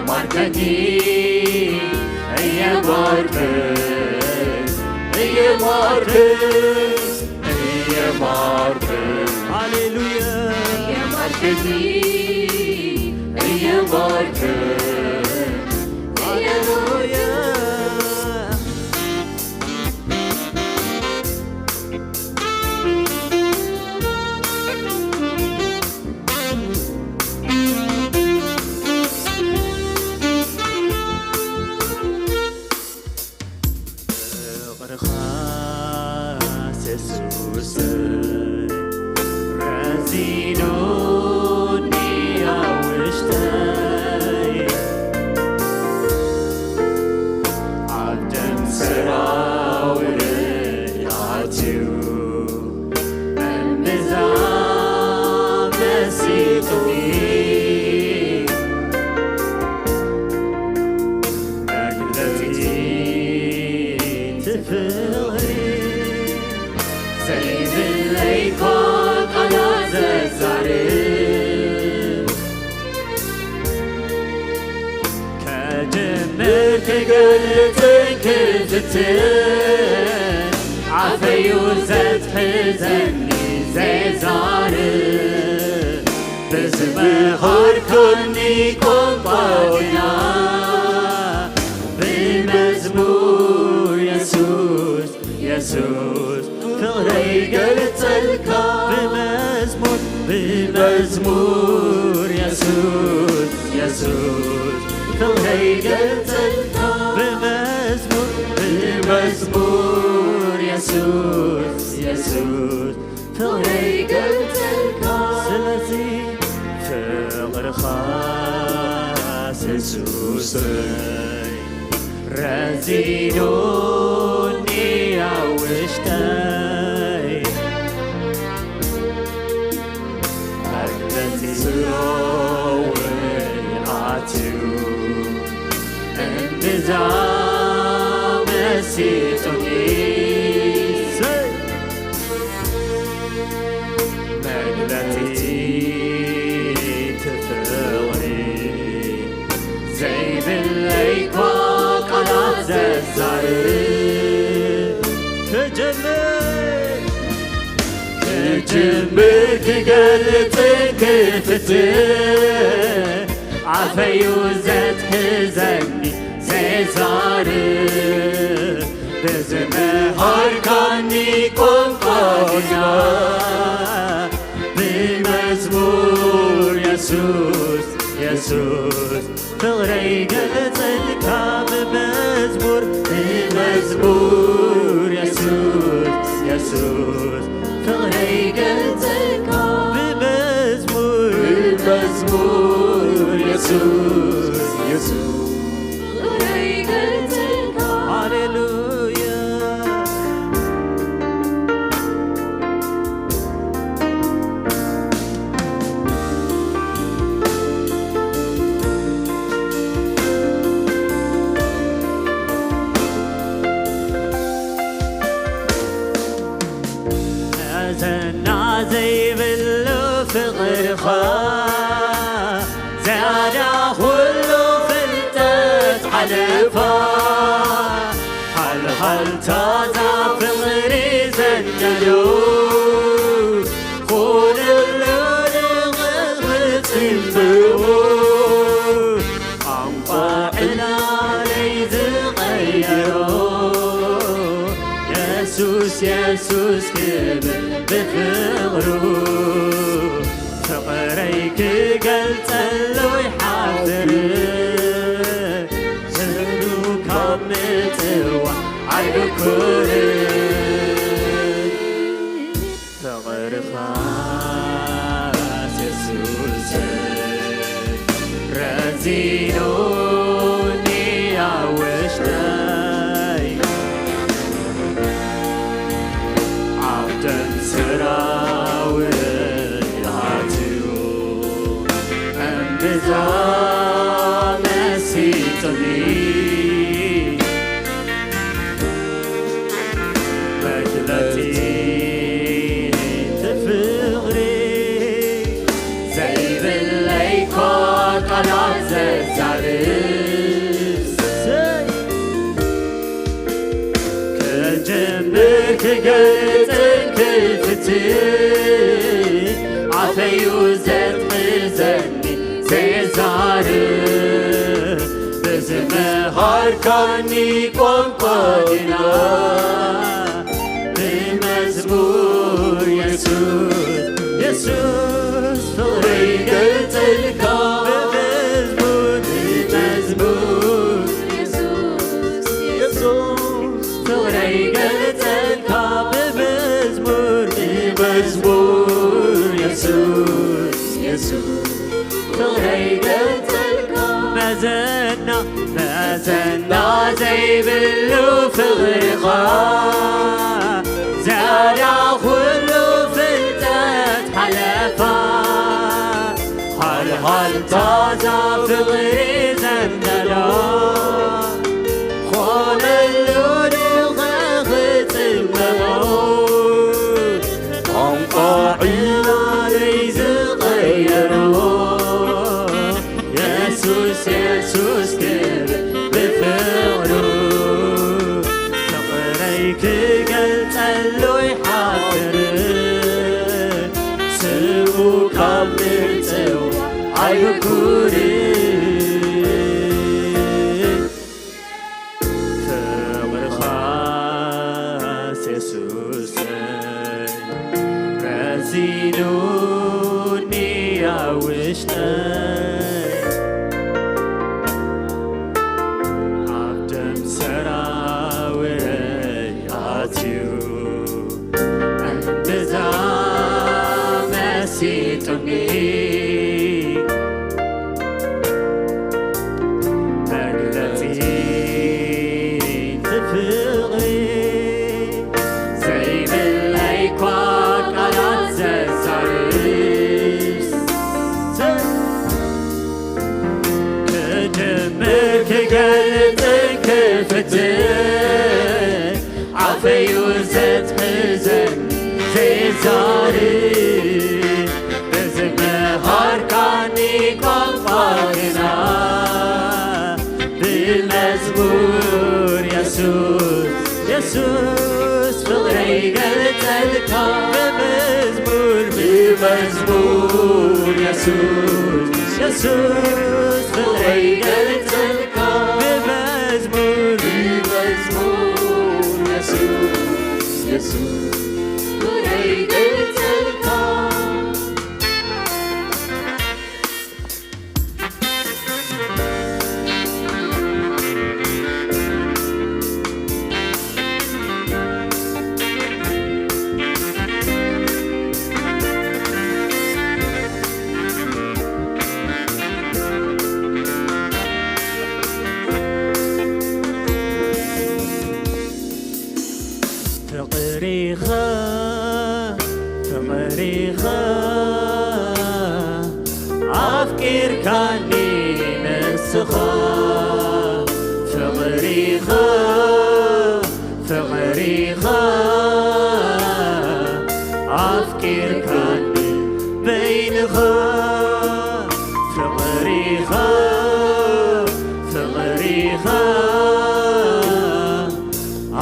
ማርከኒ እየማርክ እየማርክ እየማርክ ሃሌሉያ እየማርከኒ እየማርክ ሃሌሉያ ፍቕርኻ የሱሰይ ረዚኑኒ ኣብ ውሽጠይ ኣብ ደም ሰራውረይ ኣትዩ እምብዛ መሲጡኒ መግለጺ እቲ ፍቕሪ ዘይብለይ እኳ ቃላት ዘዛርብ ከጅምር ክገልጽን ክፍትን ኣፈዩ ዘትሕዘኒ ዘይዛርብ ብዝመሃርካኒ ቋንቋና ብመዝሙር የሱስ የሱስ ፍቕረይ ገልጸልካ ብመዝሙር ብመዝሙር የሱስ የሱስ ፍቕረይ ገልጸልካ ብመዝሙር ብመዝሙር የሱስ የሱስ ፍቕረይ ገልጸልካ ስለዚ ፍቕርኻ የሱሰይ ረዚኑኒ ኣብ ውሽጠይ መግለጺ ስራውረይ ኣትዩ እንድዛ መሲጡኒ መግለጺ እቲ ፍቕሪ ዘይብለይ እኳ ቃላት ዘዛርብ ክጅምር ክጅምር ክገልጽ ክፍትን ኣፈዩ ዘትሕዘኒ ዘይዛርብ ብዝመሃርካኒ ቋንቋና ብመዝሙር የሱስ የሱስ ፍቕረይ ገልጸልካ ብመዝሙር ብመዝሙር የሱስ የሱስ ፍቕረይ ገልጸልካ ብመዝሙር ብመዝሙር የሱስ የሱስ ፍቕረይ ገልጸልካ ሃሌሉያ መዘና ዘይብሉ ፍቕርኻ ዝያዳ ኩሉ ፍልጠት ሓለፋ ሓልሓልታዛ ፍቕሪ ዘንደዶ ኩልሉ ንቕርብጽንብዎ ቋንቋ ዕላለይ ዝቐየሮ የሱስ የሱስ ክብል ብፍቕሩ ፍቕረይ ክገልጸሉ ይሓፍር ስሉ ካብ ምጽዋዕ ኣይብኩርን ፍቕርኻ የሱስ ረዚኑኒ ኣብ ውሽጠይ ኣብ ደም ሰራውረይ ኣትዩ እምብዛ መሲጡኒ መግለጺ እቲ ፍቕሪ ዘይብለይ እኳ ቃላት ዘዛርብ ተዛረብ ብዝመሃርካኒ ቋንቋ ግና፣ ብመዝሙር የሱስ፣ የሱስ ፍቕረይ ገልጸልካ። ብመዝሙር፣ ብመዝሙር የሱስ፣ የሱስ ፍቕረይ ገልጸልካ። ብመዝሙር፣ ብመዝሙር የሱስ፣ የሱስ ፍቕረይ ገልጸልካ። መዘና፣ መዘና ዘይብሉ ፍቕርኻ፣ ዝያዳ ኩሉ ፍልጠት ሓለፋ። ሃልሃልታ እዛ ፍቕሪ ዘንበሎ፣ ኾነሉ ድኻ ክጽበቦ፣ ቋንቋ ዕላለይ ዝቐየሮ፣ የሱስ፣ የሱስ ክብል ብፍቕሩ፣ ፍቕረይ ክገልጸሉ ይሓፍር፣ ስሙ ካብ ምጽዋዕ ኣይብኩርን። ፍቕርኻስ የሱሰይ ረዚኑኒ ኣብ ውሽጠይ፣ ኣብ ደም ሰራውረይ ኣትዩ እምብዛ መሲጡኒ። መግለጺ ፍቕሪ ዘይብለይ እኳ ቃላት ዘዛርስ፣ ክጅምር ክገልጽን ክፍትን ኣፈዩ ዘትሕዘን ዘይዛርብ፣ ብዝመሃርካኒ ቋንቋ ግና፣ ብመዝሙር የሱስ፣ የሱስ ፍቕረይ ገልጸልካ። ብመዝሙር፣ ብመዝሙር የሱስ፣ የሱስ ፍቕረይ ገልጸልካ። ብመዝሙር፣ ብመዝሙር የሱስ፣ የሱስ ፍቕረይ ገልጸልካ። ፍቕሪኻ፣ ፍቕሪኻ ኣፍቂርካኒ ንስኻ። ፍቕሪኻ፣ ፍቕሪኻ ኣፍቂርካኒ በይንኻ። ፍቕሪኻ፣ ፍቕሪኻ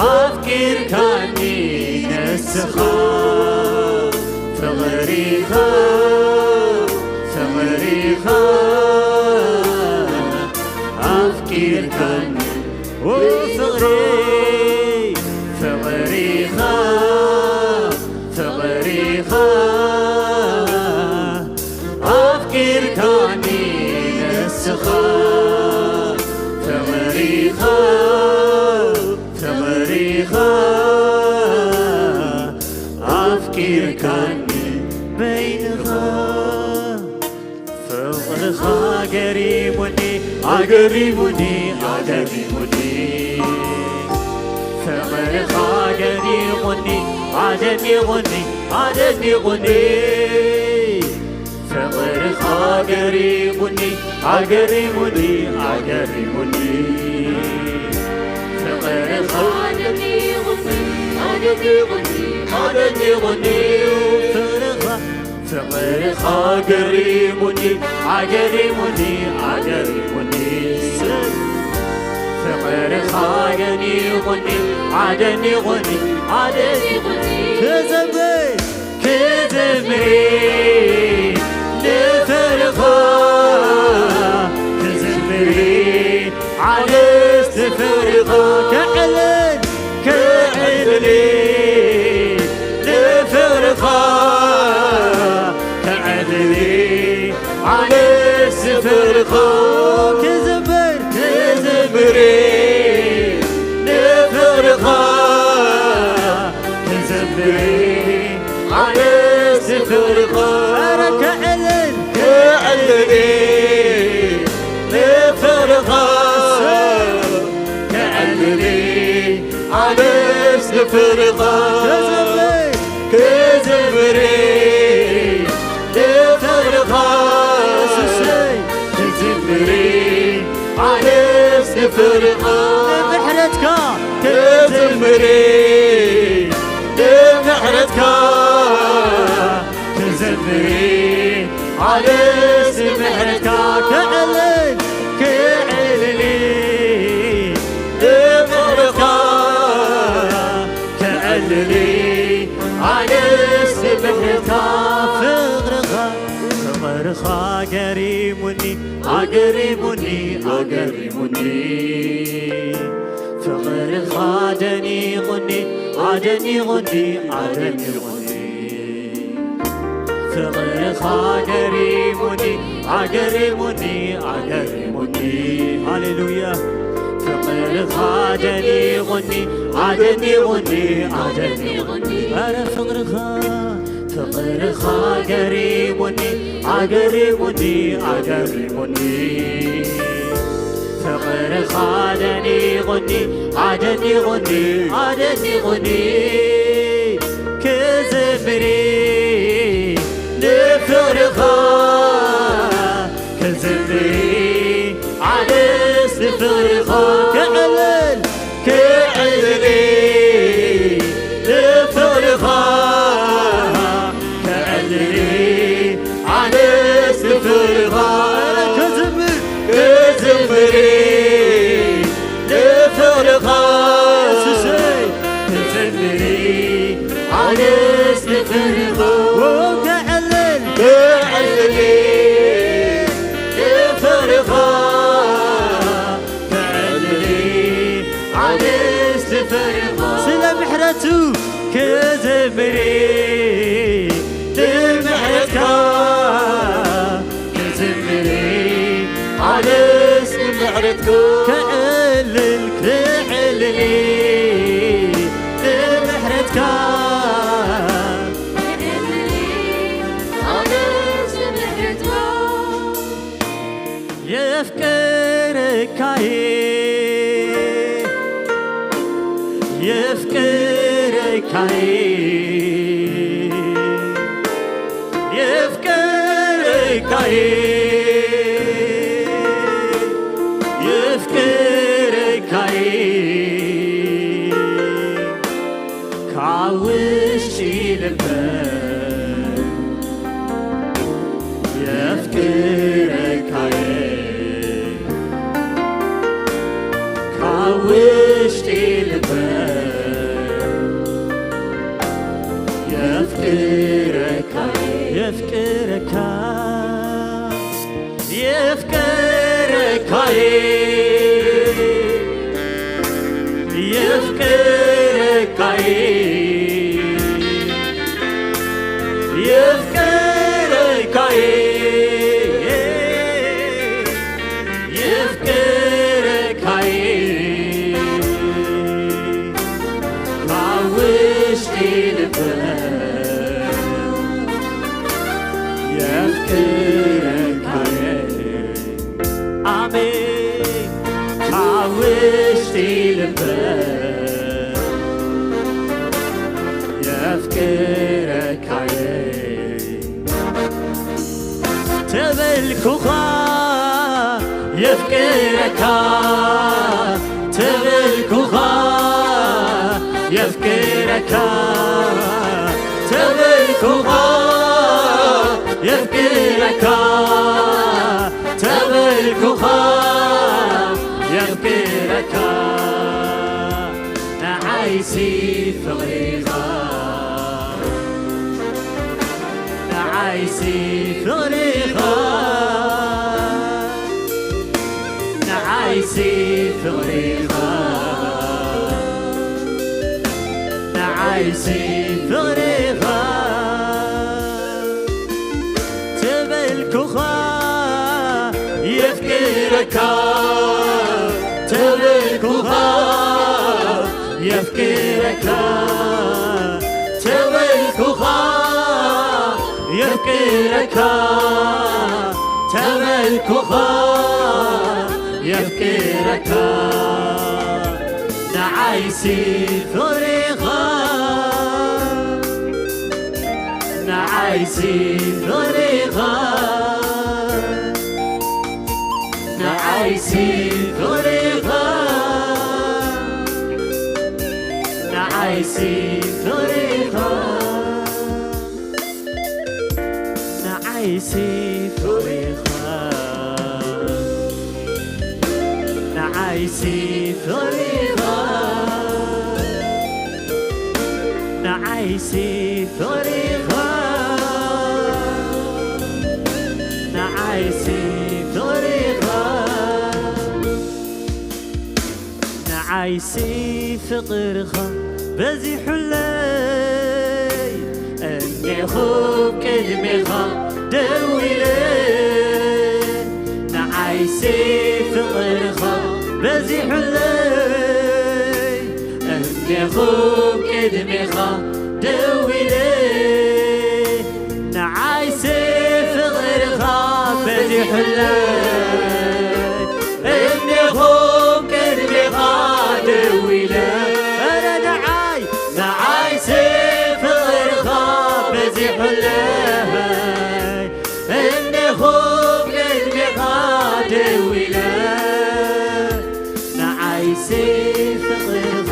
ኣፍቂርካኒ ንስኻ። ፍቕሪኻ፣ ፍቕሪኻ ኣፍቂርካኒ። ኦ ፍቕሪ፣ ፍቕሪኻ፣ ፍቕሪኻ ኣፍቂርካኒ ንስኻ። ፍቕሪኻ፣ ፍቕሪኻ ኣፍቂርካኒ በይንኻ። ፍቕርኻ ገሪሙኒ፣ ኣገሪሙኒ፣ ኣገሪሙኒ። ፍቕርኻ ኣደኒቑኒ፣ ኣደኒቑኒ፣ ኣደኒቑኒ። ፍቕርኻ ገሪሙኒ፣ ኣገሪሙኒ፣ ኣገሪሙኒ። ፍቕርኻ ኣደኒቑኒ፣ ኣደኒቑኒ፣ ኣደኒቑኒ። ፍቕርኻ፣ ፍቕርኻ ገሪሙኒ፣ ኣገሪሙኒ፣ ኣገሪሙኒ። ፍቕርኻ ኣደኒቑኒ፣ ኣደኒቑኒ፣ ኣደኒቑኒ። ክዘምር፣ ክዘምር ንፍቕርኻ ንምሕረትካ ክዝምር፣ ንምሕረትካ ክዝምር፣ ኣነስ ንምሕረትካ ክዕልል፣ ክዕልል፣ ንምሕረትካ ክዕልል፣ ኣነስ ንምሕረትካ ፍቕርኻ፣ ፍቕርኻ ገሪሙኒ፣ ኣገሪሙኒ፣ ኣገሪሙኒ። ፍቕርኻ ደኒቑኒ፣ ኣደኒቑኒ፣ ኣደኒቑኒ። ፍቕርኻ ገሪሙኒ፣ ኣገሪሙኒ፣ ኣገሪሙኒ። ሃሌሉያ። ፍቕርኻ ደኒቑኒ፣ ኣደኒቑኒ፣ ኣደኒቑኒ። ኧረ ፍቕርኻ፣ ፍቕርኻ ገሪሙኒ፣ ኣገሪሙኒ፣ ኣገሪሙኒ። ፍቕርኻ ደኒቑኒ፣ ኣደኒቑኒ፣ ኣደኒቑኒ። ክዝምር ንፍቕርኻ ክዝምር፣ ኣነስ ንፍቕርኻ ክዕልል፣ ክዕልል፣ ንፍቕርኻ ክዕልል፣ ኣነስ ንፍቕርኻ ክዝምር፣ ክዝምር፣ ንፍቕርኻ የሱሰይ ክዝምር፣ ኣነስ ንፍቕርኻ ክዕልል፣ ክዕልል፣ ንፍቕርኻ ክዕልል፣ ኣነስ ንፍቕርኻ ስለ ምሕረቱ ክዝምር፣ ንምሕረትካ ክዝምር፣ ኣነስ ንምሕረትካ ክዕልል፣ ክዕልል፣ ንምሕረትካ ክዕልል፣ ኣነስ ንምሕረትካ የፍቅርካይ፣ የፍቅርካይ፣ የፍቅርካይ፣ የፍቅርካይ ካብ ውሽጢ ልበይ የፍቅረካየ ካብ ውሽጢ ልበይ የፍቅረካየ የፍቅረካ የፍቅረካየ የፍቅረካየ የፍቅረካየ የፍቅረካየ ካብ ውሽጢ ልበይ የፍቅረካየ ኣሜን ካብ ውሽጢ ልበይ የፍቅረካየ ተበልኩኻ የፍቅረካ ተበልኩኻ የፍቅረካ ተበልኩኻ የፍቅረካ ተበልኩኻ የፍቅረካ ንዓይሲ ፍቕሪኻ ንዓይሲ ፍቕሪኻ ንዓይሲ ፍቕሪኻ ንዓይሲ ፍቕሪኻ ተበልኩኻ የፍቅረካ ተበልኩኻ የፍቅረካ ተበልኩኻ የፍቅረካ ተበልኩኻ የፍቅረካ ንዓይሲ ፍቕሪኻ ንዓይሲ ፍቕሪኻ ንዓይሲ ፍቕሪኻ ፍቕርኻ ንዓይሲ ፍቕርኻ ንዓይሲ ፍቕርኻ ንዓይሲ ፍቕርኻ ንዓይሲ ፍቕርኻ ንዓይሲ ፍቕርኻ በዚሑለይ እኔኹ ቅድሜኻ ደው ኢለ ንዓይሲ ፍቕርኻ በዚሑለይ እኔኹ ቅድሜኻ ደው ኢለ ንዓይሲ ፍቕርኻ በዚሑለይ እኔኹ ቅድሜኻ ደው ኢለ ኧረ ንዓይ ንዓይሲ ፍቕርኻ በዚሑለይ እኔኹ ቅድሜኻ ደው ኢለ ንዓይሲ ፍቕርኻ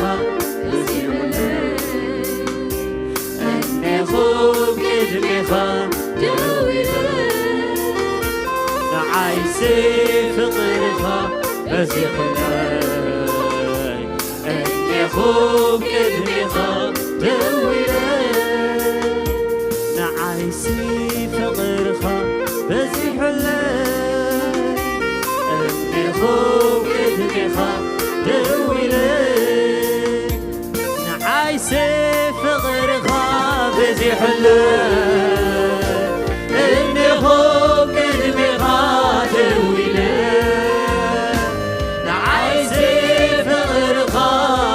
በዚሑለይ እኔኹ ቅድሜኻ ደው ኢለ ንዓይሲ ፍቕርኻ በዚሑለይ እኔኹ ቅድሜኻ ደው ኢለ ንዓይሲ ፍቕርኻ በዚሑለይ እኔኹ ቅድሜኻ ደው ኢለ ንዓይሲ ፍቕርኻ በዚሑለይ እኔኹ ቅድሜኻ ደው ኢለ ንዓይሲ ፍቕርኻ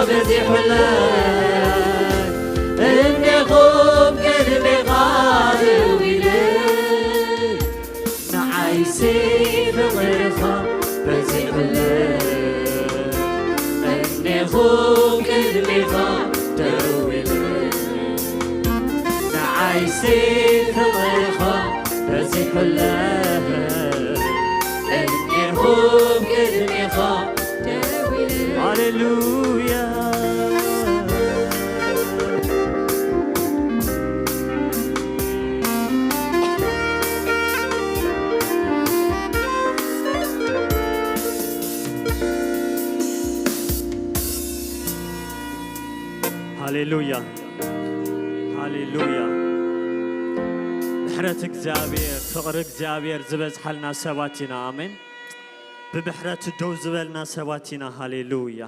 በዚሑለይ እኔኹ ቅድሜኻ ደው ኢለ ንዓይሲ ፍቕርኻ በዚሑለይ እኔኹ ቅድሜኻ ደው ኢለ ንዓይሲ ፍቕርኻ በዚሑለይ እኔኹ ቅድሜኻ ደው ኢለ ሃሌሉያ ሃሌሉያ ሃሌሉያ። ምሕረት እግዚኣብሔር ፍቕሪ እግዚኣብሔር ዝበዝሓልና ሰባት ኢና። ኣሜን። ብምሕረቱ ደው ዝበልና ሰባት ኢና። ሃሌሉያ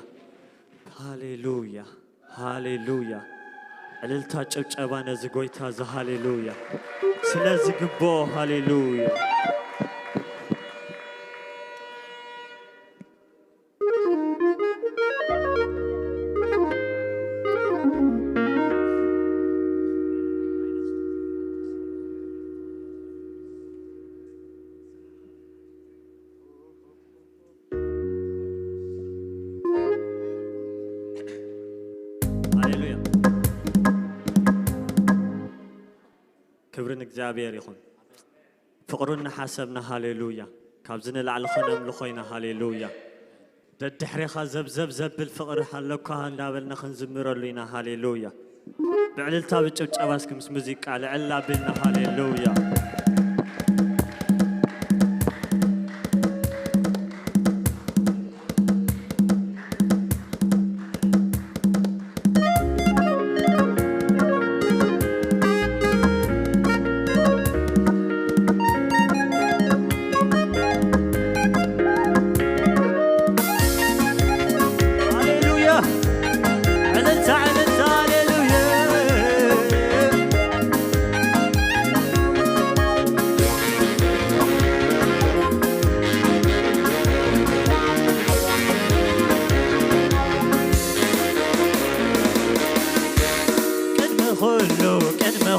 ሃሌሉያ ሃሌሉያ። ዕልልታ ጭብጨባ ነዚ ጎይታ እዚ ሃሌሉያ ስለ ዝግብኦ ሃሌሉያ። ሃሌሉያ። ክብሪ ንእግዚኣብሔር ይኹን። ፍቕሩ እናሓሰብና ሃሌሉያ። ካብዚ ንላዕሊ ኸነምልኾ ኢና ሃሌሉያ። ደድሕሬኻ ዘብዘብ ዘብል ፍቕሪ ሃለኳ እንዳበልና ክንዝምረሉ ኢና ሃሌሉያ። ብዕልልታ ብጭብጨባ እስኪ ምስ ሙዚቃ ልዕል ኣቢልና ሃሌሉያ።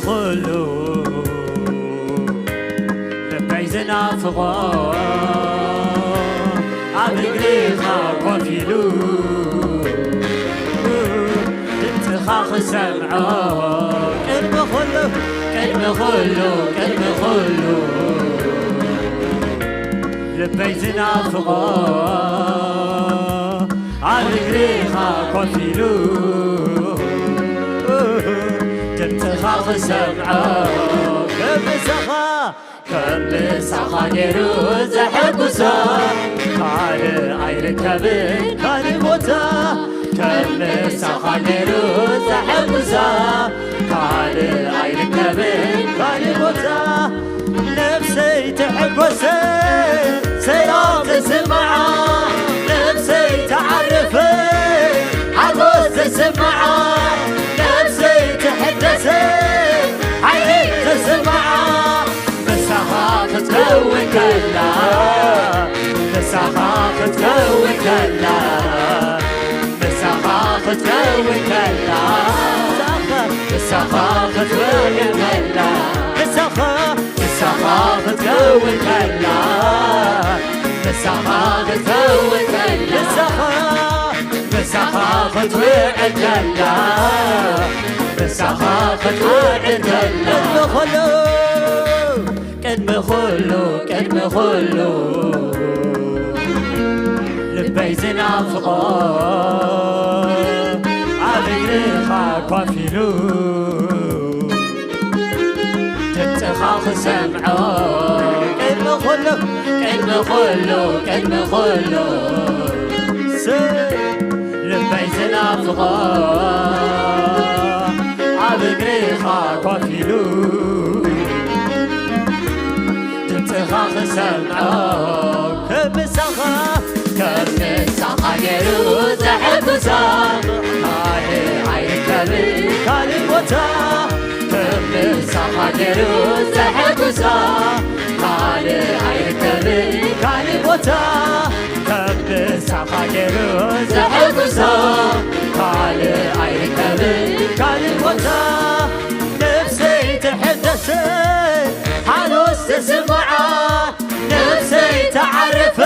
ኩሉ ልበይ ዝናፍቖ ኣብ እግርኻ ኮፍ ኢሉ ድምፅኻ ክሰምዖ ቅድሚ ኩሉ ቅድሚ ኩሉ ቅድሚ ኩሉ ልበይ ዝናፍቖ ኣብ እግርኻ ኮፍ ኢሉ ክሰምዖ ከም ምሳኻ ከም ምሳኻ ገይሩ ዘሐጉሶ ካልእ ኣይርከብን ካልእ ቦታ ከም ምሳኻ ገይሩ ዘሐጉሶ ካልእ ኣይርከብን ካልእ ቦታ ነፍሰይ ትሕጎሰ ሰላም ተስምዓ ነፍሰይ ተዓርፈ ሓጎስ ተስምዓ ነፍሰይ ትሕደሰ ሓይሊ ተስምዓ ምሳኻ ክትከውን ከላ ምሳኻ ክትከውን ከላ ምሳኻ ክትከውን ከላ ምሳኻ ክትከውን ከላ ምሳኻ ምሳኻ ክትከውን ከላ ምሳኻ ክትከውን ከላ ምሳኻ ምሳኻ ክትውዕል ከላ ምሳኻ ክትውዕል ከላ ቅድሚ ኹሉ ቅድሚ ኹሉ ቅድሚ ኹሉ ልበይ ዝናፍቖ ኣብ እግርኻ ኮፍ ኢሉ ድምፅኻ ክሰምዖ ቅድሚ ኩሉ ቅድሚ ኩሉ ቅድሚ ኩሉ ስ- ልበይ ዝናፍቖ ኣብ እግርኻ ኮፍ ኢሉ ድምፅኻ ክሰምዖ ከም ምሳኻ ከም ምሳኻ ገይሩ ዘሐጉሳ ካልእ ኣይርከብን ካልእ ቦታ ከም ምሳኻ ገይሩ ዘሐጉሳ ካልእ ኣይርከብን ካልእ ቦታ ከም ምሳኻ ገይሩ ዘሐጉሳ ካልእ ኣይርከብን ካልእ ቦታ ነፍሰይ ተሐደሰ ሓጎስ ተስምዓ ነፍሰይ ተዓረፈ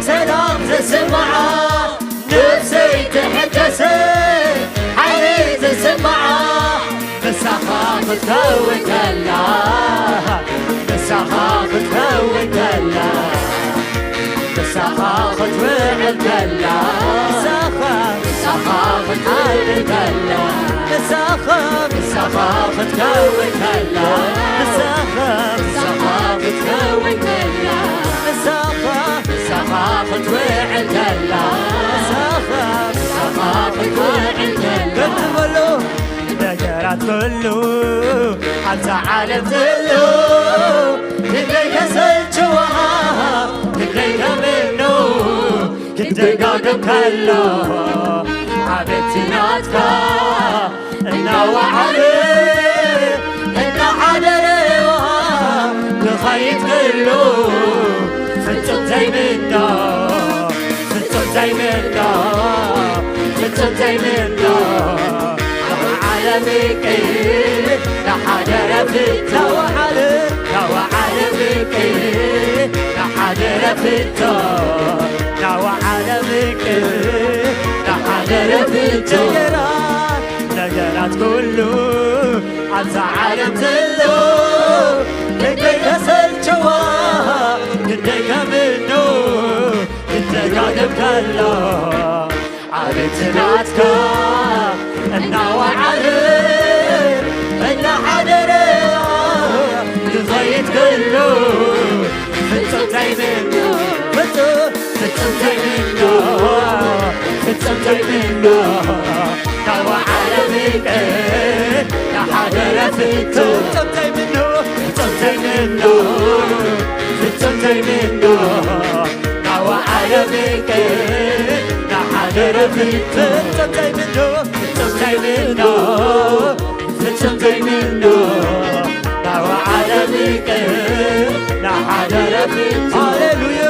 ሰላም ተስምዓ ነፍሰይ ተሐደሰ ሓይሊ ተስምዓ ምሳኻ ክትከውን ከላ ምሳኻ ክትከውን ከላ ምሳኻ ክትውዕል ከላ ምሳኻ ምሳኻ ክትውዕል ከላ ምሳኻ ምሳኻ ክትከውን ከላ ምሳኻ ምሳኻ ክትከውን ከላ ምሳኻ ምሳኻ ክትውዕል ከላ ምሳኻ ምሳኻ ክትውዕል ከላ በትበሎ ነገራት ኩሉ ኣብዛ ዓለም ዘሎ ክንደይ ከሰልችዋ ክንደይ ከምኖ ክደጋገም ከሎ ኣቤት ናትካ እናወዓለ እናሓደረ ክኸይድ ከሎ ፍጹም ዘይምኖ ፍጹም ዘይምኖ ፍጹም ዘይምኖ ናወዓለ ፍቅር ናሓደረ ፍቶ ናወዓለ ናወዓለ ፍቅር ናሓደረ ፍቶ ናወዓለ ፍቅር ናሓደረ ፍቶ ነገራት ነገራት ኩሉ ኣብዛ ዓለም ዘሎ ክንደይ ከሰልችዋ ክንደይ ከምኖ ክደጋገም ከሎ ኣቤት ናትካ እናወዓለ እናሓደረ ክኸይድ ከሎ ፍጹም ዘይምኖ ፍጹም ፍጹም ዘይምኖ ፍጹም ዘይምኖ ናወዓለ ፍቅር ናሓደረ ፍጹም ፍጹም ዘይምኖ ፍጹም ዘይምኖ ፍጹም ዘይምኖ ናወዓለ ፍቅር ናሓደረ ፍጹም ፍጹም ዘይምኖ ፍጹም ዘይምኖ ፍጹም ዘይምኖ ናወዓለ ፍቅር ናሓደረ ፍጹም ሃሌሉያ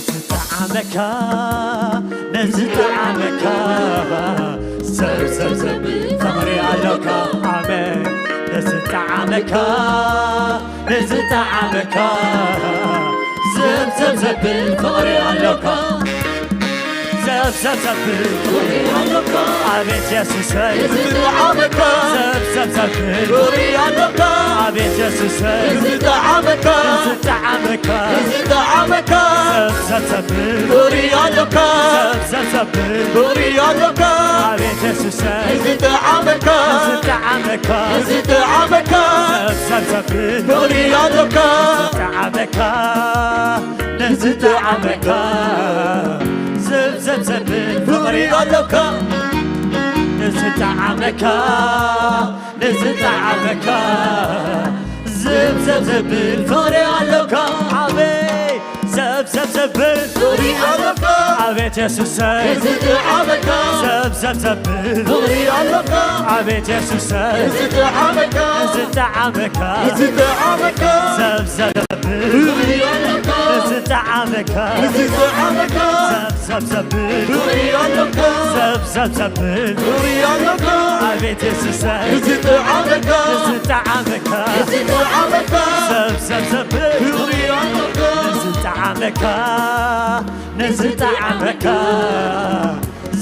ዝጠዓመካ ነዝጠዓመካ ሰብ ሰብ ሰብ ፍቕሪ ኣሎካ ኣሜን ነዝጠዓመካ ነዝጠዓመካ ሰብ ሰብ ዘብል ፍቕሪ ኣሎካ ዘ ዘብዘብ ዘብል ኣቤት የሱሰይ ዝጥዓመካ ዘብዘብ ዘብል ኣቤት የሱሰይ ዝጥዓመካ ዝጥዓመካ ዝጥዓመካ ዘብዘብ ዘብል ዘብዘብ ዘብል ኣቤት የሱሰይ ዝጥዓመካ ዝጥዓመካ ዝጥዓመካ ዘብዘብ ዘብል ዝጥዓመካ ንዝጠዓመካ ዘብዘብ ዘብል ፍቕሪ ኣሎካ ንዝጠዓመካ ንዝጠዓመካ ዘብዘብ ዘብል ፍቕሪ ኣሎካ ኣቤት ዘብዘብ ዘብል ፍቕሪ ኣሎካ ኣቤት የሱሰይ ንዝጠዓመካ ዘብዘብ ዘብል ፍቕሪ ኣሎካ ኣቤት የሱሰይ ንዝጠዓመካ ንዝጠዓመካ ንዝጠዓመካ ዘብዘብ ዘብል ፍቕሪ ኣሎካ ንዝጠዓመካ ንዝጠዓመካ ዘብዘብ ዘብል ፍቕሪ ኣሎካ ዘብዘብ ዘብል ፍቕሪ ኣሎካ ኣቤት የሱሰይ ንዝጠዓመካ ንዝጠዓመካ ንዝጠዓመካ ዘብዘብ ዘብል ፍቕሪ ኣሎካ ንዝጠዓመካ ንዝጠዓመካ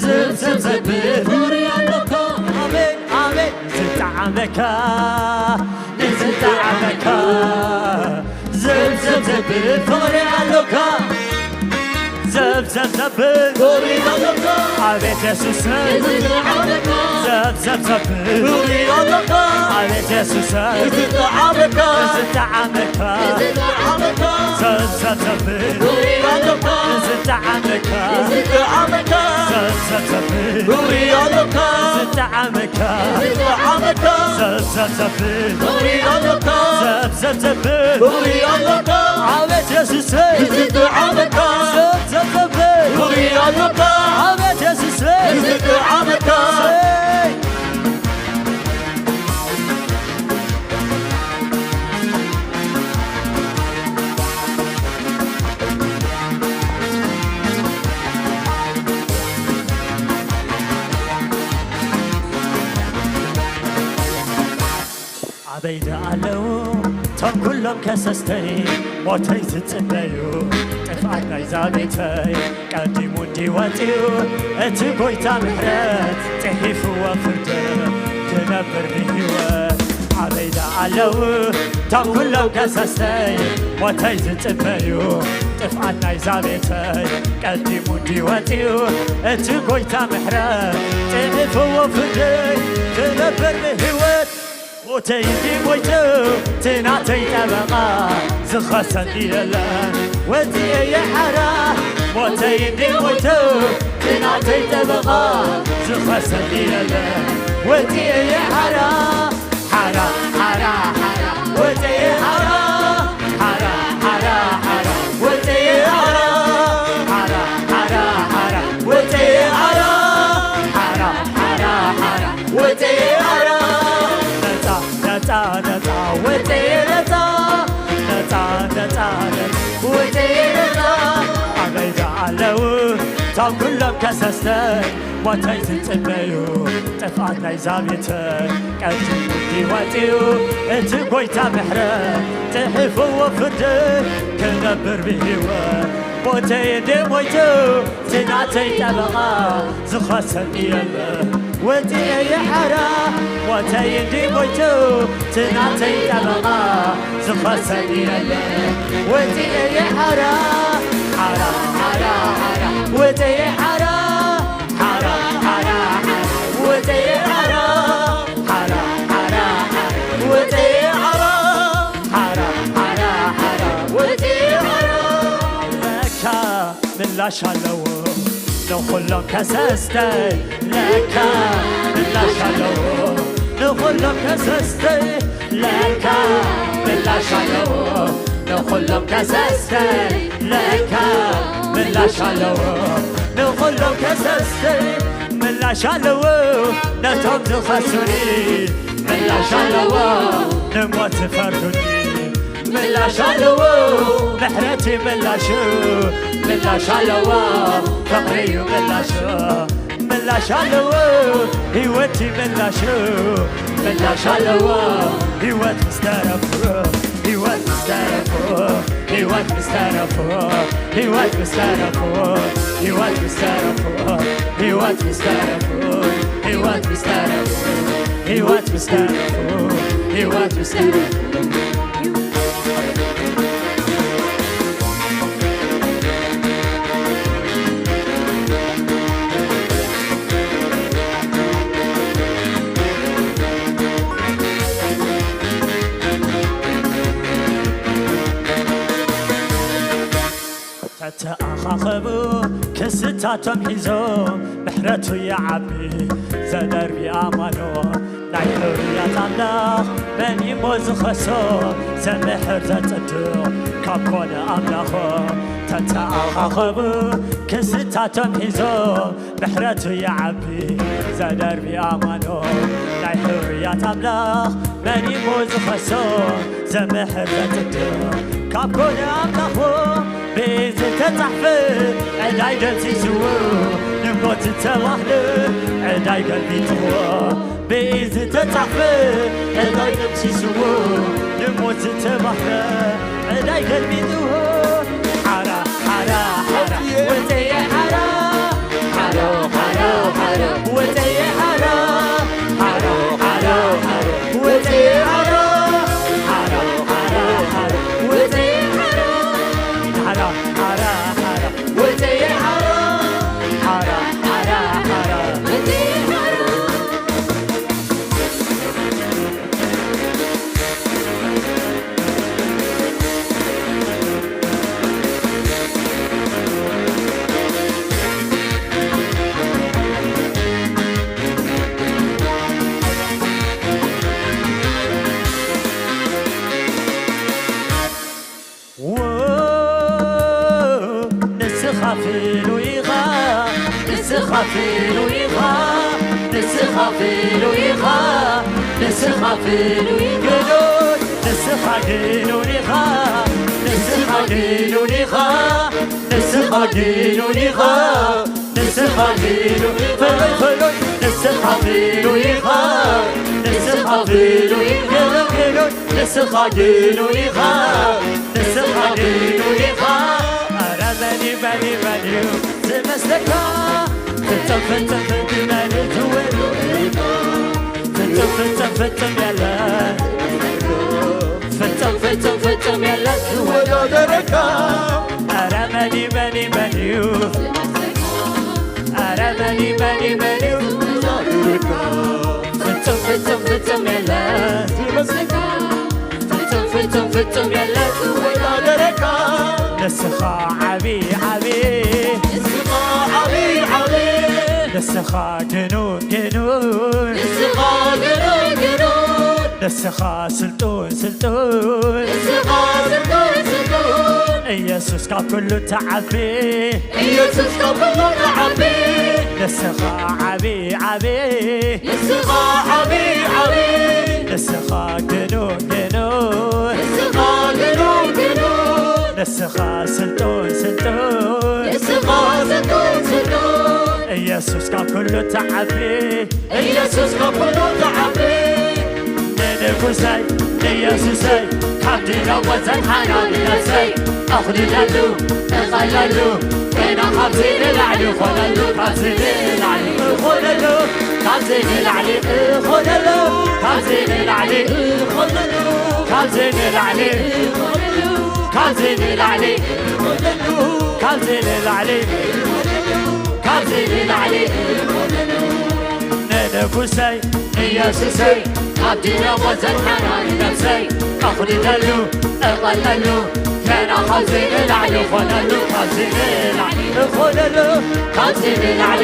ዘብዘብ ዘብል ፍቕሪ ኣሎካ ኣቤት ኣቤት ዝጠዓመካ ንዝጠዓመካ ዘብዘብ ዘብል ፍቕሪ ኣሎካ ዘብዘብ ዘብል ፍቕሪ ኣሎካ ኣቤት የሱሰይ ንዝጠዓመካ ዘብዘብ ዘብል ፍቕሪ ኣሎካ ኣቤት የሱሰይ ንዝጠዓመካ ንዝጠዓመካ ንዝጠዓመካ ዘብዘብ ዘብል ፍቕሪ ኣሎካ ንዝጠዓመካ ንዝጠዓመካ ዘብዘብ ዘብል ፍቕሪ ኣሎካ ንዝጠዓመካ ንዝጠዓመካ ዘብዘብ ዘብል ፍቕሪ ኣሎካ ዘብዘብ ዘብል ፍቕሪ ኣሎካ ኣቤት የሱሰይ ንዝጠዓመካ ዘብዘብ ዘብል ፍቕሪ ኣሎካ ኣቤት የሱሰይ ንዝጠዓመካ ሰይ ኣበይ ደኣ ኣለዉ እቶም ኩሎም ከሰስተይ ሞተይ ዝጽበዩ ጥፍኣት ናይዛ ቤተይ ቀዲሙ እንዲ ወፂኡ እቲ ጎይታ ምሕረት ጽሒፍዎ ፍርዲ ክነብር ብህይወት ኣበይ ደኣ ኣለዉ እቶም ኩሎም ከሰስተይ ሞተይ ዝጽበዩ ጥፍኣት ናይዛ ቤተይ ቀዲሙ እንዲ ወፂኡ እቲ ጎይታ ምሕረት ጽሒፍዎ ፍርዲ ክነብር ብህይወት ሞተይ እንዲ ሞይቱ እቲ ናተይ ጠበቓ ዝኸሰኒ የለን ወፂኤ የሓራ ሞተይ እንዲ ሞይቱ እቲ ናተይ ጠበቓ ዝኸሰኒ የለን ወፂኤ የሓራ ሓራ ሓራ ሓራ ወፂኤ ሓራ ሓራ ሓራ ሓራ ወፂኤ ሓራ ሓራ ሓራ ሓራ ወፂኤ ሓራ ሓራ ሓራ ሓራ ወፂኤ ሓራ ነፃ ነፃ ነፃ ወፅኤ ነፃ ነፃ ነፃ ነፃ ወፅኤ ነፃ ኣበይ ደኣ ኣለዉ እቶም ኩሎም ከሰስተይ ሞተይ ዝጽበዩ ጥፍኣት ናይዛ ቤተይ ቀዲሙ እንዲ ወፂኡ እቲ ጎይታ ምሕረት ጽሒፍዎ ፍርዲ ክነብር ብህይወት ሞተይ እንዲ ሞይቱ እቲ ናተይ ጠበቓ ዝኸሰኒ የለ ወፂኤ የሓራ ሞተይ እንዲ ሞይቱ እቲ ናተይ ጠበቓ ዝኸሰኒ የለ ወፂኤ የሓራ ሓራ ሓራ ሓራ ወፂኤ ሓራ ሓራ ሓራ ሓራ ወፂኤ ሓራ ሓራ ሓራ ሓራ ወፂኤ ሓራ ሓራ ሓራ ሓራ ሓራ ወፂኤ ሓራ ለካ ምላሽ ኣለዎ ንኹሎም ከሰስተይ ለካ ምላሽ ኣለዎ ንኹሎም ከሰስተይ ለካ ምላሽ ኣለዎ ንኹሎም ከሰስተይ ለካ ምላሽ ኣለዎ ንኹሎም ከሰስተይ ምላሽ ኣለዎ ነቶም ዝኸሱኒ ምላሽ ኣለዎ ንሞት ዝፈርዱኒ ምላሽ ኣለዎ ምሕረት ምላሹ ምላሽ ኣለዎ ፍቕሪ እዩ ምላሹ ምላሽ ኣለዎ ህይወት ምላሹ ምላሽ ኣለዎ ህይወት ምስ ተረፉ ህይወት ምስ ተረፉ ህይወት ምስ ተረፎ፣ ህይወት ምስ ተረፎ፣ ህይወት ምስ ተረፎ፣ ህይወት ምስ ተረፎ፣ ህይወት ምስ ተረፎ፣ ህይወት ምስ ተረፎ፣ ህይወት ምስ ተረፎ። ተተኣኻኸቡ ክስታቶም ሒዞም፣ ምሕረቱ ይዓቢ ዘደርቢ ኣማኖ። ናይ ሕሩያት ኣምላኽ መን እሞ ዝኸሶ? ዘምሕር ዘጽድቕ ካብ ኮነ ኣምላኾ። ተተኣኻኸቡ ክስታቶም ሒዞም፣ ምሕረቱ ይዓቢ ዘደርቢ ኣማኖ። ናይ ሕሩያት ኣምላኽ መን እሞ ዝኸሶ? ዘምሕር ዘጽድቕ ካብ ኮነ ኣምላኽዎ። ብዝተጻሕፈ ዕዳይ ደምሲስዎ፣ ንሞት ዝተባህለ ዕዳይ ገልቢጥዎ። ብዝተጻሕፈ ዕዳይ ደምሲስዎ፣ ንሞት ዝተባህለ ዕዳይ ገልቢጥዎ። ሓራ፣ ሓራ፣ ሓራ፣ ወፀየ ሓራ። ሓራ፣ ሓራ፣ ሓራ፣ ወፀየ ሓራ። ሓራ፣ ሓራ፣ ሓራ፣ ወፀየ ሓራ። ሓራ፣ ሓራ፣ ሓራ፣ ወፀየ ሓራ። ሓራ፣ ሓራ፣ ሓራ፣ ወፀየ ሓራ። ሓራ፣ ሓራ፣ ሓራ፣ ወፀየ ሓራ። ዎ፣ ንስኻ ፍሉይ ኢኻ፣ ንስኻ ፍሉይ ኢኻ፣ ንስኻ ፍሉይ ኢኻ፣ ንስኻ ፍሉይ ኢኻ። ግኑን፣ ንስኻ ግኑን ኢኻ፣ ንስኻ ግኑን ኢኻ፣ ንስኻ ግኑን ኢኻ። ንስኻ ግኑን፣ ፈሎይ፣ ፈሎይ፣ ንስኻ ፍሉይ ኢኻ፣ ንስኻ ፍሉይ፣ ገለ፣ ገለ፣ ንስኻ ግኑን ኢኻ፣ ንስኻ ግኑን ኢኻ። ኣረ መን እዩ፣ መን እዩ፣ መን እዩ ዝመስለካ? ፍጹም፣ ፍጹም፣ ፍጹም፣ መን እዩ ዝወ-፣ ፍጹም፣ ፍጹም፣ ፍጹም የለን። ፍጹም፣ ፍጹም፣ ፍጹም የለን ዝወዳደረካ። ኣረ መን እዩ፣ መን እዩ፣ መን እዩ? ኣረ መን እዩ፣ መን እዩ፣ መን እዩ ዝወዳደረካ? ፍጹም፣ ፍጹም፣ ፍጹም የለን ዝመስለካ። ፍጹም፣ ፍጹም፣ ፍጹም የለን ዝወዳደረካ። ንስኻ ዓቢ፣ ዓቢ። ንስኻ ዓቢ፣ ዓቢ። ንስኻ ግኑን፣ ግኑን። ንስኻ ግኑን፣ ግኑን። ንስኻ ስልጡን፣ ስልጡን። ንስኻ ስልጡን፣ ስልጡን። ኢየሱስ ካብ ኩሉ ትዓቢ። ኢየሱስ ካብ ኩሉ ትዓቢ። ንስኻ ዓቢ፣ ዓቢ። ንስኻ ዓቢ፣ ዓቢ። ንስኻ ግኑን፣ ግኑን። ንስኻ ግኑን፣ ግኑን። ንስኻ ስልጡን፣ ስልጡን። ንስኻ ስልጡን፣ ስልጡን። ኢየሱስ ካብ ኩሉ ትዓቢ። ኢየሱስ ካብ ኩሉ ትዓቢ። ንንጉሰይ ንየሱሰይ ካብ ድነቆ ዘድሓና ንነፍሰይ ኣኽልለሉ እቐለሉ ገና ካብዚ ንላዕሊ ኾነሉ ካብዚ ንላዕሊ ኾነሉ ካብዚ ንላዕሊ ኾነሉ ካብዚ ንላዕሊ ኾነሉ ካብዚ ንላዕሊ ካብዚ ንላዕሊ ኾነሉ ካብዚ ንላዕሊ ካብዚ ንላዕሊ ንንጉሰይ ንየሱሰይ ካብ ድነቆ ዘድሓና ንነፍሰይ ኣኽልለሉ እቐለሉ ገና ካብዚ ንላዕሊ ኾነሉ ካብዚ ንላዕሊ ኾነሉ ካብዚ ንላዕሊ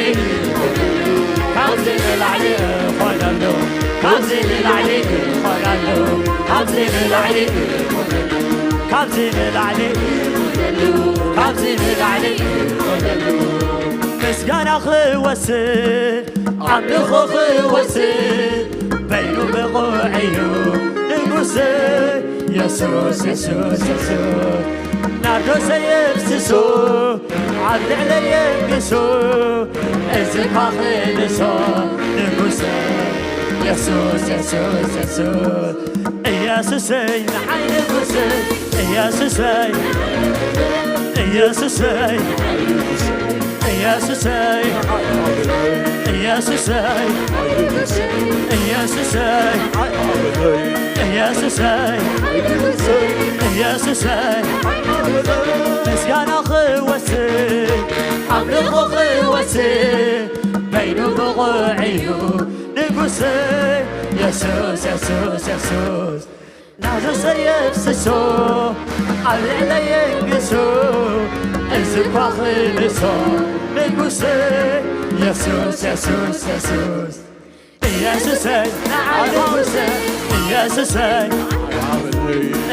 ካብዚ ንላዕሊ ኾነሉ ካብዚ ንላዕሊ ኾነሉ ካብዚ ንላዕሊ ካብዚ ንላዕሊ ካብዚ ንላዕሊ ምስጋና ክወስድ ኣምልኾ ክወስድ በይኑ ብቑዕ እዩ ንጉሰይ የሱስ የሱስ የሱስ ናርዶሰይ የፍስሶ ኣብ ልዕለይ የንግሶ እዝካ ክልሶ ንጉሰይ የሱስ የሱስ የሱስ እየ ኢየሱሰይ ንዓይ ንጉሰይ፣ ኢየሱሰይ፣ ኢየሱሰይ፣ ኢየሱሰይ፣ ኢየሱሰይ፣ ኢየሱሰይ፣ ኢየሱሰይ፣ ኢየሱሰይ፣ ምስጋና ክወስድ፣ ኣምልኾ ክወስድ፣ በይኑ ብቑዕ እዩ ንጉሰይ። የሱስ፣ የሱስ፣ የሱስ ናዘሰ የፍስሶ ኣብ ልዕለይ የንግሶ፣ እዚ እኳ ክልሶ ንጉሰይ። የሱስ፣ የሱስ፣ የሱስ፣ ኢየሱሰይ ንዓይ ንጉሰይ፣ ኢየሱሰይ፣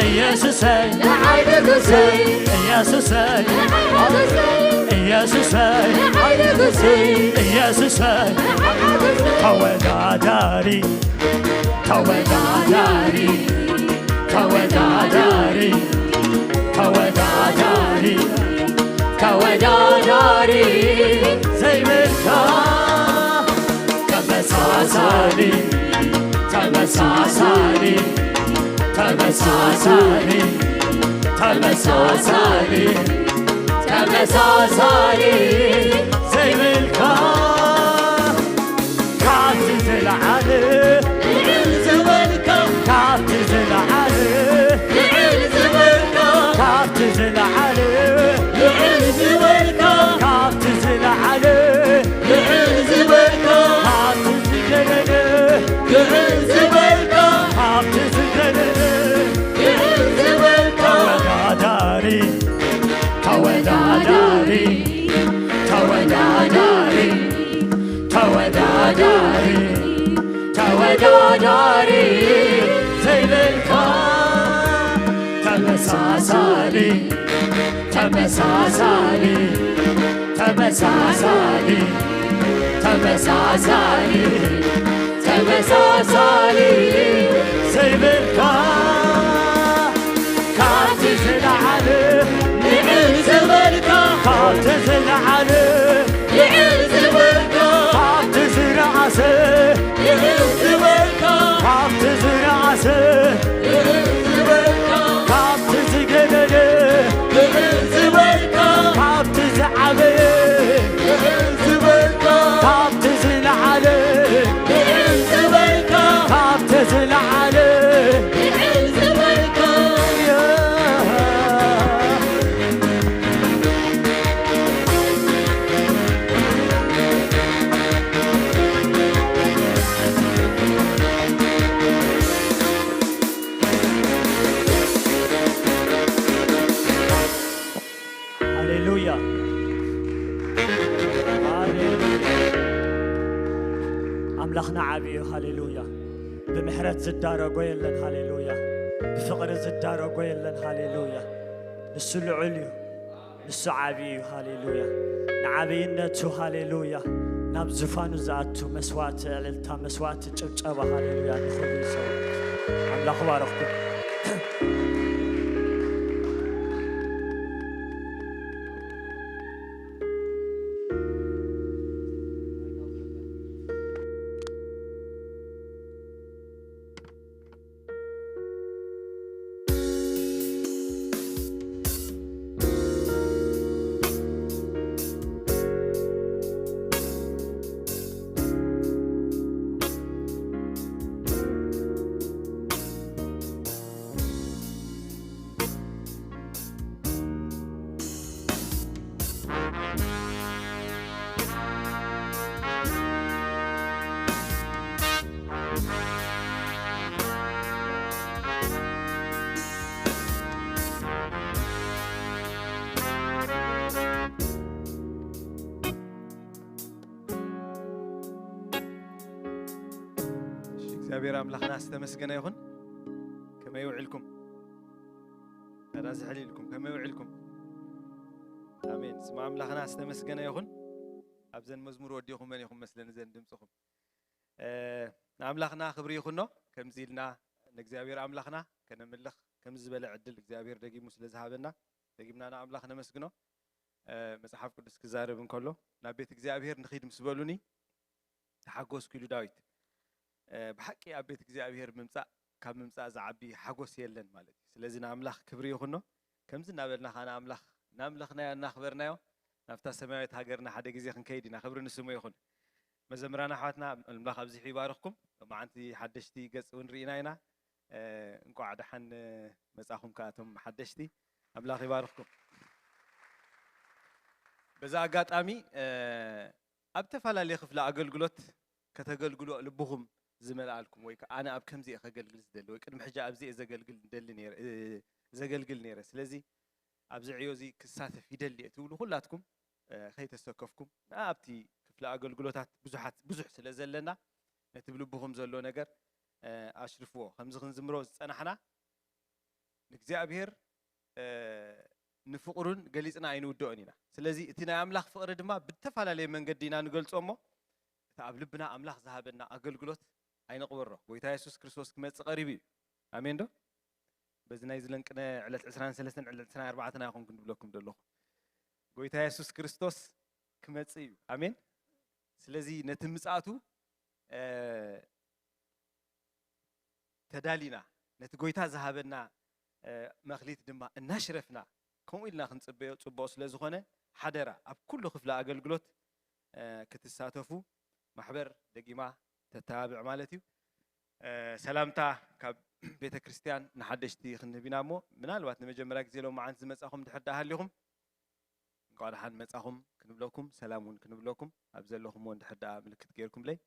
ኢየሱሰይ ንዓይ ንጉሰይ፣ ኢየሱሰይ፣ ኢየሱሰይ፣ ኢየሱሰይ ተወዳዳሪ፣ ተወዳዳሪ፣ ተወዳዳሪ፣ ተወዳዳሪ፣ ተወዳዳሪ ዘይብልካ ተመሳሳሊ፣ ተመሳሳሊ፣ ተመሳሳሊ፣ ተመሳሳሊ፣ ተመሳሳሊ ዘይብልካ ካብቲ ዝለዓለ ልዕል ዝበልካ፣ ካብቲ ዝለዓለ ልዕል ዝበልካ፣ ካብቲ ዝለዓለ ልዕል ዝበልካ፣ ካብቲ ዝለዓለ ልዕል ዝበልካ፣ ካብቲ ዝገደደ ልዕል ዝበልካ፣ ካብቲ ዝገደደ ልዕል ዝበልካ ተወዳዳሪ፣ ተወዳዳሪ፣ ተወዳዳሪ፣ ተወዳዳሪ፣ ተወዳዳሪ ዘይብልካ ተመሳሳሊ፣ ተመሳሳሊ፣ ተመሳሳሊ፣ ተመሳሳሊ፣ ተመሳሳሊ ዘይብልካ ካብቲ ዝለዓለ ልዕል ዝበልካ፣ ካብቲ ዝለዓለ ልዕል ዝበልካ፣ ካብቲ ዝነኣሰ ልዕል ዝበልካ፣ ካብቲ ዝነኣሰ ልዕል ዝበልካ፣ ካብቲ ዝገደደ ልዕል ዝበልካ፣ ካብቲ ዝዓበየ ልዕል ዝበልካ፣ ካብቲ ዝለዓለ ልዕል ዝበልካ፣ ካብቲ ዝለዓለ ልዕል ዝበልካ። ሃሌሉያ። ሃሌሉያ። ኣምላኽና ዓቢ እዩ። ሃሌሉያ። ብምሕረት ዝዳረጎ የለን። ሃሌሉያ። ብፍቕሪ ዝዳረጎ የለን። ሃሌሉያ። ንሱ ልዑል እዩ። ንሱ ዓቢ እዩ። ሃሌሉያ። ንዓብይነቱ፣ ሃሌሉያ፣ ናብ ዙፋኑ ዝኣቱ መስዋዕቲ ዕልልታ፣ መስዋዕቲ ጭብጨባ፣ ሃሌሉያ፣ ንኽብሩ ይሰውት። ኣምላኽ ባረኽኩም። እግዚኣብሔር ኣምላኽና ዝተመስገነ ይኹን። ከመይ ውዒልኩም? ኣዳ ዝሕል ኢልኩም፣ ከመይ ውዒልኩም? ኣሜን። ስም ኣምላኽና ዝተመስገነ ይኹን። ኣብዘን መዝሙር ወዲኹመን ኢኹም መስለኒ ዘን ድምፅኹም። እ፣ ንኣምላኽና ክብሪ ይኹኖ። ከምዚ ኢልና ንእግዚኣብሔር ኣምላኽና ከነምልኽ ከምዚ ዝበለ ዕድል እግዚኣብሔር ደጊሙ ስለ ዝሃበና፣ ደጊምና ንኣምላኽ ነመስግኖ። እ፣ መጽሓፍ ቅዱስ ክዛረብ እንከሎ፣ "ናብ ቤት እግዚኣብሔር ንኺድ ምስ በሉኒ ተሓጎስኩ" ኢሉ ዳዊት። እ፣ ብሓቂ ኣብ ቤት እግዚኣብሔር ምምጻእ ካብ ምምጻእ ዝዓቢ ሓጎስ የለን ማለት እዩ። ስለዚ ንኣምላኽ ክብሪ ይኹኖ። ከምዚ እናበልና ኸዓ ንኣምላኽ እናምለኽናዮ እናኽበርናዮ ናብታ ሰማያዊት ሃገርና ሓደ ግዜ ክንከይድ ኢና። ክብሪ ንስሙ ይኹን። መዘምራን ኣሕዋትና ኣምላኽ ኣብዚሑ ይባርኽኩም። ሎማዓንቲ ሓደሽቲ ገጽ እውን ርኢና ኢና። እ፣ እንቋዕ ደሓን መጻኹም ከኣ እቶም ሓደሽቲ። ኣምላኽ ይባርኽኩም። በዛ ኣጋጣሚ፣ እ፣ ኣብ ተፈላለየ ክፍሊ ኣገልግሎት ከተገልግሉ ልብኹም ዝመልኣልኩም ወይ ከኣ ኣነ ኣብ ከምዚ እየ ከገልግል ዝደሊ ወይ ቅድሚ ሕጂ ኣብዚ እየ ዘገልግል ደሊ ነይረ፣ እ፣ ዘገልግል ነይረ። ስለዚ ኣብዚ ዕዮ እዚ ክሳተፍ ይደሊ እየ ትብሉ ኩላትኩም፣ እ፣ ከይተሰከፍኩም ኣብቲ ክፍሊ ኣገልግሎታት ብዙሓት፣ ብዙሕ ስለ ዘለና ነቲ ብልብኹም ዘሎ ነገር፣ እ፣ ኣሽርፍዎ። ከምዚ ክንዝምሮ ዝጸናሕና ንእግዚኣብሔር፣ እ፣ ንፍቕሩን ገሊጽና ኣይንውድኦን ኢና። ስለዚ እቲ ናይ ኣምላኽ ፍቕሪ ድማ ብተፈላለየ መንገዲ ኢና ንገልጾ እሞ፣ እቲ ኣብ ልብና ኣምላኽ ዝሃበና ኣገልግሎት ኣይንቕበሮ። ጎይታ የሱስ ክርስቶስ ክመጽእ ቀሪቡ እዩ። ኣሜን ዶ? በዚ ናይ ዝለንቅነ ዕለት ዕስራን ሰለስተን ዕለት ዕስራን ኣርባዕተን ኣይኮንኩን ዝብለኩም ዘለኹ። ጎይታ የሱስ ክርስቶስ ክመጽእ እዩ። ኣሜን። ስለዚ ነቲ ምጽኣቱ፣ እ፣ ተዳሊና፣ ነቲ ጎይታ ዝሃበና፣ እ፣ መኽሊት ድማ እናሽረፍና፣ ከምኡ ኢልና ክንጽበዮ ጽቡቕ ስለ ዝኾነ፣ ሓደራ ኣብ ኩሉ ክፍሊ ኣገልግሎት፣ እ፣ ክትሳተፉ ማሕበር ደጊማ ተተባብዕ ማለት እዩ። እ፣ ሰላምታ ካብ ቤተ ክርስቲያን ንሓደሽቲ ክንህብ ኢና እሞ፣ ምናልባት ንመጀመርያ ግዜ ሎማዓንቲ ዝመጻኹም ድሕር ደኣ ሃሊኹም፣ እንኳዕ ደሓን መጻኹም ክንብለኩም፣ ሰላም እውን ክንብለኩም፣ ኣብ ዘለኹምዎ እንድሕር ደኣ ምልክት ገይርኩምለይ።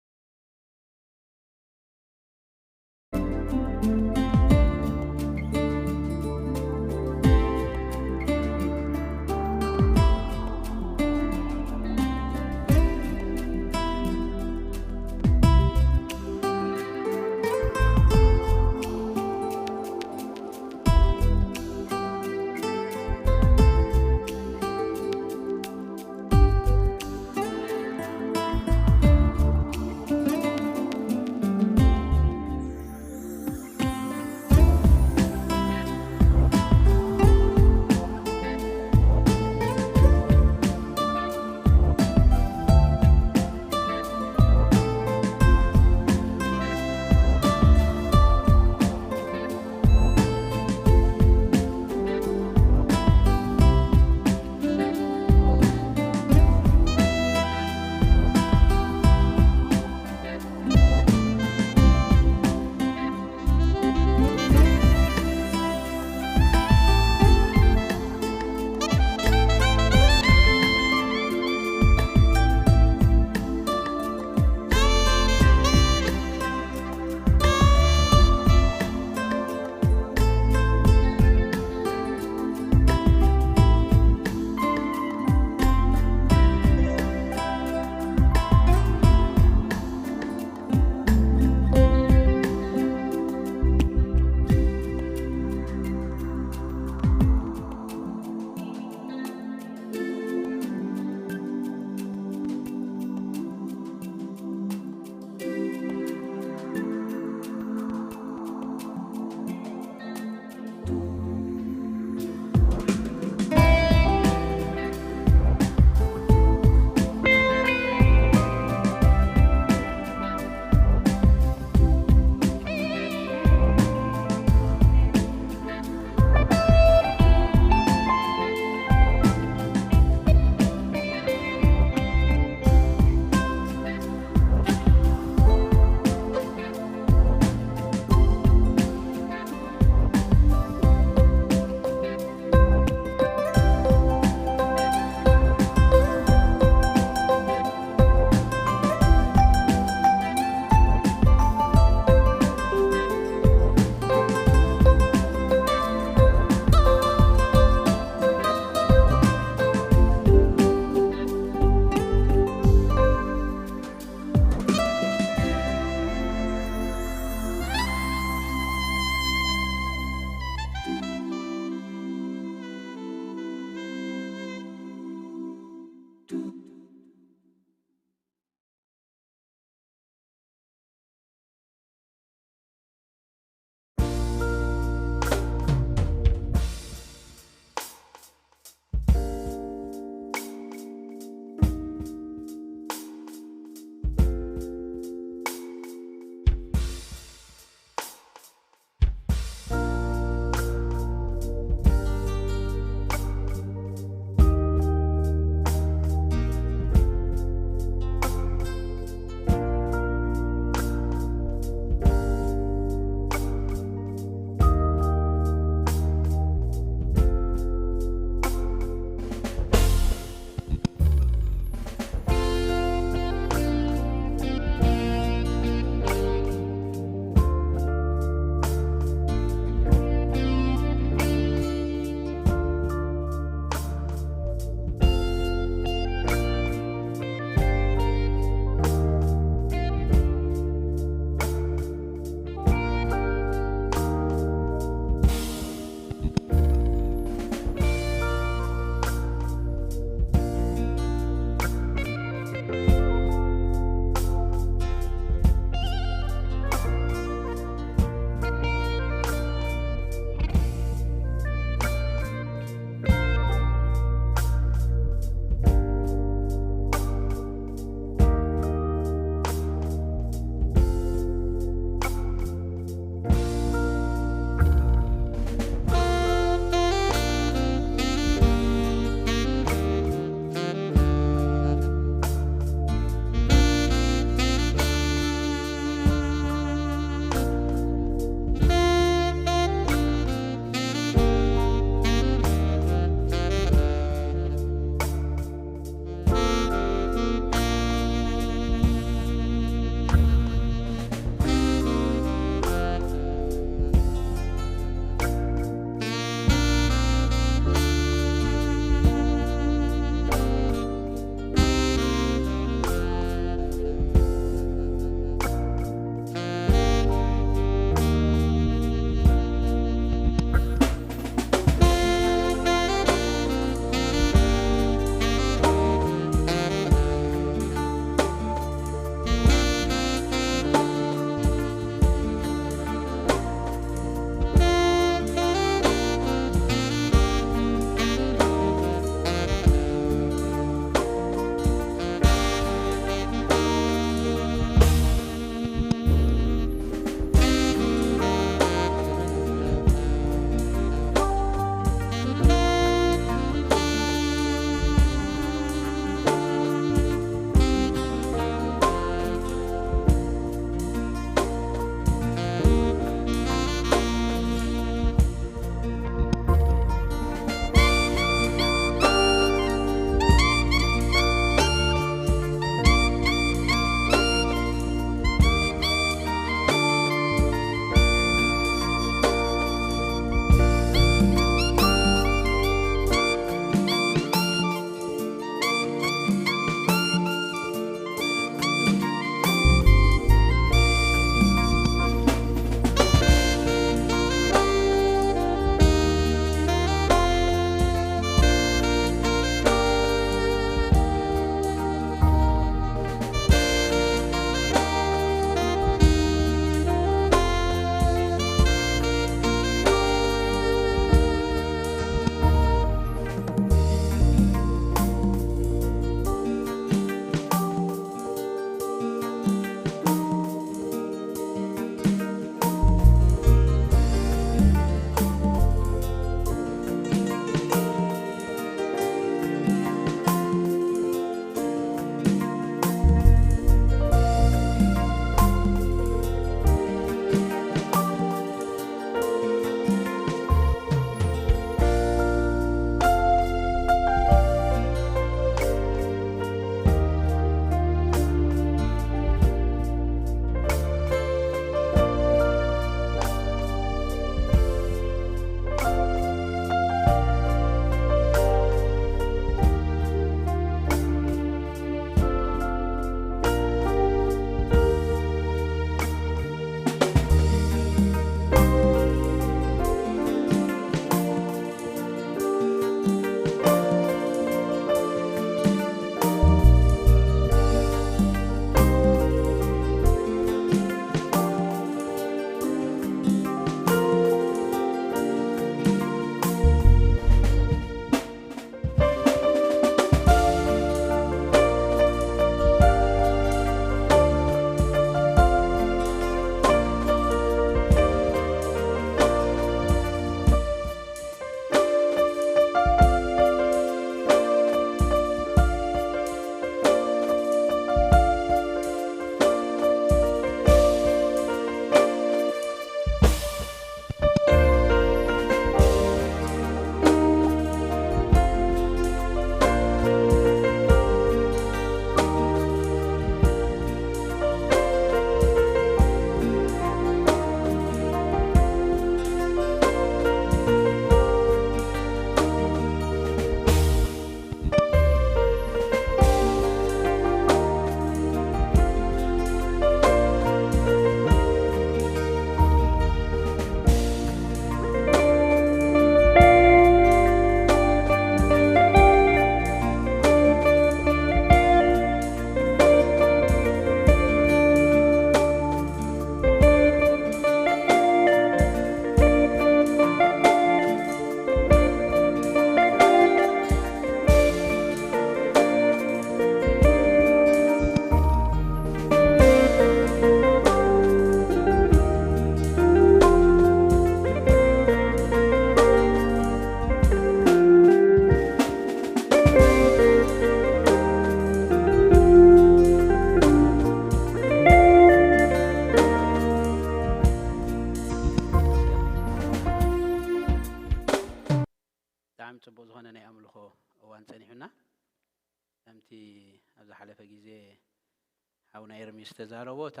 ሓውና ኤርሚ ዝተዛረቦ፣ እታ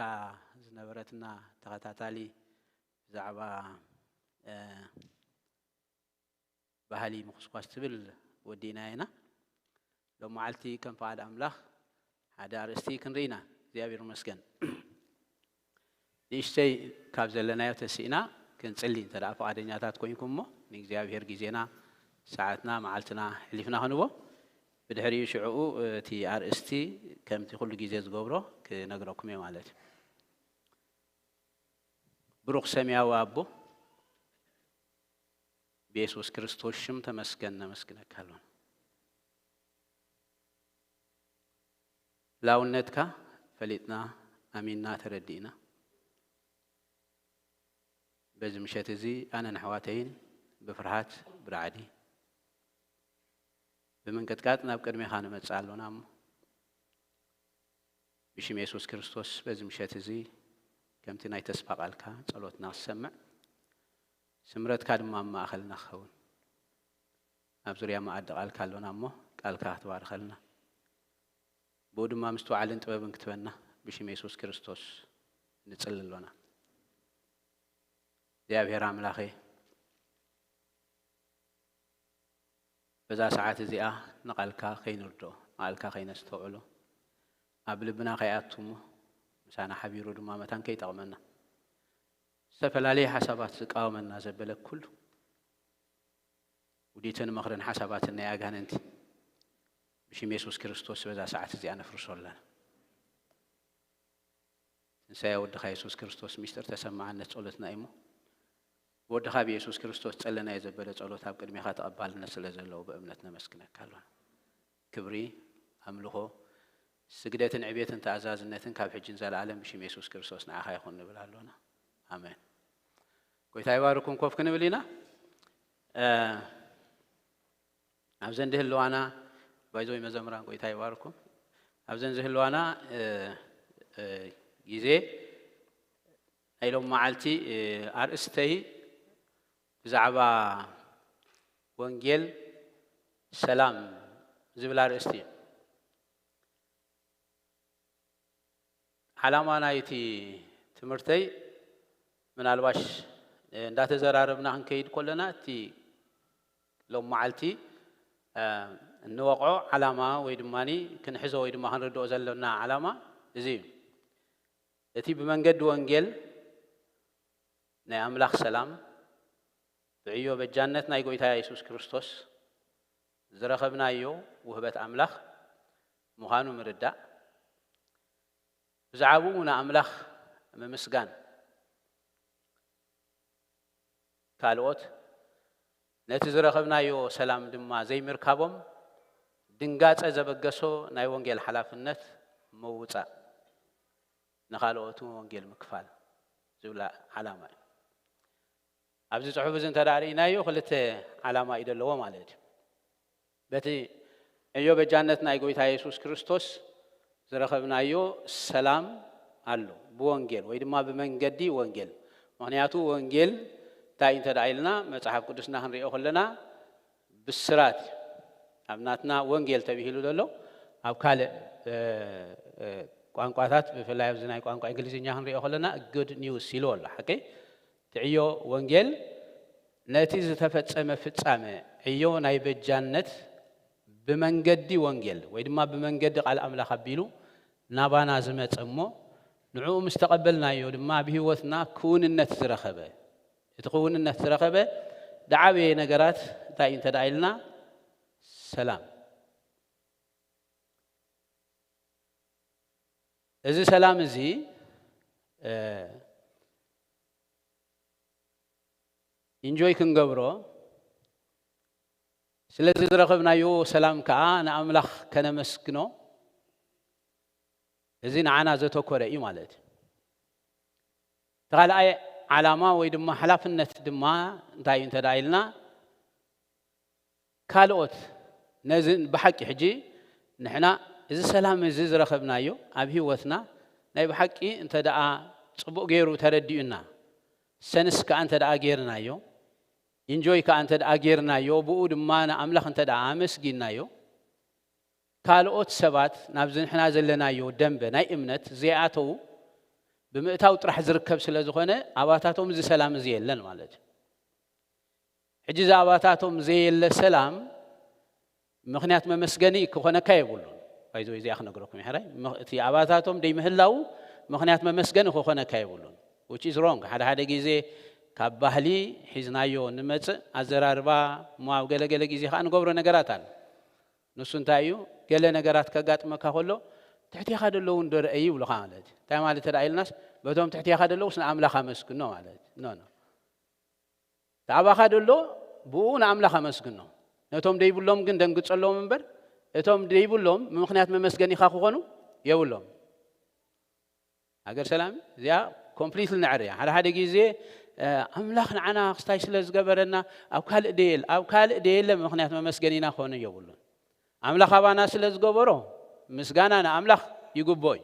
ዝነበረትና ተኸታታሊ ብዛዕባ፣ እ፣ ባህሊ ምኹስኳስ ትብል ወዲእና ኢና። ሎም መዓልቲ ከም ፍቓድ ኣምላኽ ሓደ ኣርእስቲ ክንርኢ ኢና። እግዚኣብሔር ይመስገን። ንእሽተይ ካብ ዘለናዮ ተሲእና ክንጽሊ እንተ ደኣ ፍቓደኛታት ኮይንኩም እሞ፣ ንእግዚኣብሔር ግዜና፣ ሰዓትና፣ መዓልትና ሕሊፍና ክንቦ። ብድሕሪኡ ሽዕኡ እቲ ኣርእስቲ ከምቲ ኩሉ ግዜ ዝገብሮ ክነግረኩም እየ ማለት እዩ። ብሩኽ ሰማያዊ ኣቦ፣ ብየሱስ ክርስቶስ ሽም ተመስገን፣ ነመስግነካ ኣሎና። ህላውነትካ ፈሊጥና፣ ኣሚንና፣ ተረዲእና፣ በዚ ምሸት እዚ ኣነን ኣሕዋተይን ብፍርሃት፣ ብራዕዲ፣ ብምንቅጥቃጥ ናብ ቅድሜኻ ንመጽእ ኣሎና እሞ፣ ብሽም የሱስ ክርስቶስ በዚ ምሸት እዚ ከምቲ ናይ ተስፋ ቃልካ ጸሎትና ክሰምዕ፣ ስምረትካ ድማ ኣብ ማእከልና ክኸውን፣ ኣብ ዙርያ መኣዲ ቃልካ ኣሎና እሞ፣ ቃልካ ክትባርኸልና፣ ብኡ ድማ ምስትውዓልን ጥበብን ክትበና ብሽም የሱስ ክርስቶስ ንጽሊ ኣሎና። እግዚኣብሔር ኣምላኸ፣ በዛ ሰዓት እዚኣ ንቓልካ ከይንርድኦ፣ ንቓልካ ከይነስተውዕሎ፣ ኣብ ልብና ከይኣቱ እሞ፣ ምሳና ሓቢሩ ድማ መታን ከይጠቕመና፣ ዝተፈላለየ ሓሳባት ዝቃወመና ዘበለ ኩሉ፣ ውዲትን ምኽርን ሓሳባትን ናይ ኣጋንንቲ፣ ብሽም የሱስ ክርስቶስ በዛ ሰዓት እዚኣ ነፍርሶ ኣለና። ትንሳኤ ወድኻ የሱስ ክርስቶስ ምስጢር ተሰማዓነት ጸሎትና እዩ እሞ፣ ብወድኻ ብየሱስ ክርስቶስ ጸለናዮ ዘበለ ጸሎት ኣብ ቅድሜኻ ተቐባልነት ስለ ዘለዎ ብእምነት ነመስግነካ ኣሎና። ክብሪ፣ ኣምልኾ፣ ስግደትን ዕቤትን ተኣዛዝነትን ካብ ሕጂ ንዘለኣለም ብሽም የሱስ ክርስቶስ ንዓኻ ይኹን ንብል ኣሎና። ኣሜን። ጎይታ ይባርኩም። ኮፍ ክንብል ኢና። እ፣ ኣብዘን ዝህልዋና፣ ባይዘወይ መዘምራን ጎይታ ይባርኩም። ኣብዘን ዝህልዋና፣ እ፣ እ፣ ግዜ ናይ ሎም መዓልቲ፣ እ፣ ኣርእስተይ ብዛዕባ ወንጌል ሰላም ዝብል ኣርእስቲ እዩ። ዓላማ ናይቲ ትምህርተይ ምናልባሽ፣ እ፣ እንዳተዘራረብና ክንከይድ ከለና እቲ ሎም መዓልቲ፣ እ፣ እንወቕዖ ዓላማ ወይ ድማ ክንሕዞ ወይ ድማ ክንርድኦ ዘለና ዓላማ እዚ እዩ። እቲ ብመንገዲ ወንጌል ናይ ኣምላኽ ሰላም ብዕዮ በጃነት ናይ ጎይታ የሱስ ክርስቶስ ዝረኸብናዮ ውህበት ኣምላኽ ምዃኑ ምርዳእ፣ ብዛዕባኡ ንኣምላኽ ምምስጋን፣ ካልኦት ነቲ ዝረኸብናዮ ሰላም ድማ ዘይምርካቦም ድንጋጸ ዘበገሶ ናይ ወንጌል ሓላፍነት ምውጻእ፣ ንኻልኦት እውን ወንጌል ምክፋል ዝብል ዓላማ እዩ። ኣብዚ ጽሑፍ እዚ እንተ ደኣ ርኢናዮ ክልተ ዓላማ እዩ ዘለዎ ማለት እዩ። በቲ ዕዮ በጃነት ናይ ጎይታ የሱስ ክርስቶስ ዝረኸብናዮ ሰላም ኣሎ፣ ብወንጌል ወይ ድማ ብመንገዲ ወንጌል። ምኽንያቱ ወንጌል እንታይ እንተ ደኣ ኢልና መጽሓፍ ቅዱስና ክንሪኦ ከለና ብስራት እዩ። ኣብ ናትና ወንጌል ተባሂሉ ዘሎ፣ ኣብ ካልእ፣ እ፣ እ፣ ቋንቋታት ብፍላይ ኣብዚ ናይ ቋንቋ እንግሊዝኛ ክንሪኦ ከለና ጉድ ኒውስ ኢሉ ኣሎ። ሓቀይ? እቲ ዕዮ ወንጌል ነቲ ዝተፈጸመ ፍጻመ ዕዮ ናይ በጃነት ብመንገዲ ወንጌል ወይ ድማ ብመንገዲ ቃል ኣምላኽ ኣቢሉ ናባና ዝመጸ እሞ ንዕኡ ምስ ተቐበልናዮ ድማ ኣብ ህይወትና ክውንነት ዝረኸበ፣ እቲ ክውንነት ዝረኸበ ዝዓበየ ነገራት እንታይ እዩ እንተ ደኣ ኢልና ሰላም። እዚ ሰላም እዚ፣ እ፣ ኢንጆይ ክንገብሮ፣ ስለዚ ዝረኸብናዮ ሰላም ከኣ ንኣምላኽ ከነመስግኖ፣ እዚ ንዓና ዘተኮረ እዩ ማለት እዩ። እቲ ካልኣይ ዓላማ ወይ ድማ ሓላፍነት ድማ እንታይ እዩ እንተ ደኣ ኢልና፣ ካልኦት ነዚ ብሓቂ ሕጂ ንሕና እዚ ሰላም እዚ ዝረኸብናዮ ኣብ ህይወትና ናይ ብሓቂ እንተ ደኣ ጽቡቕ ገይሩ ተረዲኡና፣ ሰንስ ከኣ እንተ ደኣ ጌርናዮ፣ ኢንጆይ ከኣ እንተ ደኣ ጌርናዮ፣ ብኡ ድማ ንኣምላኽ እንተ ደኣ ኣመስጊንናዮ፣ ካልኦት ሰባት ናብዚ ንሕና ዘለናዮ ደንበ ናይ እምነት ዘይኣተዉ ብምእታው ጥራሕ ዝርከብ ስለ ዝኾነ፣ ኣባታቶም እዚ ሰላም እዚ የለን ማለት እዩ። ሕጂ እዚ ኣባታቶም ዘየለ ሰላም ምኽንያት መመስገኒ ክኾነካ የብሉን። ባይዘ እዚኣ ክነግረኩም ይሕራይ፣ ምኽ-፣ እቲ ኣባታቶም ደይምህላዉ ምኽንያት መመስገኒ ክኾነካ የብሉን። Which is wrong። ሓደ ሓደ ግዜ ካብ ባህሊ ሒዝናዮ ንመጽእ ኣዘራርባ፣ እሞ ኣብ ገለ ገለ ግዜ ከኣ ንገብሮ ነገራት ኣሎ። ንሱ እንታይ እዩ? ገለ ነገራት ከጋጥመካ ከሎ፣ ትሕቴኻ ደለዉ እንዶ ረአይ ይብሉኻ ማለት እዩ። እንታይ ማለት ተደኣ ኢልናስ፣ በቶም ትሕቴኻ ደለዉስ ንኣምላኽ ኣመስግኖ ማለት እዩ። ኖ፣ ኖ። ተኣባኻ ደሎ ብኡ ንኣምላኽ ኣመስግኖ። ነቶም ደይብሎም ግን ደንግጸሎም እምበር፣ እቶም ደይብሎም ምኽንያት መመስገኒኻ ክኾኑ የብሎም። ሃገር ሰላም እዚኣ ኮምፕሊትሊ ነዕርያ። ሓደ ሓደ ግዜ፣ እ፣ ኣምላኽ ንዓና ክስታይ ስለ ዝገበረና ኣብ ካልእ ደየል-፣ ኣብ ካልእ ደየለ ምኽንያት መመስገኒና ክኾኑ የብሉን። ኣምላኽ ኣባና ስለ ዝገበሮ ምስጋና ንኣምላኽ ይግብኦ እዩ።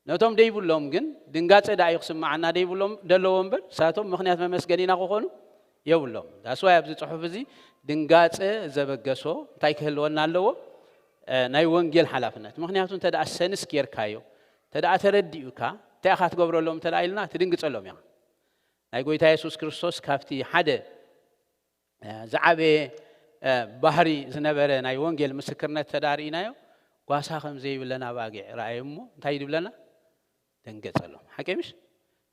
ነቶም ደይብሎም ግን ድንጋጸ ደኣ እዩ ክስምዓና ደይብሎም ደለዎ እምበር፣ ንሳቶም ምኽንያት መመስገኒና ክኾኑ የብሎም። That's why ኣብዚ ጽሑፍ እዚ ድንጋጸ ዘበገሶ እንታይ ክህልወና ኣለዎ? እ፣ ናይ ወንጌል ሓላፍነት። ምኽንያቱ እንተ ደኣ ሰንስ ጌርካዮ፣ እንተ ደኣ ተረዲኡካ፣ እንታይ ኢኻ ትገብረሎም እንተ ደኣ ኢልና፣ ትድንግጸሎም ኢኻ። ናይ ጎይታ የሱስ ክርስቶስ ካብቲ ሓደ፣ እ፣ ዝዓበየ፣ እ፣ ባህሪ ዝነበረ ናይ ወንጌል ምስክርነት እንተ ደኣ ርኢናዮ፣ ጓሳ ከም ዘይብለን ኣባጊዕ ረኣየ እሞ እንታይ ድብለና? ደንገጸሎም። ሓቂ ምሽ?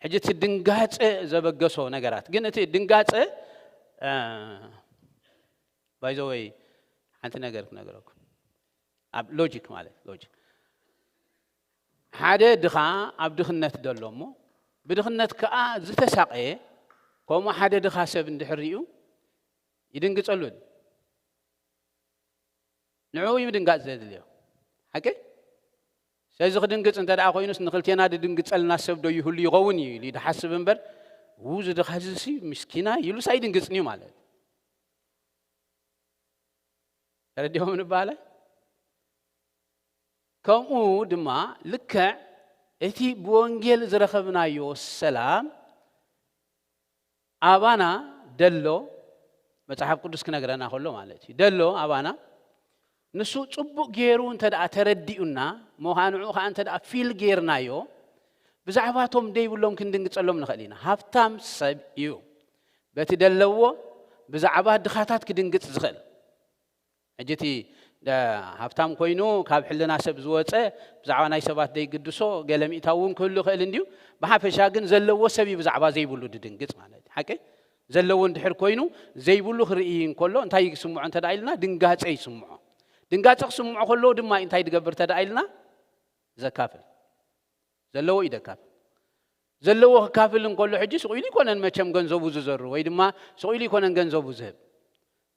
ሕጂ እቲ ድንጋጸ ዘበገሶ ነገራት። ግን እቲ ድንጋጸ፣ እ፣ ባይ ዘ ወይ ሓንቲ ነገር ክነግረኩም። ኣብ ሎጂክ ማለት ሎጂክ። ሓደ ድኻ ኣብ ድኽነት ደሎ እሞ፣ ብድኽነት ከኣ ዝተሳቐየ፣ ከምኡ ሓደ ድኻ ሰብ እንድሕር ሪኡ፣ ይድንግጸሉ። ንዕኡ እዩ ምድንጋጽ ዘድልዮ። ሓቂ? ስለዚ ክድንግጽ እንተ ደኣ ኮይኑስ፣ ንኽልቴና ድድንግጸልና ሰብ ዶ ይህሉ ይኸውን እዩ ኢሉ ይድሓስብ እምበር፣ "ው፣ እዚ ድኻ እዚ ሲ ምስኪና" ኢሉስ ኣይድንግጽን እዩ ማለት እዩ። ተረዲኦም ንበሃለ? ከምኡ ድማ ልክዕ እቲ ብወንጌል ዝረኸብናዮ ሰላም ኣባና ደሎ፣ መጽሓፍ ቅዱስ ክነግረና ከሎ ማለት እዩ። ደሎ ኣባና፣ ንሱ ጽቡቕ ገይሩ እንተ ደኣ ተረዲኡና፣ እሞ ኸኣ ንዕኡ ኸኣ እንተ ደኣ ፊል ገይርናዮ፣ ብዛዕባ እቶም ደይብሎም ክንድንግጸሎም ንኽእል ኢና። ሃብታም ሰብ እዩ። በቲ ደለዎ፣ ብዛዕባ ድኻታት ክድንግጽ ዝኽእል። ሕጂ እቲ፣ እ፣ ሃብታም ኮይኑ ካብ ሕልና ሰብ ዝወጸ፣ ብዛዕባ ናይ ሰባት ደይግድሶ፣ ገለ ሚእታዊ እውን ክህሉ ይኽእል እንድዩ። ብሓፈሻ ግን ዘለዎ ሰብ እዩ ብዛዕባ ዘይብሉ ድድንግጽ ማለት እዩ። ሓቂ? ዘለዎ እንድሕር ኮይኑ ዘይብሉ ክርኢ እንከሎ እንታይ ይስምዖ እንተ ደኣ ኢልና፣ ድንጋጸ ይስምዖ። ድንጋጸ ክስምዖ ከለዎ ድማ እንታይ ድገብር እንተ ደኣ ኢልና፣ ዘካፍል። ዘለዎ እዩ ደካፍል። ዘለዎ ክካፍል እንከሎ ሕጂ ስቕ ኢሉ ይኮነን መቸም ገንዘቡ ዝዘሩ፣ ወይ ድማ ስቕ ኢሉ ይኮነን ገንዘቡ ዝህብ።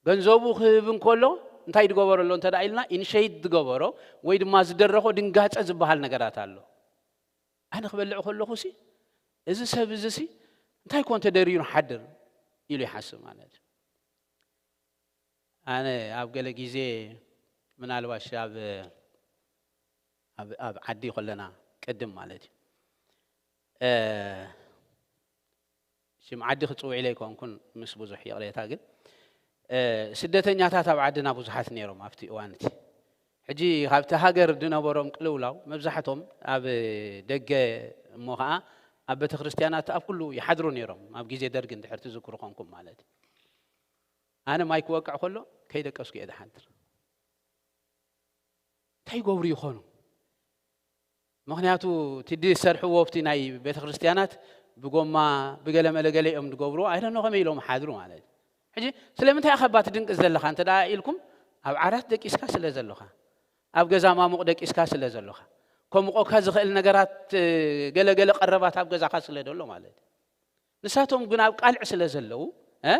ገንዘቡ ክህብ እንከሎ እንታይ ድገበረሎ እንተ ደኣ ኢልና፣ ኢኒሼት ድገበሮ ወይ ድማ ዝደረኾ ድንጋጸ ዝበሃል ነገራት ኣሎ። ኣነ ክበልዕ ከለኹሲ፣ እዚ ሰብ እዚሲ እንታይ ኮን ተደርዩ ንሓድር ኢሉ ይሓስብ ማለት እዩ። ኣነ ኣብ ገለ ግዜ ምናልባሽ ኣብ፣ ኣብ፣ ኣብ ዓዲ ከለና ቅድም ማለት እዩ። እ፣ ሽም ዓዲ ክጽውዕ ኢለ ኣይኮንኩን፣ ምስ ብዙሕ ይቕሬታ ግን፣ እ፣ ስደተኛታት ኣብ ዓድና ብዙሓት ነይሮም ኣብቲ እዋን እቲ። ሕጂ ካብቲ ሃገር ዝነበሮም ቅልውላው መብዛሕቶም ኣብ ደገ እሞ ኸኣ ኣብ ቤተ ክርስቲያናት ኣብ ኩሉ ይሓድሩ ነይሮም፣ ኣብ ግዜ ደርግ እንድሕር ትዝክሩ ኮንኩም ማለት እዩ። ኣነ ማይ ክወቅዕ ከሎ ከይደቀስኩ እየ ዝሓድር። እንታይ ይገብሩ ይኾኑ? ምኽንያቱ እቲ ዝሰርሕዎ ኣብቲ ናይ ቤተ ክርስቲያናት ብጎማ ብገለ መለ ገለ እዮም ዝገብሩ። ኣይ ዶንት ኖ ከመይ ኢሎም ሓድሩ ማለት እዩ። ሕጂ ስለምንታይ ኢኻ እባ ትድንቅጽ ዘለኻ እንተ ደኣ ኢልኩም፣ ኣብ ዓራት ደቂስካ ስለ ዘለኻ፣ ኣብ ገዛ ማሙቕ ደቂስካ ስለ ዘለኻ፣ ከሙቆካ ዝኽእል ነገራት፣ እ፣ ገለ ገለ ቀረባት ኣብ ገዛኻ ስለ ዘሎ ማለት እዩ። ንሳቶም ግን ኣብ ቃልዕ ስለ ዘለዉ፣ እ፣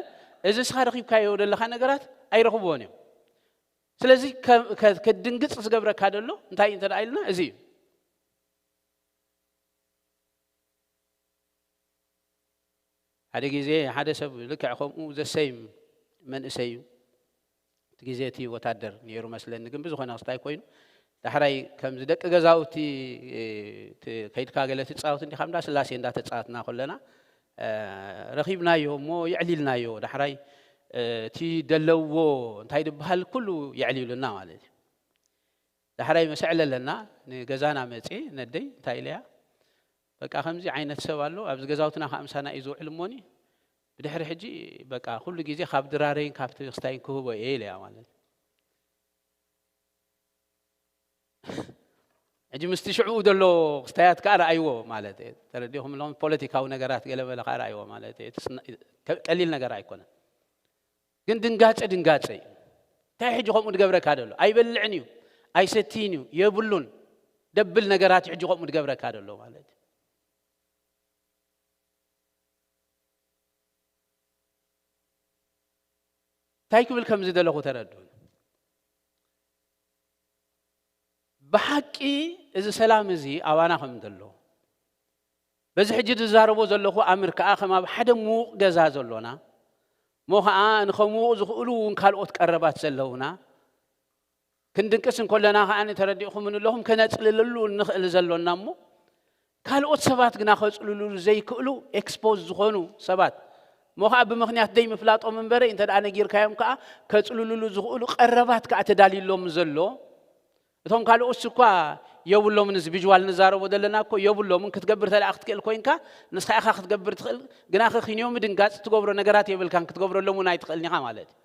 እዚ ንስኻ ረኺብካዮ ዘለኻ ነገራት ኣይረኽብዎን እዮም። ስለዚ ከ-፣ ከ-፣ ከድንግጽ ዝገብረካ ዘሎ እንታይ እዩ እንተ ደኣ ኢልና፣ እዚ እዩ። ሓደ ግዜ ሓደ ሰብ ልክዕ ከምኡ ዘሰይም መንእሰይ እዩ። እቲ ግዜ እቲ ወታደር ነይሩ መስለኒ፣ ግን ብዝኾነ ክስታይ ኮይኑ፣ ዳሕራይ ከምዚ ደቂ ገዛውቲ፣ እ፣ ት-፣ ከይድካ ገለ ትጻወት እንዲኻ፣ እንዳ ስላሴ እንዳተጻወትና ከለና፣ እ፣ ረኺብናዮ እሞ የዕሊልናዮ። ዳሕራይ፣ እ፣ እቲ ደለዎ እንታይ ድበሃል ኩሉ የዕሊሉና ማለት እዩ። ዳሕራይ መሰዕለለና ንገዛና መፅየ ነደይ እንታይ ኢለያ፣ በቃ ከምዚ ዓይነት ሰብ ኣሎ ኣብዚ ገዛውትና ከዓ ምሳና እዩ ዝውዕል እሞኒ፣ ብድሕሪ ሕጂ በቃ ኩሉ ግዜ ካብ ድራረይን ካብ ክስታይን ክህቦ እየ ኢለያ ማለት እዩ። ሕጂ ምስቲ ሽዑ ዘሎ ክስታያት ከዓ ረኣይዎ ማለት እየ። ተረዲኹም ኣለኹም? ፖለቲካዊ ነገራት ገለ መለ ከዓ ረኣይዎ ማለት እየ። እቲ ስና-፣ ቀሊል ነገር ኣይኮነን። ግን ድንጋጸ ድንጋጸ እዩ። እንታይ ሕጂ ከምኡ ዝገብረካ ዘሎ? ኣይበልዕን እዩ፣ ኣይሰትይን እዩ፣ የብሉን። ደብል ነገራት እዩ ሕጂ ከምኡ ዝገብረካ ዘሎ ማለት እዩ። እንታይ ክብል ከም ዝደለኹ ተረድኡኒ። ብሓቂ እዚ ሰላም እዚ ኣባና ከም ዘሎ፣ በዚ ሕጂ ዝዛረቦ ዘለኹ ኣምር ከኣ ከም ኣብ ሓደ ምዉቕ ገዛ ዘሎና፣ እሞ ኸኣ ንኸምውቑ ዝኽእሉ እውን ካልኦት ቀረባት ዘለዉና፣ ክንድንቅስ እንከለና ከኣ ተረዲእኹምን ኣለኹም፣ ከነጽልለሉ እንኽእል ዘሎና እሞ፣ ካልኦት ሰባት ግና ከጽልልሉ ዘይክእሉ ኤክስፖዝ ዝኾኑ ሰባት፣ እሞ ኸኣ ብምኽንያት ደይ ምፍላጦም እምበረ፣ እንተ ደኣ ነጊርካዮም ከኣ ከጽልልሉ ዝኽእሉ ቀረባት ከኣ ተዳልዩሎም ዘሎ፣ እቶም ካልኦት እኳ የብሎምን፣ እዚ ቪዥዋል ንዛረቦ ዘለና እኮ የብሎምን። ክትገብር ተደኣ ክትክእል ኮይንካ፣ ንስኻ ኢኻ ክትገብር ትኽእል፣ ግና ከኺንዮ ምድንጋጽ ትገብሮ ነገራት የብልካን፣ ክትገብረሎም እውን ኣይትኽእልን ኢኻ ማለት እዩ።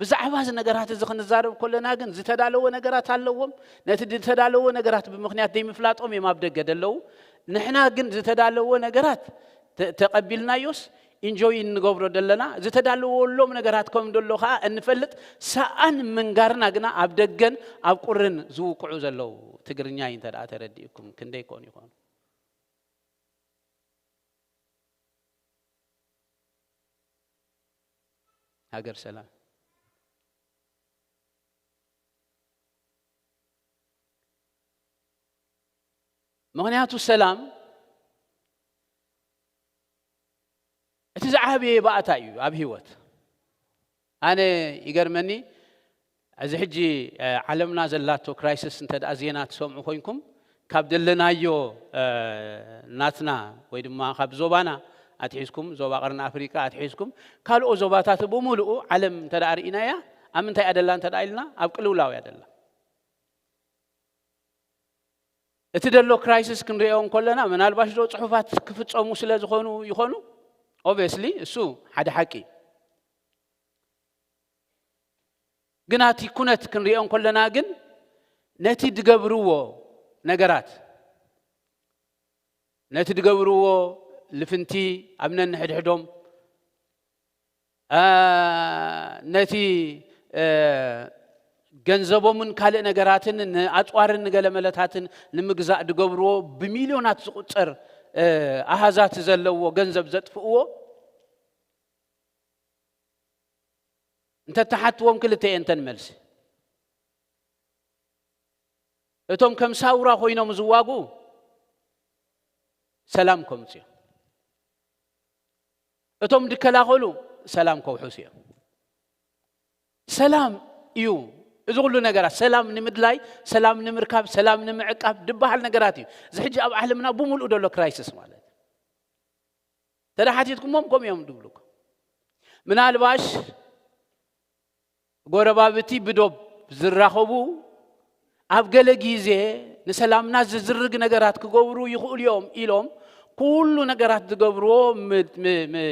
ብዛዕባ እዚ ነገራት እዚ ክንዛረብ ከለና ግን ዝተዳለወ ነገራት ኣለዎም። ነቲ ዝተዳለወ ነገራት ብምኽንያት ዘይምፍላጦም እዮም ኣብ ደገ ደለዉ። ንሕና ግን ዝተዳለወ ነገራት ተ-፣ ተቐቢልናዮስ ኢንጆይ እንገብሮ ደለና፣ ዝተዳለወሎም ነገራት ከም ደሎ ኸኣ እንፈልጥ ሰኣን ምንጋርና ግና ኣብ ደገን ኣብ ቁርን ዝውቅዑ ዘለዉ ትግርኛይ እንተ ደኣ ተረዲእኩም ክንደይ ኮን ይኾኑ? ሃገር ሰላም። ምኽንያቱ ሰላም እቲ ዝዓበየ ባእታ እዩ ኣብ ህይወት። ኣነ ይገርመኒ፣ እዚ ሕጂ፣ እ፣ ዓለምና ዘላቶ ክራይሲስ እንተ ደኣ ዜና ትሰምዑ ኮይንኩም፣ ካብ ደለናዮ፣ እ፣ ናትና ወይ ድማ ካብ ዞባና ኣትሒዝኩም፣ ዞባ ቀርኒ ኣፍሪቃ ኣትሒዝኩም፣ ካልኦ ዞባታት ብምሉኡ ዓለም እንተ ደኣ ርኢናያ፣ ኣብ ምንታይ እያ ደላ እንተ ደኣ ኢልና፣ ኣብ ቅልውላው እያ ደላ። እቲ ደሎ ክራይሲስ ክንሪኦ እንከለና፣ ምናልባሽ ዶ ጽሑፋት ክፍጸሙ ስለ ዝኾኑ ይኾኑ? ኦብቪየስሊ፣ እሱ ሓደ ሓቂ። ግና እቲ ኩነት ክንሪኦ እንከለና ግን፣ ነቲ ድገብርዎ ነገራት፣ ነቲ ድገብርዎ ልፍንቲ ኣብ ነንሕድሕዶም፣ አ፣ ነቲ፣ እ፣ ገንዘቦምን ካልእ ነገራትን ንኣጽዋርን ንገለ መለታትን ንምግዛእ ድገብርዎ ብሚልዮናት ዝቑጸር፣ እ፣ ኣሃዛት ዘለዎ ገንዘብ ዘጥፍእዎ፣ እንተ ተሓትዎም ክልተ እየን እተን መልሲ። እቶም ከም ሳውራ ኮይኖም ዝዋግኡ ሰላም ከምጽኡ እዮም። እቶም ድከላኸሉ ሰላም ከውሕሱ እዮም። ሰላም እዩ እዚ ኩሉ ነገራት። ሰላም ንምድላይ፣ ሰላም ንምርካብ፣ ሰላም ንምዕቃብ ድበሃል ነገራት እዩ። እዚ ሕጂ ኣብ ዓለምና ብምሉኡ ዘሎ ክራይሲስ ማለት እዩ። ተደሓቲትኩሞም ከምኡ እዮም ድብሉኩም። ምናልባሽ ጎረባብቲ ብዶብ ዝራኸቡ ኣብ ገለ ግዜ ንሰላምና ዝዝርግ ነገራት ክገብሩ ይኽእሉ እዮም ኢሎም ኩሉ ነገራት ዝገብርዎ ም-፣ ም-፣ ም-፣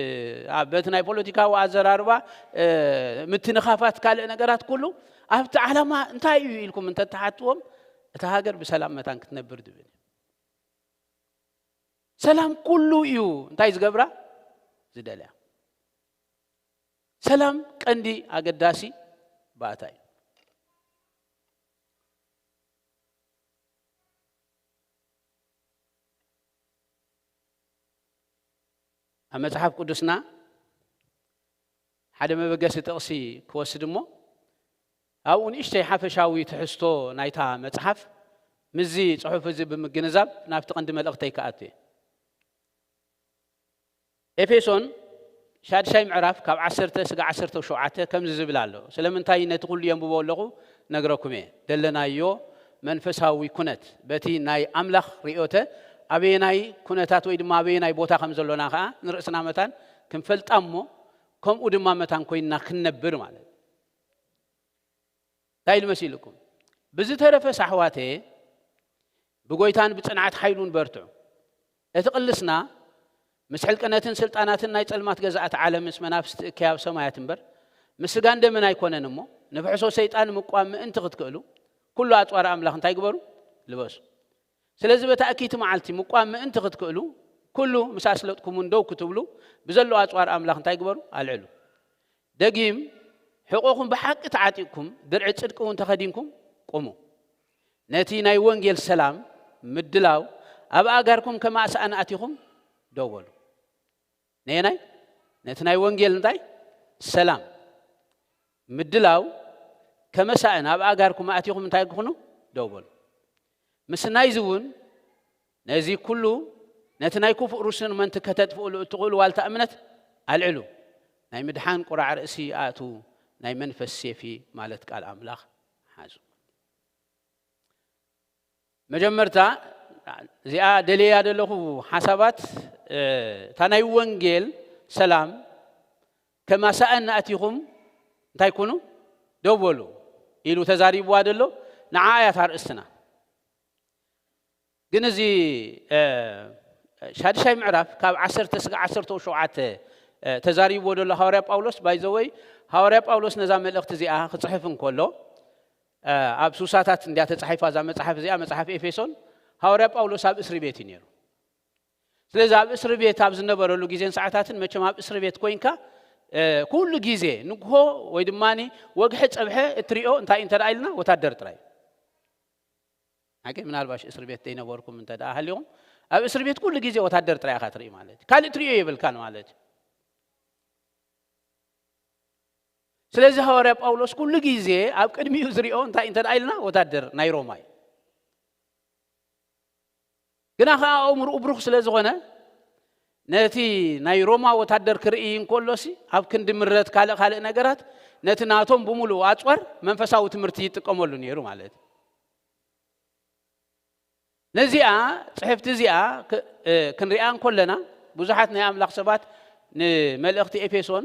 ኣብ በቲ ናይ ፖለቲካዊ ኣዘራርባ፣ እ፣ ምትንኻፋት ካልእ ነገራት ኩሉ ኣብቲ ዓላማ እንታይ እዩ ኢልኩም እንተተሓትዎም እታ ሃገር ብሰላም መታን ክትነብር ዝብል እዩ። ሰላም ኩሉ እዩ እንታይ ዝገብራ ዝደልያ። ሰላም ቀንዲ ኣገዳሲ ባእታ እዩ። ኣብ መጽሓፍ ቅዱስና ሓደ መበገሲ ጥቕሲ ክወስድ እሞ፣ ኣብኡ ንእሽተይ ሓፈሻዊ ትሕዝቶ ናይታ መጽሓፍ ምስዚ ጽሑፍ እዚ ብምግንዛብ ናብቲ ቀንዲ መልእኽተይ ክኣቱ እየ። ኤፌሶን ሻድሻይ ምዕራፍ ካብ ዓሰርተ ስጋ ዓሰርተ ሸውዓተ ከምዚ ዝብል ኣሎ። ስለምንታይ ነቲ ኩሉ የንብቦ ኣለኹ ነግረኩም እየ። ደለናዮ መንፈሳዊ ኩነት በቲ ናይ ኣምላኽ ርእዮተ ኣበየናይ ኩነታት ወይ ድማ ኣበየናይ ቦታ ከም ዘሎና ኸኣ ንርእስና መታን ክንፈልጣ እሞ ከምኡ ድማ መታን ኮይንና ክንነብር ማለት እዩ። እንታይ ኢሉ መሲልኩም? ብዝተረፈ ሳሕዋተ ብጎይታን ብጽንዓት ሓይሉን በርትዑ። እቲ ቅልስና ምስ ሕልቅነትን ስልጣናትን ናይ ጸልማት ገዛእቲ ዓለምስ መናፍስቲ እከይ ኣብ ሰማያት እምበር ምስ ስጋን ደምን ኣይኮነን እሞ ንፍሕሶ ሰይጣን ምቋም ምእንቲ ክትክእሉ ኩሉ ኣጽዋር ኣምላኽ እንታይ ግበሩ? ልበሱ። ስለዚ በታ እክይቲ መዓልቲ ምቋም ምእንቲ ክትክእሉ ኩሉ ምስ ኣስለጥኩምን ደው ክትብሉ ብዘለዎ ኣጽዋር ኣምላኽ እንታይ ግበሩ? ኣልዕሉ። ደጊም ሕቆኹም ብሓቂ ተዓጢቕኩም ድርዒ ጽድቂ እውን ተኸዲንኩም ቁሙ። ነቲ ናይ ወንጌል ሰላም ምድላው ኣብ ኣእጋርኩም ከማእሰኣን ኣቲኹም ደው በሉ። ነየናይ? ነቲ ናይ ወንጌል እንታይ? ሰላም ምድላው ከመሳእን ኣብ ኣእጋርኩም ኣቲኹም እንታይ ክኹኑ? ደው በሉ። ምስ ናይዚ እውን ነዚ ኩሉ ነቲ ናይ ክፉእ ርሱን መንት ከተጥፍእሉ እትኽእሉ ዋልታ እምነት ኣልዕሉ። ናይ ምድሓን ቁራዕ ርእሲ ኣእትዉ፣ ናይ መንፈስ ሴፊ ማለት ቃል ኣምላኽ ሓዙ። መጀመርታ እዚኣ ደልያ ዘለኹ ሓሳባት፣ እ፣ እታ ናይ ወንጌል ሰላም ከማሳእን ኣቲኹም እንታይ ኩኑ? ደው በሉ ኢሉ ተዛሪብዋ ዘሎ ንዓ እያ እታ ኣርእስትና። ግን እዚ፣ እ፣ ሻድሻይ ምዕራፍ ካብ ዓሰርተ ስጋ ዓሰርተ ሸውዓተ፣ እ፣ ተዛሪብዎ ዘሎ ሃዋርያ ጳውሎስ፣ ባይዘወይ ሃዋርያ ጳውሎስ ነዛ መልእኽቲ እዚኣ ክጽሕፍ እንከሎ፣ እ፣ ኣብ ሱሳታት እንድያ ተጻሒፋ እዛ መጽሓፍ እዚኣ፣ መጽሓፍ ኤፌሶን። ሃዋርያ ጳውሎስ ኣብ እስሪ ቤት እዩ ነይሩ። ስለዚ ኣብ እስሪ ቤት ኣብ ዝነበረሉ ግዜን ሰዓታትን መቸም ኣብ እስሪ ቤት ኮይንካ፣ እ፣ ኩሉ ግዜ ንግሆ ወይ ድማ ወግሒ ጸብሐ እትሪኦ እንታይ እንተ ደኣ ኢልና ወታደር ጥራይ እዩ። ሓቂ ምናልባሽ እስሪ ቤት ዘይነበርኩም እንተ ደኣ ሃሊኹም ኣብ እስሪ ቤት ኩሉ ግዜ ወታደር ጥራይ ኢኻ ትርኢ ማለት እዩ። ካልእ ትሪኦ የብልካን ማለት እዩ። ስለዚ ሃዋርያ ጳውሎስ ኩሉ ግዜ ኣብ ቅድሚኡ ዝሪኦ እንታይ እንተ ደኣ ኢልና ወታደር ናይ ሮማ እዩ። ግና ኸዓ ኣእምርኡ ብሩኽ ስለ ዝኾነ ነቲ ናይ ሮማ ወታደር ክርኢ እንከሎሲ ኣብ ክንዲ ምረት ካልእ ካልእ ነገራት ነቲ ናቶም ብምሉኡ ኣጽዋር መንፈሳዊ ትምህርቲ ይጥቀመሉ ነይሩ ማለት እዩ። ነዚኣ ጽሕፍቲ እዚኣ ክ-፣ እ፣ ክንሪኣ እንከለና ብዙሓት ናይ ኣምላኽ ሰባት ንመልእኽቲ ኤፌሶን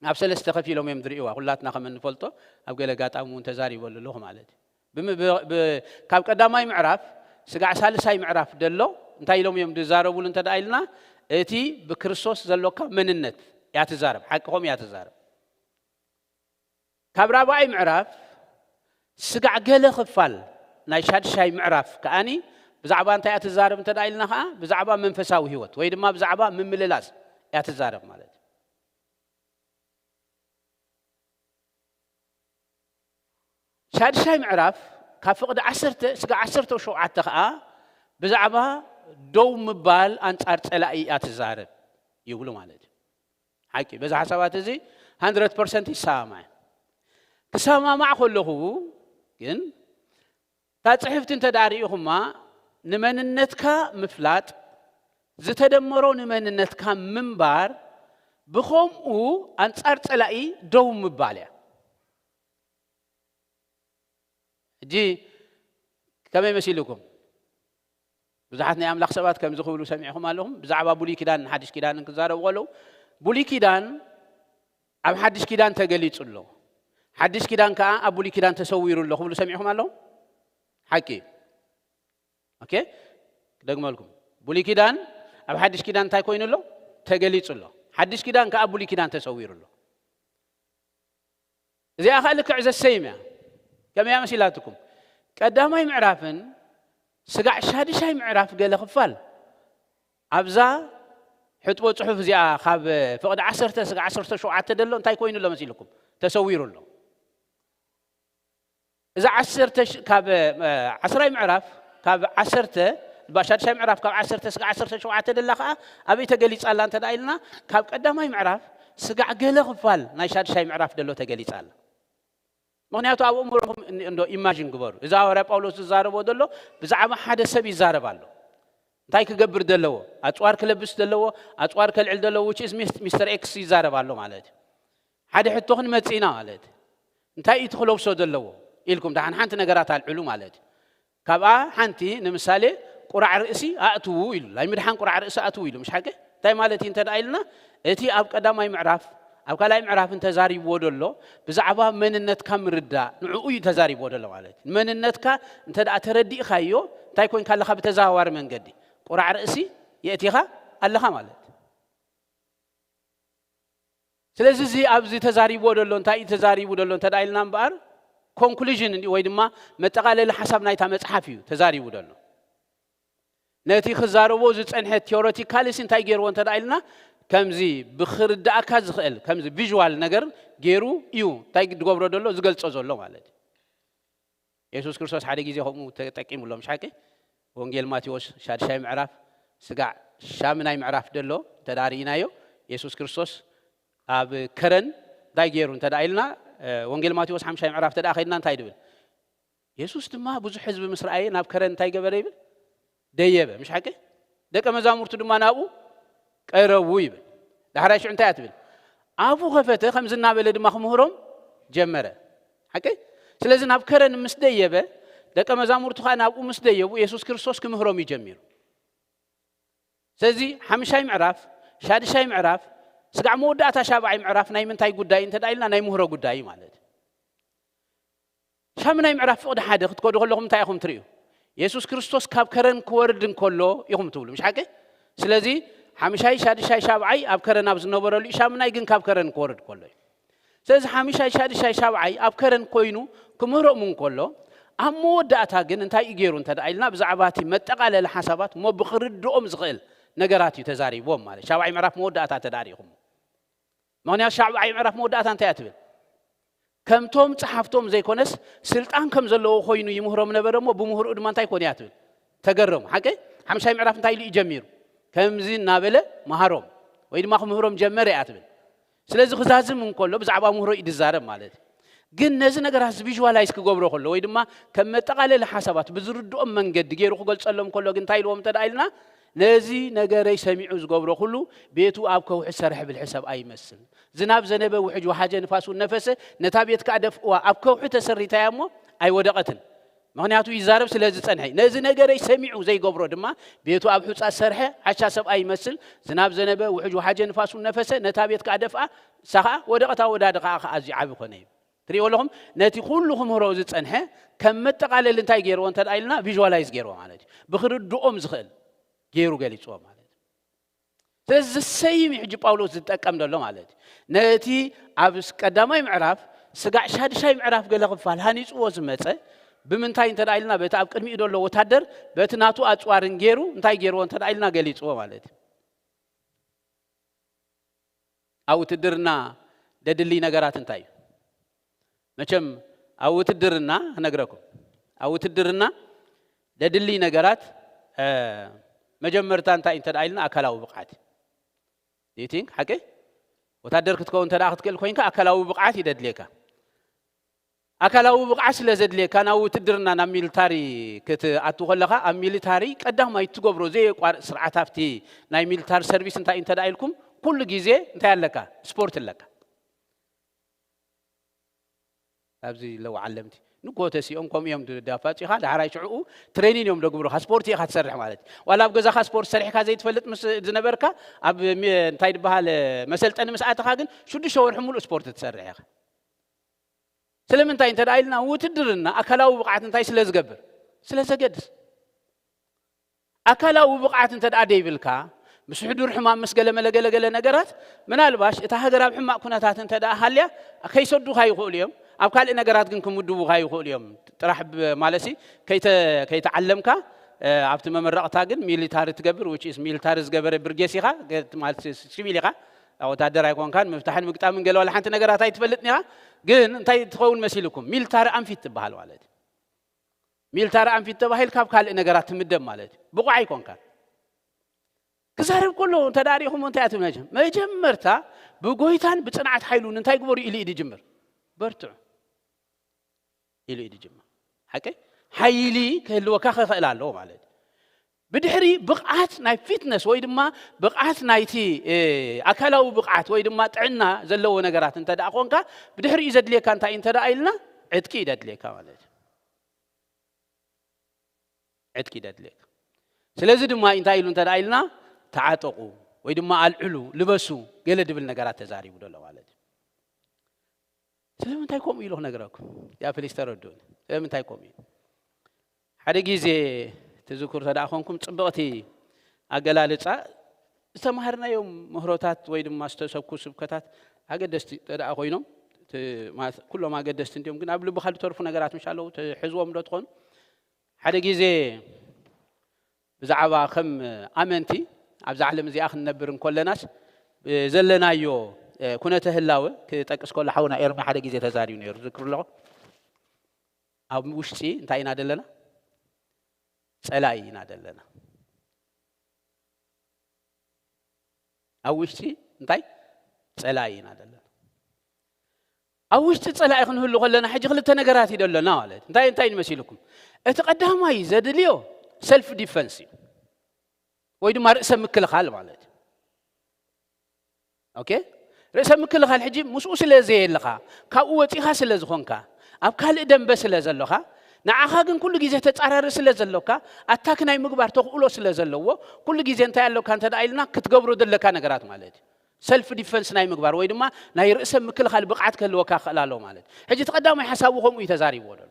ኣብ ሰለስተ ከፊሎም እዮም ዝርእይዋ። ኩላትና ከም እንፈልጦ ኣብ ገለ ኣጋጣሚ እውን ተዛሪበሉ ኣለኹ ማለት እዩ። ብም-፣ ብ-፣ ብ-፣ ካብ ቀዳማይ ምዕራፍ ስጋዕ ሳልሳይ ምዕራፍ ደሎ እንታይ ኢሎም እዮም ዝዛረቡሉ እንተ ደኣ ኢልና እቲ ብክርስቶስ ዘሎካ መንነት እያ ትዛረብ። ሓቂ ከምኡ እያ ትዛረብ። ካብ ራብዓይ ምዕራፍ ስጋዕ ገለ ክፋል ናይ ሻድሻይ ምዕራፍ ከኣኒ ብዛዕባ እንታይ እያ ትዛረብ እንተ ደኣ ኢልና ከኣ ብዛዕባ መንፈሳዊ ህይወት ወይ ድማ ብዛዕባ ምምልላስ እያ ትዛረብ ማለት እዩ። ሻድሻይ ምዕራፍ ካብ ፍቕዲ ዓሰርተ ስጋዕ ዓሰርተ ሸውዓተ ከኣ ብዛዕባ ደው ምባል ኣንጻር ጸላኢ እያ ትዛረብ ይብሉ ማለት እዩ። ሓቂ በዚ ሓሳባት እዚ ሃንድረድ ፐርሰንት ይሰማማዕ። ክሰማማዕ ከለኹ ግን እታ ጽሕፍቲ እንተ ደኣ ርኢኹማ ንመንነትካ ምፍላጥ ዝተደመሮ ንመንነትካ ምንባር ብኸምኡ ኣንጻር ጸላኢ ደው ምባል እያ። ሕጂ ከመይ መሲልኩም? ብዙሓት ናይ ኣምላኽ ሰባት ከምዚ ክብሉ ሰሚዕኹም ኣለኹም። ብዛዕባ ብሉይ ኪዳን ሓድሽ ኪዳንን ክዛረቡ ከለዉ ብሉይ ኪዳን ኣብ ሓድሽ ኪዳን ተገሊጹ ኣሎ፣ ሓድሽ ኪዳን ከኣ ኣብ ብሉይ ኪዳን ተሰዊሩ ኣሎ ክብሉ ሰሚዕኹም ኣለኹም። ሓቂ እዩ። ኦኬ፣ ክደግመልኩም። ብሉይ ኪዳን ኣብ ሓድሽ ኪዳን እንታይ ኮይኑ ኣሎ? ተገሊጹ ኣሎ። ሓድሽ ኪዳን ከኣ ኣብ ብሉይ ኪዳን ተሰዊሩ ኣሎ። እዚኣ ኸኣ ልክዕ ዘሰይም እያ። ከመይ እያ መሲላትኩም? ቀዳማይ ምዕራፍን ስጋዕ ሻድሻይ ምዕራፍ ገለ ክፋል ኣብዛ ሕጥቦ ጽሑፍ እዚኣ ካብ ፍቕዲ ዓሰርተ ስጋዕ ዓሰርተ ሸውዓተ ደሎ እንታይ ኮይኑ ኣሎ መሲልኩም? ተሰዊሩ ኣሎ። እዛ ዓሰርተ ሽ-፣ ካብ፣ እ፣ ዓስራይ ምዕራፍ ካብ ዓሰርተ፣ ባ-፣ ሻድሻይ ምዕራፍ ካብ ዓሰርተ ስጋዕ ዓሰርተ ሸውዓተ ደላ ኸኣ ኣበይ ተገሊጻ ኣላ እንተ ደኣ ኢልና፣ ካብ ቀዳማይ ምዕራፍ ስጋዕ ገለ ክፋል ናይ ሻድሻይ ምዕራፍ ደሎ ተገሊጻ ኣላ። ምኽንያቱ ኣብ ኣእምሮኹም እን-፣ እንዶ ኢማጂን ግበሩ። እዚ ሃዋርያ ጳውሎስ ዝዛረቦ ዘሎ ብዛዕባ ሓደ ሰብ ይዛረብ ኣሎ። እንታይ ክገብር ዘለዎ? ኣጽዋር ክለብስ ዘለዎ፣ ኣጽዋር ከልዕል ዘለዎ፣ which is ሚስ-፣ ሚስተር ኤክስ ይዛረብ ኣሎ ማለት እዩ። ሓደ ሕቶ ክንመጽእ ኢና ማለት እዩ። እንታይ እዩ እቲ ክለብሶ ዘለዎ ኢልኩም ደሓን ሓንቲ ነገራት ኣልዕሉ ማለት እዩ። ካብኣ ሓንቲ ንምሳሌ ቁራዕ ርእሲ ኣእትዉ ኢሉ፣ ናይ ምድሓን ቁራዕ ርእሲ ኣእትዉ ኢሉ፣ ምሽ ሓቂ? እንታይ ማለት እዩ እንተ ደኣ ኢልና፣ እቲ ኣብ ቀዳማይ ምዕራፍ ኣብ ካልኣይ ምዕራፍ እንተዛሪብዎ ደሎ ብዛዕባ መንነትካ ምርዳእ ንዕኡ እዩ ተዛሪብዎ ደሎ ማለት እዩ። መንነትካ እንተ ደኣ ተረዲእካዮ እንታይ ኮንካ ኣለኻ? ብተዘዋዋሪ መንገዲ ቁራዕ ርእሲ የእቲኻ ኣለኻ ማለት እዩ። ስለዚ እዚ ኣብዚ ተዛሪብዎ ደሎ እንታይ እዩ ተዛሪቡ ደሎ እንተ ደኣ ኢልና እምበኣር ኮንክሉዥን ወይ ድማ መጠቓለሊ ሓሳብ ናይታ መጽሓፍ እዩ ተዛሪቡ ደሎ። ነቲ ክዛረቦ ዝጸንሐ ቲዮሬቲካልስ እንታይ ገይርዎ እንተ ደኣ ኢልና ከምዚ ብኽርዳእካ ዝኽእል ከምዚ ቪዥዋል ነገር ገይሩ እዩ እንታይ ዝገብሮ ዘሎ ዝገልጾ ዘሎ ማለት እዩ። የሱስ ክርስቶስ ሓደ ግዜ ከምኡ ተጠቂሙሎም ምሽ ሓቂ? ወንጌል ማቴዎስ ሻድሻይ ምዕራፍ ስጋዕ ሻምናይ ምዕራፍ ደሎ እንተ ደኣ ርኢናዮ የሱስ ክርስቶስ ኣብ ከረን እንታይ ገይሩ እንተ ደኣ ኢልና ወንጌል ማቴዎስ ሓምሻይ ምዕራፍ እንተ ደኣ ከይድና እንታይ ድብል? የሱስ ድማ ብዙሕ ህዝቢ ምስ ረኣየ ናብ ከረን እንታይ ገበረ ይብል? ደየበ። ምሽ ሓቂ? ደቀ መዛሙርቱ ድማ ናብኡ ቀረቡ ይብል። ዳሕራይ ሽዑ እንታይ እያ ትብል? ኣፉ ከፈተ፣ ከምዚ እናበለ ድማ ክምህሮም ጀመረ። ሓቂ? ስለዚ ናብ ከረን ምስ ደየበ ደቀ መዛሙርቱ ኸዓ ናብኡ ምስ ደየቡ የሱስ ክርስቶስ ክምህሮም እዩ ጀሚሩ። ስለዚ ሓምሻይ ምዕራፍ፣ ሻድሻይ ምዕራፍ፣ ስጋዕ መወዳእታ ሻብዓይ ምዕራፍ ናይ ምንታይ ጉዳይ እንተ ደኣ ኢልና ናይ ምህሮ ጉዳይ እዩ ማለት እዩ። ሻምናይ ምዕራፍ ፍቕዲ ሓደ ክትከዱ ከለኹም እንታይ ኢኹም ትርእዩ? የሱስ ክርስቶስ ካብ ከረን ክወርድ እንከሎ ኢኹም ትብሉ፣ ምሽ ሓቂ? ስለዚ ሓምሻይ፣ ሻድሻይ፣ ሻብዓይ ኣብ ከረን ኣብ ዝነበረሉ እዩ፣ ሻምናይ ግን ካብ ከረን ክወርድ ከሎ እዩ። ስለዚ ሓምሻይ፣ ሻድሻይ፣ ሻብዓይ ኣብ ከረን ኮይኑ ክምህሮም እንከሎ ኣብ መወዳእታ ግን እንታይ እዩ ገይሩ እንተ ደኣ ኢልና ብዛዕባ እቲ መጠቓለሊ ሓሳባት እሞ ብክርድኦም ዝኽእል ነገራት እዩ ተዛሪብዎም ማለት ሻብዓይ ምዕራፍ መወዳእታ ተዳሪኹም። ምኽንያቱ ሻብዓይ ምዕራፍ መወዳእታ እንታይ እያ ትብል? ከምቶም ጸሓፍቶም ዘይኮነስ ስልጣን ከም ዘለዎ ኮይኑ ይምህሮም ነበረ እሞ ብምህርኡ ድማ እንታይ ኮነ እያ ትብል? ተገረሙ። ሓቂ? ሓምሻይ ምዕራፍ እንታይ ኢሉ እዩ ጀሚሩ? ከምዚ እናበለ መሃሮም ወይ ድማ ክምህሮም ጀመረ እያ ትብል። ስለዚ ክዛዝም እንከሎ ብዛዕባ ምህሮ እዩ ዝዛረብ ማለት እዩ። ግን ነዚ ነገራት ቪዥዋላይዝ ክገብሮ ከሎ ወይ ድማ ከም መጠቓለሊ ሓሳባት ብዝርድኦም መንገዲ ገይሩ ክገልጸሎም ከሎ ግን እንታይ ኢልዎም እንተ ደኣ ኢልና ነዚ ነገረይ ሰሚዑ ዝገብሮ ኩሉ ቤቱ ኣብ ከውሒ ዝሰርሐ ብልሒ ሰብኣይ ይመስል። ዝናብ ዘነበ ውሕጅ ወሓጀ ንፋስ እውን ነፈሰ ነታ ቤት ከኣ ደፍእዋ ኣብ ከውሒ ተሰሪታ እያ እሞ ኣይወደቐትን። ምኽንያቱ ይዛረብ ስለ ዝጸንሐ ነዚ ነገረይ ሰሚዑ ዘይገብሮ ድማ ቤቱ ኣብ ሑጻ ዝሰርሐ ዓሻ ሰብኣይ ይመስል። ዝናብ ዘነበ ውሕጅ ወሓጀ ንፋስ እውን ነፈሰ ነታ ቤት ከኣ ደፍኣ እሳ ኸኣ ወደቐት ኣወዳድቓኣ ኸኣ ኣዝዩ ዓቢ ኮነ እዩ። ትሪእዎ ኣለኹም ነቲ ኩሉ ክምህሮ ዝጸንሐ ከም መጠቓለሊ እንታይ ገይርዎ እንተ ደኣ ኢልና ቪዥዋላይዝ ገይርዎ ማለት እዩ። ብክርድኦም ዝኽእል ገይሩ ገሊጽዎ ማለት እዩ። ስለዚ ዘሰይም እዩ ሕጂ ጳውሎስ ዝጠቀም ዘሎ ማለት እዩ። ነቲ ኣብ ቀዳማይ ምዕራፍ ስጋዕ ሻድሻይ ምዕራፍ ገለ ክፋል ሃኒጽዎ ዝመጸ ብምንታይ እንተ ደኣ ኢልና በቲ ኣብ ቅድሚኡ ዘሎ ወታደር በቲ ናቱ ኣጽዋርን ገይሩ እንታይ ገይርዎ እንተ ደኣ ኢልና ገሊጽዎ ማለት እዩ። ኣብ ውትድርና ደድልይ ነገራት እንታይ እዩ? መቸም ኣብ ውትድርና ክነግረኩም ኣብ ውትድርና ደድልይ ነገራት መጀመርታ እንታይ እንተ ኢልና ኣካላዊ ብቕዓት ቲንክ ሓቂ ወታደር ክትከውን እንተ ክትክእል ኮይንካ ኣካላዊ ብቕዓት ይደድልየካ። ኣካላዊ ብቕዓት ስለ ዘድልየካ ናብ ውትድርና ናብ ሚሊታሪ ክትኣቱ ከለኻ ኣብ ሚሊታሪ ቀዳማይ ትገብሮ ዘየቋርጥ ስርዓት ኣብቲ ናይ ሚሊታሪ ሰርቪስ እንታይ እንተ ኢልኩም ኩሉ ግዜ እንታይ ኣለካ ስፖርት ኣለካ። ኣብዚ ለዉ ዓለምቲ ንጎ ተሲኦም ከምኡ እዮም ዳፋፂኻ ዳሕራይ ሽዕኡ ትሬኒን እዮም ደግብሩኻ ስፖርት ኢኻ ትሰርሕ ማለት እዩ። ዋላ ኣብ ገዛኻ ስፖርት ሰሪሕካ ዘይትፈልጥ ምስ ዝነበርካ ኣብ ሚ- እንታይ ዝበሃል መሰልጠኒ ምስ ኣተኻ ግን ሽዱሽተ ወርሒ ሙሉእ ስፖርት ትሰርሕ ኢኻ። ስለምንታይ እንተ ኢልና ውትድርና ኣካላዊ ብቕዓት እንታይ ስለ ዝገብር ስለ ዘገድስ ኣካላዊ ብቕዓት እንተ ደኣ ደይብልካ ምስ ሕዱር ሕማም ምስ ገለ መለገለገለ ነገራት ምናልባሽ እታ ሃገር ኣብ ሕማቕ ኩነታት እንተ ደኣ ሃልያ ከይሰዱኻ ይኽእሉ እዮም። ኣብ ካልእ ነገራት ግን ክምድቡኻ ይኽእሉ እዮም። ጥራሕ ማለሲ ከይተዓለምካ ኣብቲ መመረቕታ ግን ሚሊታሪ ትገብር which is ሚሊታሪ ዝገበረ ብርጌስ ኢኻ ማለት ሲቪል ኢኻ ወታደር ኣይኮንካን ምፍታሕን ምግጣምን ገለ ዋላ ሓንቲ ነገራት ኣይትፈልጥን ኢኻ። ግን እንታይ ትኸውን መሲልኩም ሚሊታሪ ኣንፊት ትበሃል ማለት እዩ። ሚልታሪ ኣንፊት ተባሂል ካብ ካልእ ነገራት ትምደብ ማለት እዩ። ብቑዕ ኣይኮንካን። ክዛረብ ከሎ እንተ ደኣ ሪኢኹሞ እንታይ ኣትብል መጀም መጀመርታ ብጎይታን ብጽንዓት ሓይሉን እንታይ ግበሩ ኢሉ እዩ ድጅምር። በርትዑ ኢሉ እዩ ድጅምር። ሓቀይ ሓይሊ ክህልወካ ክኽእል ኣለዎ ማለት እዩ። ብድሕሪ ብቕዓት ናይ ፊትነስ ወይ ድማ ብቕዓት ናይቲ ኣካላዊ ብቕዓት ወይ ድማ ጥዕና ዘለዎ ነገራት እንተ ደኣ ኮንካ ብድሕሪኡ ዘድልየካ እንታይ እንተ ደኣ ኢልና ዕጥቂ እዩ ዘድልየካ ማለት እዩ። ዕጥቂ ደድልየካ። ስለዚ ድማ እንታይ ኢሉ እንተ ኢልና ተዓጠቑ ወይ ድማ ኣልዕሉ ልበሱ ገለ ድብል ነገራት ተዛሪቡ ደሎ ማለት እዩ። ስለምንታይ ከምኡ ኢሉ ክነግረኩም? ያ ፕሊስ ተረድኡኒ። ስለምንታይ ከምኡ ኢሉ? ሓደ ግዜ ትዝክሩ ተደኣ ኮንኩም፣ ጽብቕቲ ኣገላልጻ ዝተማሃርናዮም ምህሮታት ወይ ድማ ዝተሰብኩ ስብከታት ኣገደስቲ ተደኣ ኮይኖም፣ እቲ ማለት ኩሎም ኣገደስቲ እንድዮም፣ ግን ኣብ ልብኻ ዝተርፉ ነገራት ምሽ ኣለዉ፣ ትሕዝዎም ዶ ትኾኑ? ሓደ ግዜ ብዛዕባ ከም ኣመንቲ ኣብዛ ዓለም እዚኣ ክንነብር እንከለናስ፣ ዘለናዮ፣ እ፣ ኩነተ ህላወ ክጠቅስ ከሎ ሓውና ኤርሚ ሓደ ግዜ ተዛሪቡ ነይሩ፣ ዝክሩ ኣለኹ። ኣብ ውሽጢ እንታይ ኢና ዘለና? ጸላኢ ኢና ዘለና። ኣብ ውሽጢ እንታይ? ጸላኢ ኢና ዘለና። ኣብ ውሽጢ ጸላኢ ክንህሉ ከለና፣ ሕጂ ክልተ ነገራት እዩ ዘለና ማለት። እንታይ፣ እንታይ እዩ መሲልኩም? እቲ ቀዳማይ ዘድልዮ ሰልፍ ዲፈንስ እዩ፣ ወይ ድማ ርእሰ ምክልኻል ማለት እዩ። ኦኬ? ርእሰ ምክልኻል ሕጂ ምስኡ ስለ ዘየለኻ፣ ካብኡ ወጺኻ ስለ ዝኾንካ፣ ኣብ ካልእ ደንበ ስለ ዘሎኻ፣ ንዓኻ ግን ኩሉ ግዜ ተጻራሪ ስለ ዘሎካ፣ ኣታክ ናይ ምግባር ተኽእሎ ስለ ዘለዎ፣ ኩሉ ግዜ እንታይ ኣሎካ እንተ ደኣ ኢልና፣ ክትገብሮ ዘለካ ነገራት ማለት እዩ። ሰልፍ ዲፈንስ ናይ ምግባር ወይ ድማ ናይ ርእሰ ምክልኻል ብቕዓት ክህልወካ ክኽእል ኣለዎ ማለት እዩ። ሕጂ እቲ ቀዳማይ ሓሳቡ ከምኡ እዩ ተዛሪብዎ ዘሎ።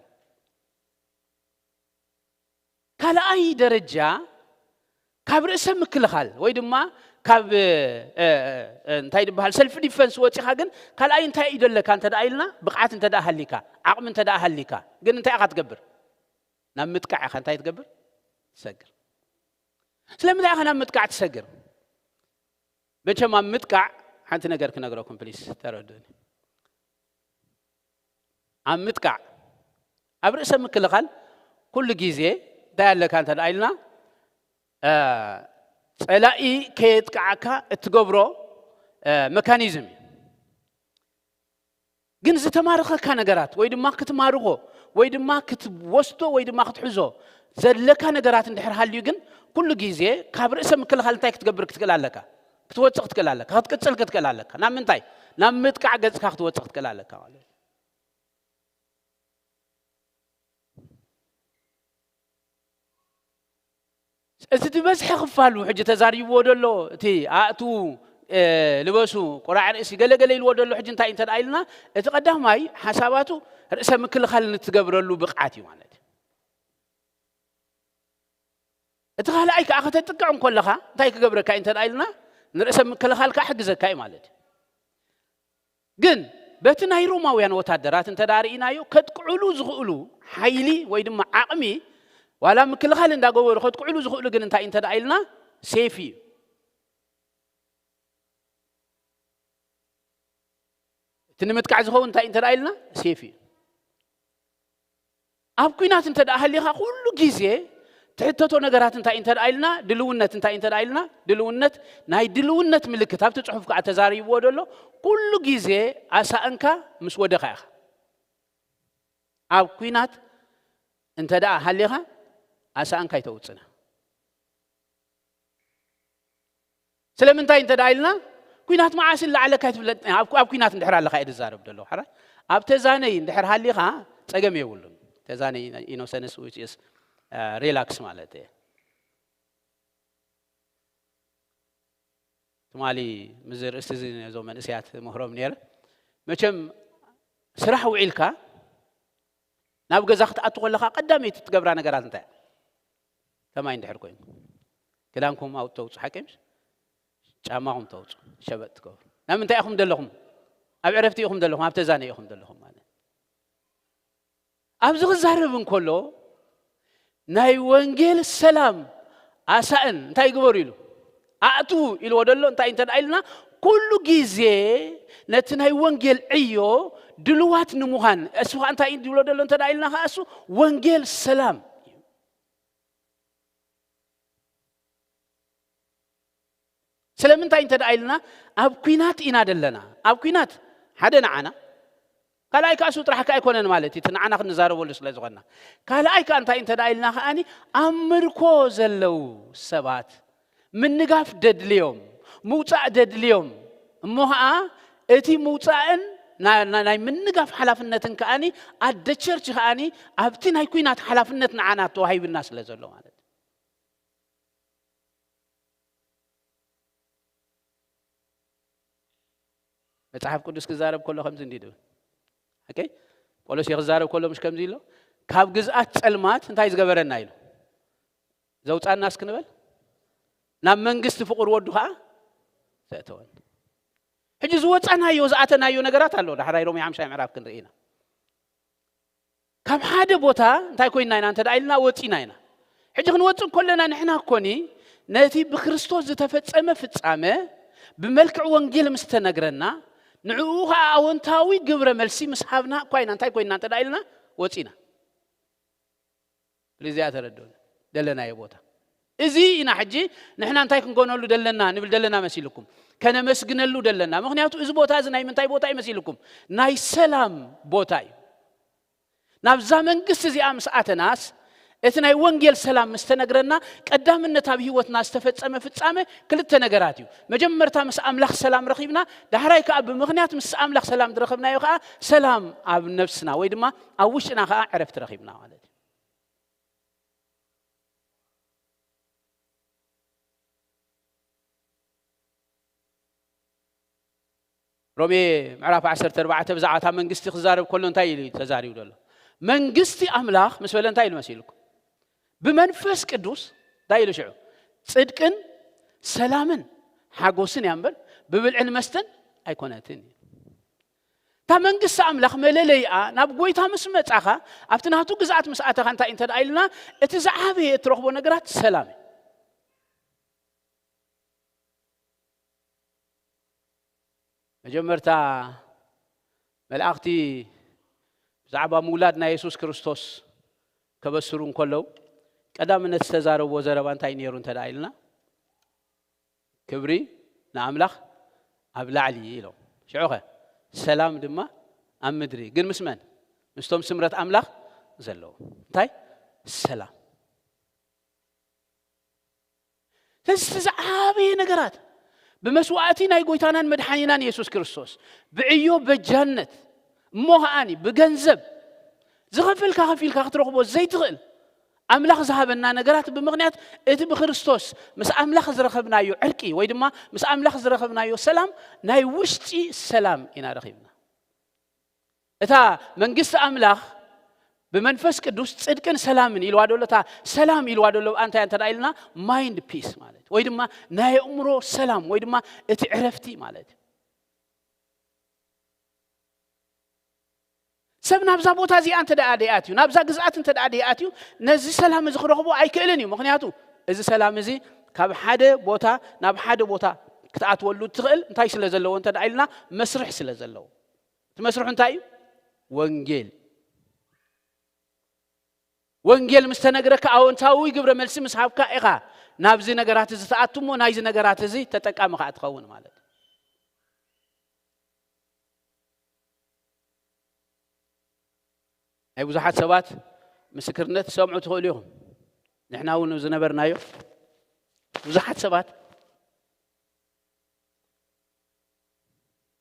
ካልኣይ ደረጃ ካብ ርእሰ ምክልኻል ወይ ድማ ካብ፣ እ፣ እ፣ እ፣ እንታይ ዝበሃል ሰልፍ ዲፈንስ ወጺኻ ግን ካልኣይ እንታይ እዩ ዘለካ እንተ ደኣ ኢልና፣ ብቕዓት እንተ ደኣ ሃሊካ፣ ዓቕሚ እንተ ደኣ ሃሊካ፣ ግን እንታይ ኢኻ ትገብር? ናብ ምጥቃዕ ኢኻ እንታይ ትገብር? ትሰግር። ስለምንታይ ኢኻ ናብ ምጥቃዕ ትሰግር? መቸም ኣብ ምጥቃዕ ሓንቲ ነገር ክነግረኩም ፕሊስ ተረድኡኒ። ኣብ ምጥቃዕ፣ ኣብ ርእሰ ምክልኻል ኩሉ ግዜ እንታይ ኣለካ እንተ ደኣ ኢልና፣ እ፣ ጸላኢ ከየጥቅዓካ እትገብሮ፣ እ፣ መካኒዝም እዩ። ግን ዝተማረኸካ ነገራት ወይ ድማ ክትማርኾ ወይ ድማ ክትወስዶ ወይ ድማ ክትሕዞ ዘለካ ነገራት እንድሕር ሃልዩ ግን ኩሉ ግዜ ካብ ርእሰ ምክልኻል እንታይ ክትገብር ክትክእል ኣለካ? ክትወጽእ ክትክእል ኣለካ፣ ክትቅጽል ክትክእል ኣለካ። ናብ ምንታይ? ናብ ምጥቃዕ ገጽካ ክትወጽእ ክትክእል ኣለካ ማለት እዩ። እቲ ዝበዝሐ ክፋሉ ሕጂ ተዛሪብዎ ደሎ፣ እቲ ኣእትዉ፣ እ፣ ልበሱ፣ ቁራዕ ርእሲ፣ ገለ ገለ ኢልዎ ደሎ፣ ሕጂ እንታይ እንተ ደኣ ኢልና፣ እቲ ቀዳማይ ሓሳባቱ ርእሰ ምክልኻል ንትገብረሉ ብቕዓት እዩ ማለት እዩ። እቲ ካልኣይ ከኣ ከተጥቅዕ እንከለኻ እንታይ ክገብረካ እዩ እንተ ደኣ ኢልና፣ ንርእሰ ምክልኻልካ ክሕግዘካ እዩ ማለት እዩ። ግን በቲ ናይ ሮማውያን ወታደራት እንተ ደኣ ርኢናዮ፣ ከጥቅዕሉ ዝኽእሉ ሓይሊ ወይ ድማ ዓቕሚ፣ ዋላ ምክልኻል እንዳገበሩ ከጥቅዕሉ ዝኽእሉ ግን እንታይ እንተ ደኣ ኢልና፣ ሴፍ እዩ። እቲ ንምጥቃዕ ዝኸውን እንታይ እንተ ደኣ ኢልና፣ ሴፍ እዩ። ኣብ ኲናት እንተ ደኣ ሃሊኻ፣ ኩሉ ግዜ ትሕተቶ ነገራት እንታይ እንተ ደኣ ኢልና፣ ድልውነት እንታይ እንተ ደኣ ኢልና፣ ድልውነት፣ ናይ ድልውነት ምልክት ኣብቲ ጽሑፍ ከኣ ተዛሪብዎ ደሎ፣ ኩሉ ግዜ ኣሳእንካ ምስ ወደኻ ኢኻ። ኣብ ኲናት እንተ ደኣ ሃሊኻ፣ ኣሳእንካ ኣይተውጽእና። ስለምንታይ እንተ ደኣ ኢልና፣ ኲናት መዓስ ይለዓለካ ኣይትፍለጥ። ኣብ፣ ኣብ ኲናት እንድሕር ኣለኻ እየ ዝዛረብ ዘለኹ። ሕራይ፣ ኣብ ተዛነይ እንድሕር ሃሊኻ ጸገም የብሉን። ተዛነይ ኢኖሰንስ፣ which is፣ እ፣ ሪላክስ ማለት እየ። ትማሊ ምስዚ ርእስቲ እዚ ነዞም መንእሰያት ምህሮም ነይረ። መቸም ስራሕ ውዒልካ ናብ ገዛ ክትኣቱ ከለኻ ቀዳመይቲ ትገብራ ነገራት እንታይ እያ? ከማይ እንድሕር ኮይኑ ክዳንኩም ኣውጥ ተውፁ፣ ሓቂ ምሽ? ጫማኹም ተውፁ፣ ሸበጥ ትገብሩ። ናብ ምንታይ ኢኹም ዘለኹም? ኣብ ዕረፍቲ ኢኹም ዘለኹም፣ ኣብ ተዛነ ኢኹም ዘለኹም ማለት። ኣብዚ ክዛረብ እንከሎ ናይ ወንጌል ሰላም ኣሳእን እንታይ ይግበሩ ኢሉ? ኣእትዉ ኢልዎ ደሎ እንታይ እንተ ደኣ ኢልና፣ ኩሉ ግዜ ነቲ ናይ ወንጌል ዕዮ ድልዋት ንምዃን፣ እሱ ኸኣ እንታይ እዩ ዝብሎ ደሎ እንተ ደኣ ኢልና ኸኣ፣ እሱ ወንጌል ሰላም እዩ። ስለምንታይ እንተ ደኣ ኢልና፣ ኣብ ኲናት ኢና ደለና። ኣብ ኲናት ሓደ ንዓና፣ ካልኣይ ከኣ እሱ ጥራሕ ከኣ ኣይኮነን ማለት እዩ፣ እቲ ንዓና ክንዛረበሉ ስለ ዝኾንና። ካልኣይ ከኣ እንታይ እንተ ደኣ ኢልና ከኣኒ፣ ኣብ ምርኮ ዘለዉ ሰባት ምንጋፍ ደድልዮም፣ ምውጻእ ደድልዮም፣ እሞ ኸኣ እቲ ምውጻእን ና-፣ ና-፣ ናይ ምንጋፍ ሓላፍነትን ከኣኒ ኣደ ቸርች ከኣኒ ኣብቲ ናይ ኲናት ሓላፍነት ንዓና ተዋሂብና ስለ ዘሎ ማለት እዩ። መጽሓፍ ቅዱስ ክዛረብ ከሎ ከምዚ እንዲ ድብል፣ ኦኬ? ጳውሎስ ክዛረብ ከሎ ምሽ ከምዚ ኢሎ፣ ካብ ግዝኣት ጸልማት እንታይ ዝገበረና ኢሉ? ዘውጻና እስክንበል፣ ናብ መንግስቲ ፍቕር ወዱ ኸዓ ዘእተወን። ሕጂ ዝወጻናዮ ዝኣተናዮ ነገራት ኣሎ። ዳሕራይ ሮሜ ሓምሻይ ምዕራፍ ክንርኢ ኢና። ካብ ሓደ ቦታ እንታይ ኮይንና ኢና እንተ ደኣ ኢልና ወጺና ኢና። ሕጂ ክንወጽእ ከለና ንሕና ኮኒ ነቲ ብክርስቶስ ዝተፈጸመ ፍጻመ ብመልክዕ ወንጌል ምስ ተነግረና፣ ንዕኡ ኸዓ ኣወንታዊ ግብረ መልሲ ምስ ሃብና እኳ ኢና እንታይ ኮይንና እንተ ደኣ ኢልና ወጺና። ስለዚኣ ተረድኡኒ። ደለናዮ ቦታ እዚ ኢና። ሕጂ ንሕና እንታይ ክንኮነሉ ደለና ንብል ደለና መሲልኩም? ከነመስግነሉ ደለና። ምኽንያቱ እዚ ቦታ እዚ ናይ ምንታይ ቦታ እዩ መሲልኩም? ናይ ሰላም ቦታ እዩ። ናብዛ መንግስቲ እዚኣ ምስ ኣተናስ እቲ ናይ ወንጌል ሰላም ምስ ተነግረና ቀዳምነት ኣብ ህይወትና ዝተፈጸመ ፍጻመ ክልተ ነገራት እዩ። መጀመርታ ምስ ኣምላኽ ሰላም ረኺብና፣ ዳሕራይ ከኣ ብምኽንያት ምስ ኣምላኽ ሰላም ዝረኸብናዮ ከኣ ሰላም ኣብ ነፍስና ወይ ድማ ኣብ ውሽጥና ከኣ ዕረፍቲ ረኺብና ማለት እዩ። ሮሜ ምዕራፍ ዓሰርተ ኣርባዕተ ብዛዕባ እታ መንግስቲ ክዛረብ ከሎ እንታይ ኢሉ እዩ ተዛሪቡ ዘሎ? መንግስቲ ኣምላኽ ምስ በለ እንታይ ኢሉ መሲልኩም? ብመንፈስ ቅዱስ እንታይ ኢሉ ሽዑ? ጽድቅን ሰላምን ሓጎስን እያ እምበር ብብልዕን መስተን ኣይኮነትን እዩ። እታ መንግስቲ ኣምላኽ መለለይኣ ናብ ጎይታ ምስ መጻኻ ኣብቲ ናቱ ግዝኣት ምስ ኣተኻ እንታይ እንተ ደኣ ኢልና እቲ ዝዓበየ እትረኽቦ ነገራት ሰላም እዩ። መጀመርታ መላእኽቲ ብዛዕባ ምውላድ ናይ የሱስ ክርስቶስ ከበስሩ እንከለዉ ቀዳምነት ዝተዛረብዎ ዘረባ እንታይ ነይሩ እንተ ደኣ ኢልና ክብሪ ንኣምላኽ ኣብ ላዕሊ ኢሎም። ሽዑኸ ሰላም ድማ ኣብ ምድሪ። ግን ምስ መን? ምስቶም ስምረት ኣምላኽ ዘለዎም። እንታይ? ሰላም። ስለዚ እቲ ዝዓበየ ነገራት ብመስዋእቲ ናይ ጎይታናን መድሓኒናን የሱስ ክርስቶስ ብዕዮ በጃነት እሞ ከዓኒ ብገንዘብ ዝኸፈልካ ከፊልካ ክትረኽቦ ዘይትኽእል ኣምላኽ ዝሃበና ነገራት ብምኽንያት እቲ ብክርስቶስ ምስ ኣምላኽ ዝረኸብናዮ ዕርቂ ወይ ድማ ምስ ኣምላኽ ዝረኸብናዮ ሰላም ናይ ውሽጢ ሰላም ኢና ረኺብና። እታ መንግስቲ ኣምላኽ ብመንፈስ ቅዱስ ጽድቅን ሰላምን ኢልዋ ደሎ እታ ሰላም ኢልዋ ደሎ ብኣንታይ እንተ ኢልና ማይንድ ፒስ ማለት ወይ ድማ ናይ ኣእምሮ ሰላም ወይ ድማ እቲ ዕረፍቲ ማለት እዩ። ሰብ ናብዛ ቦታ እዚኣ እንተ ደኣ ደይኣትዩ ናብዛ ግዝኣት እንተ ደኣ ደይኣትዩ ነዚ ሰላም እዚ ክረኽቦ ኣይክእልን እዩ። ምኽንያቱ እዚ ሰላም እዚ ካብ ሓደ ቦታ ናብ ሓደ ቦታ ክትኣትወሉ እትኽእል እንታይ ስለ ዘለዎ እንተ ኢልና መስርሕ ስለ ዘለዎ እቲ መስርሑ እንታይ እዩ? ወንጌል። ወንጌል ምስ ተነግረካ ኣወንታዊ ግብረ መልሲ ምስ ሃብካ ኢኻ ናብዚ ነገራት እዚ ትኣቱ እሞ ናይዚ ነገራት እዚ ተጠቃሚ ከዓ ትኸውን ማለት እዩ። ናይ ብዙሓት ሰባት ምስክርነት ትሰምዑ ትኽእሉ ኢኹም። ንሕና እውን ዝነበርናዮ ብዙሓት ሰባት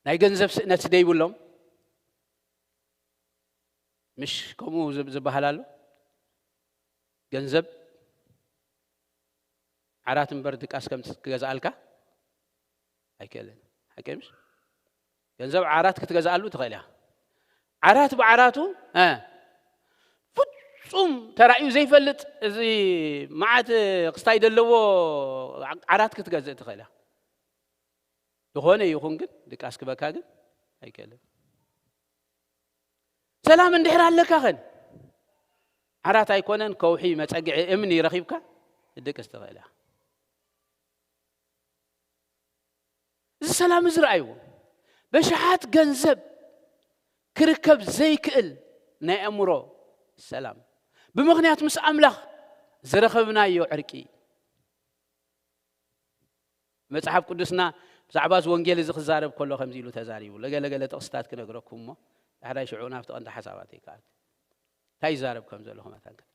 ናይ ገንዘብ ስእነት ደይብሎም ምሽ ከምኡ ዝበሃል ኣሎ። ገንዘብ ዓራት እምበር ድቃስ ከም ክገዝኣልካ ኣይክእልን። ሓቂ ምሽ? ገንዘብ ዓራት ክትገዝኣሉ ትኽእል እያ። ዓራት ብዓራቱ ፍጹም ተራእዩ ዘይፈልጥ እዚ መዓት ክስታይ ዘለዎ ዓራት ክትገዝእ ትኽእል እያ። ዝኾነ ይኹን ግን ድቃስ ክበካ ግን ኣይክእልን። ሰላም እንድሕር ኣለካ ኸን ዓራት ኣይኮነን ከውሒ መጸግዒ እምኒ ረኺብካ ትድቅስ ትኽእል እያ። እዚ ሰላም እዚ ረኣይዎ። በሽሓት ገንዘብ ክርከብ ዘይክእል ናይ ኣእምሮ ሰላም ብምኽንያት ምስ ኣምላኽ ዝረኸብናዮ ዕርቂ። መጽሓፍ ቅዱስና ብዛዕባ እዚ ወንጌል እዚ ክዛረብ ከሎ ከምዚ ኢሉ ተዛሪቡ። ለገለገለ ጥቕስታት ክነግረኩም እሞ ዳሕራይ ሽዑ ናብቲ ቀንዲ ሓሳባት ይከኣል። እንታይ ይዛረብ ከም ዘለኹ መታን ክትርኢ።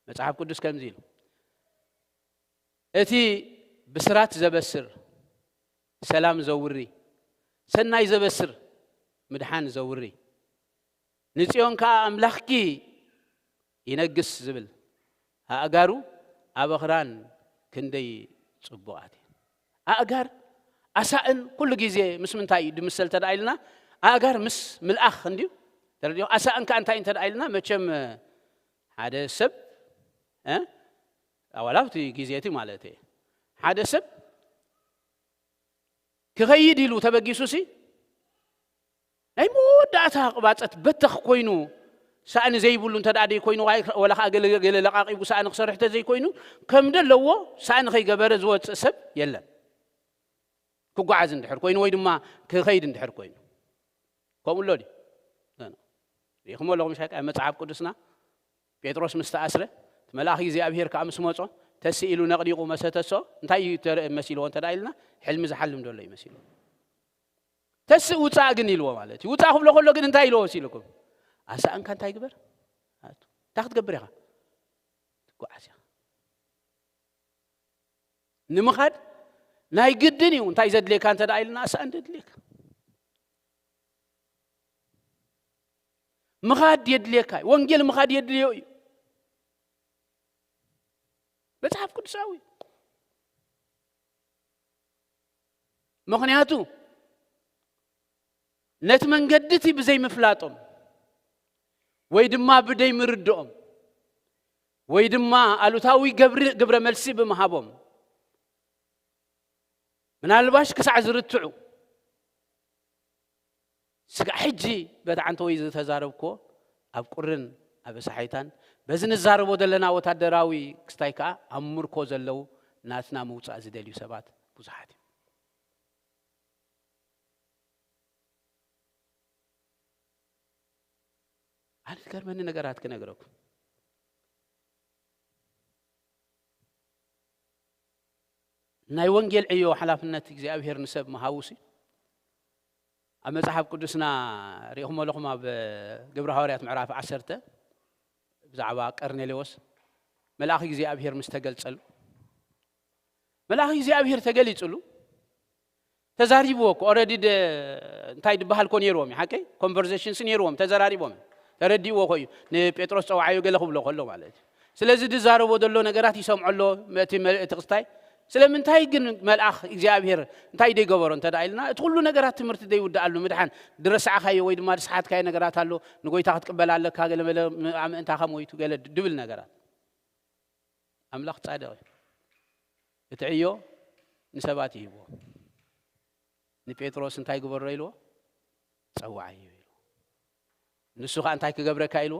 መጽሓፍ ቅዱስ ከምዚ ኢሉ እቲ ብስራት ዘበስር ሰላም ዘውሪ ሰናይ ዘበስር ምድሓን ዘውሪ ንጽዮን ከኣ ኣምላኽኪ ይነግስ ዝብል ኣእጋሩ ኣብ ኣኽራን ክንደይ ጽቡቓት እየን። ኣእጋር ኣሳእን ኩሉ ግዜ ምስ ምንታይ እዩ ድምሰል እንተ ደኣ ኢልና፣ ኣእጋር ምስ ምልኣኽ እንድዩ። ተረዲኦ? ኣሳእን ከኣ እንታይ እንተ ደኣ ኢልና፣ መቸም ሓደ ሰብ፣ እ? ኣዋላ ኣብቲ ግዜ እቲ ማለት እየ። ሓደ ሰብ ክኸይድ ኢሉ ተበጊሱሲ፣ ናይ መወዳእታ ቅባጸት በተኽ ኮይኑ፣ ሳእኒ ዘይብሉ እንተ ደኣ ደይ ኮይኑ፣ ዋይ-፣ ወላ ከኣ ገለ፣ ገለ ለቓቒቡ ሳእኒ ክሰርሕ እንተ ዘይኮይኑ፣ ከም ደለዎ ሳእኒ ከይገበረ ዝወጽእ ሰብ የለን። ክጓዓዝ እንድሕር ኮይኑ ወይ ድማ ክኸይድ እንድሕር ኮይኑ። ከምኡ ኣሎ ድዩ? ኖ፣ ኖ። ርኢኹሞ ኣለኹም ሻይ፣ መጽሓፍ ቅዱስና ጴጥሮስ ምስ ተኣስረ፣ እቲ መልኣኽ እግዚኣብሄር ከኣ ምስ መጾ፣ ተስእ ኢሉ ነቕዲቑ መሰተሶ፣ እንታይ እዩ ተረ-፣ መሲልዎ እንተ ደኣ ኢልና፣ ሕልሚ ዝሓልም ዘሎ እዩ መሲልዎ። ተስእ ውጻእ ግን ኢልዎ ማለት እዩ። ውጻእ ክብሎ ከሎ ግን እንታይ ኢልዎ መሲልኩም? ኣሳእንካ እንታይ ግበር? ኣቱ። እንታይ ክትገብር ኢኻ? ትጓዓዝ ኢኻ። ንምኻድ ናይ ግድን እዩ። እንታይ ዘድልየካ እንተ ደኣ ኢልና፣ ኣሳእን ዘድልየካ። ምኻድ የድልየካ እዩ። ወንጌል ምኻድ የድልዮ እዩ። መጽሓፍ ቅዱሳዊ እዩ። ምኽንያቱ ነቲ መንገዲ እቲ ብዘይምፍላጦም ወይ ድማ ብደይምርድኦም ወይ ድማ ኣሉታዊ ገብሪ-፣ ግብረ መልሲ ብምሃቦም፣ ምናልባሽ ክሳዕ ዝርትዑ፣ ስጋዕ ሕጂ በቲ ዓንተወይ ዝተዛረብክዎ ኣብ ቁርን ኣበሳሒታን በዚ ንዛረቦ ዘለና ወታደራዊ ክስታይ ከኣ ኣብ ምርኮ ዘለዉ ናትና ምውጻእ ዝደልዩ ሰባት ብዙሓት እዮም። ኣነ ዝገርመኒ ነገራት ክነግረኩም። ናይ ወንጌል ዕዮ ሓላፍነት እግዚኣብሔር ንሰብ ምሃቡሲ፣ ኣብ መጽሓፍ ቅዱስና ርኢኹም ኣለኹም፣ ኣብ ግብረ ሃዋርያት ምዕራፍ ዓሰርተ ብዛዕባ ቀርኔሌዎስ መልኣኽ እግዚኣብሔር ምስ ተገልጸሉ፣ መልኣኽ እግዚኣብሔር ተገሊጹሉ፣ ተዛሪብዎ እኮ፣ ኦረዲ ደ-፣ እንታይ ድበሃል እኮ ነይርዎም እዩ፣ ሓቀይ? ኮንቨርሴሽንስ ነይርዎም፣ ተዘራሪቦም። ተረዲእዎ እኮ እዩ። ንጴጥሮስ ጸውዓዮ ገለ ክብሎ ከሎ ማለት እዩ። ስለዚ ድዛረቦ ዘሎ ነገራት ይሰምዖ ኣሎ፣ እቲ መ-፣ እቲ ክስታይ። ስለምንታይ ግን መልኣኽ እግዚኣብሔር እንታይ ደይገበሮ እንተ ደኣ ኢልና፣ እቲ ኩሉ ነገራት ትምህርቲ ደይውድኣሉ፣ ምድሓን፣ ድረሳዕካዮ ወይ ድማ ድሰሓትካዮ ነገራት ኣሎ፣ ንጎይታ ክትቅበል ኣለካ፣ ገለ መለ ም-፣ ኣመ-፣ እንታኻ ሞይቱ፣ ገለ ድ-፣ ድብል ነገራት። ኣምላኽ ጻድቕ እዩ። እቲ ዕዮ ንሰባት ይህብዎ። ንጴጥሮስ እንታይ ግበሮ ኢልዎ? ጸውዓዮ ኢልዎ። ንሱ ኸኣ እንታይ ክገብረካ ኢልዎ?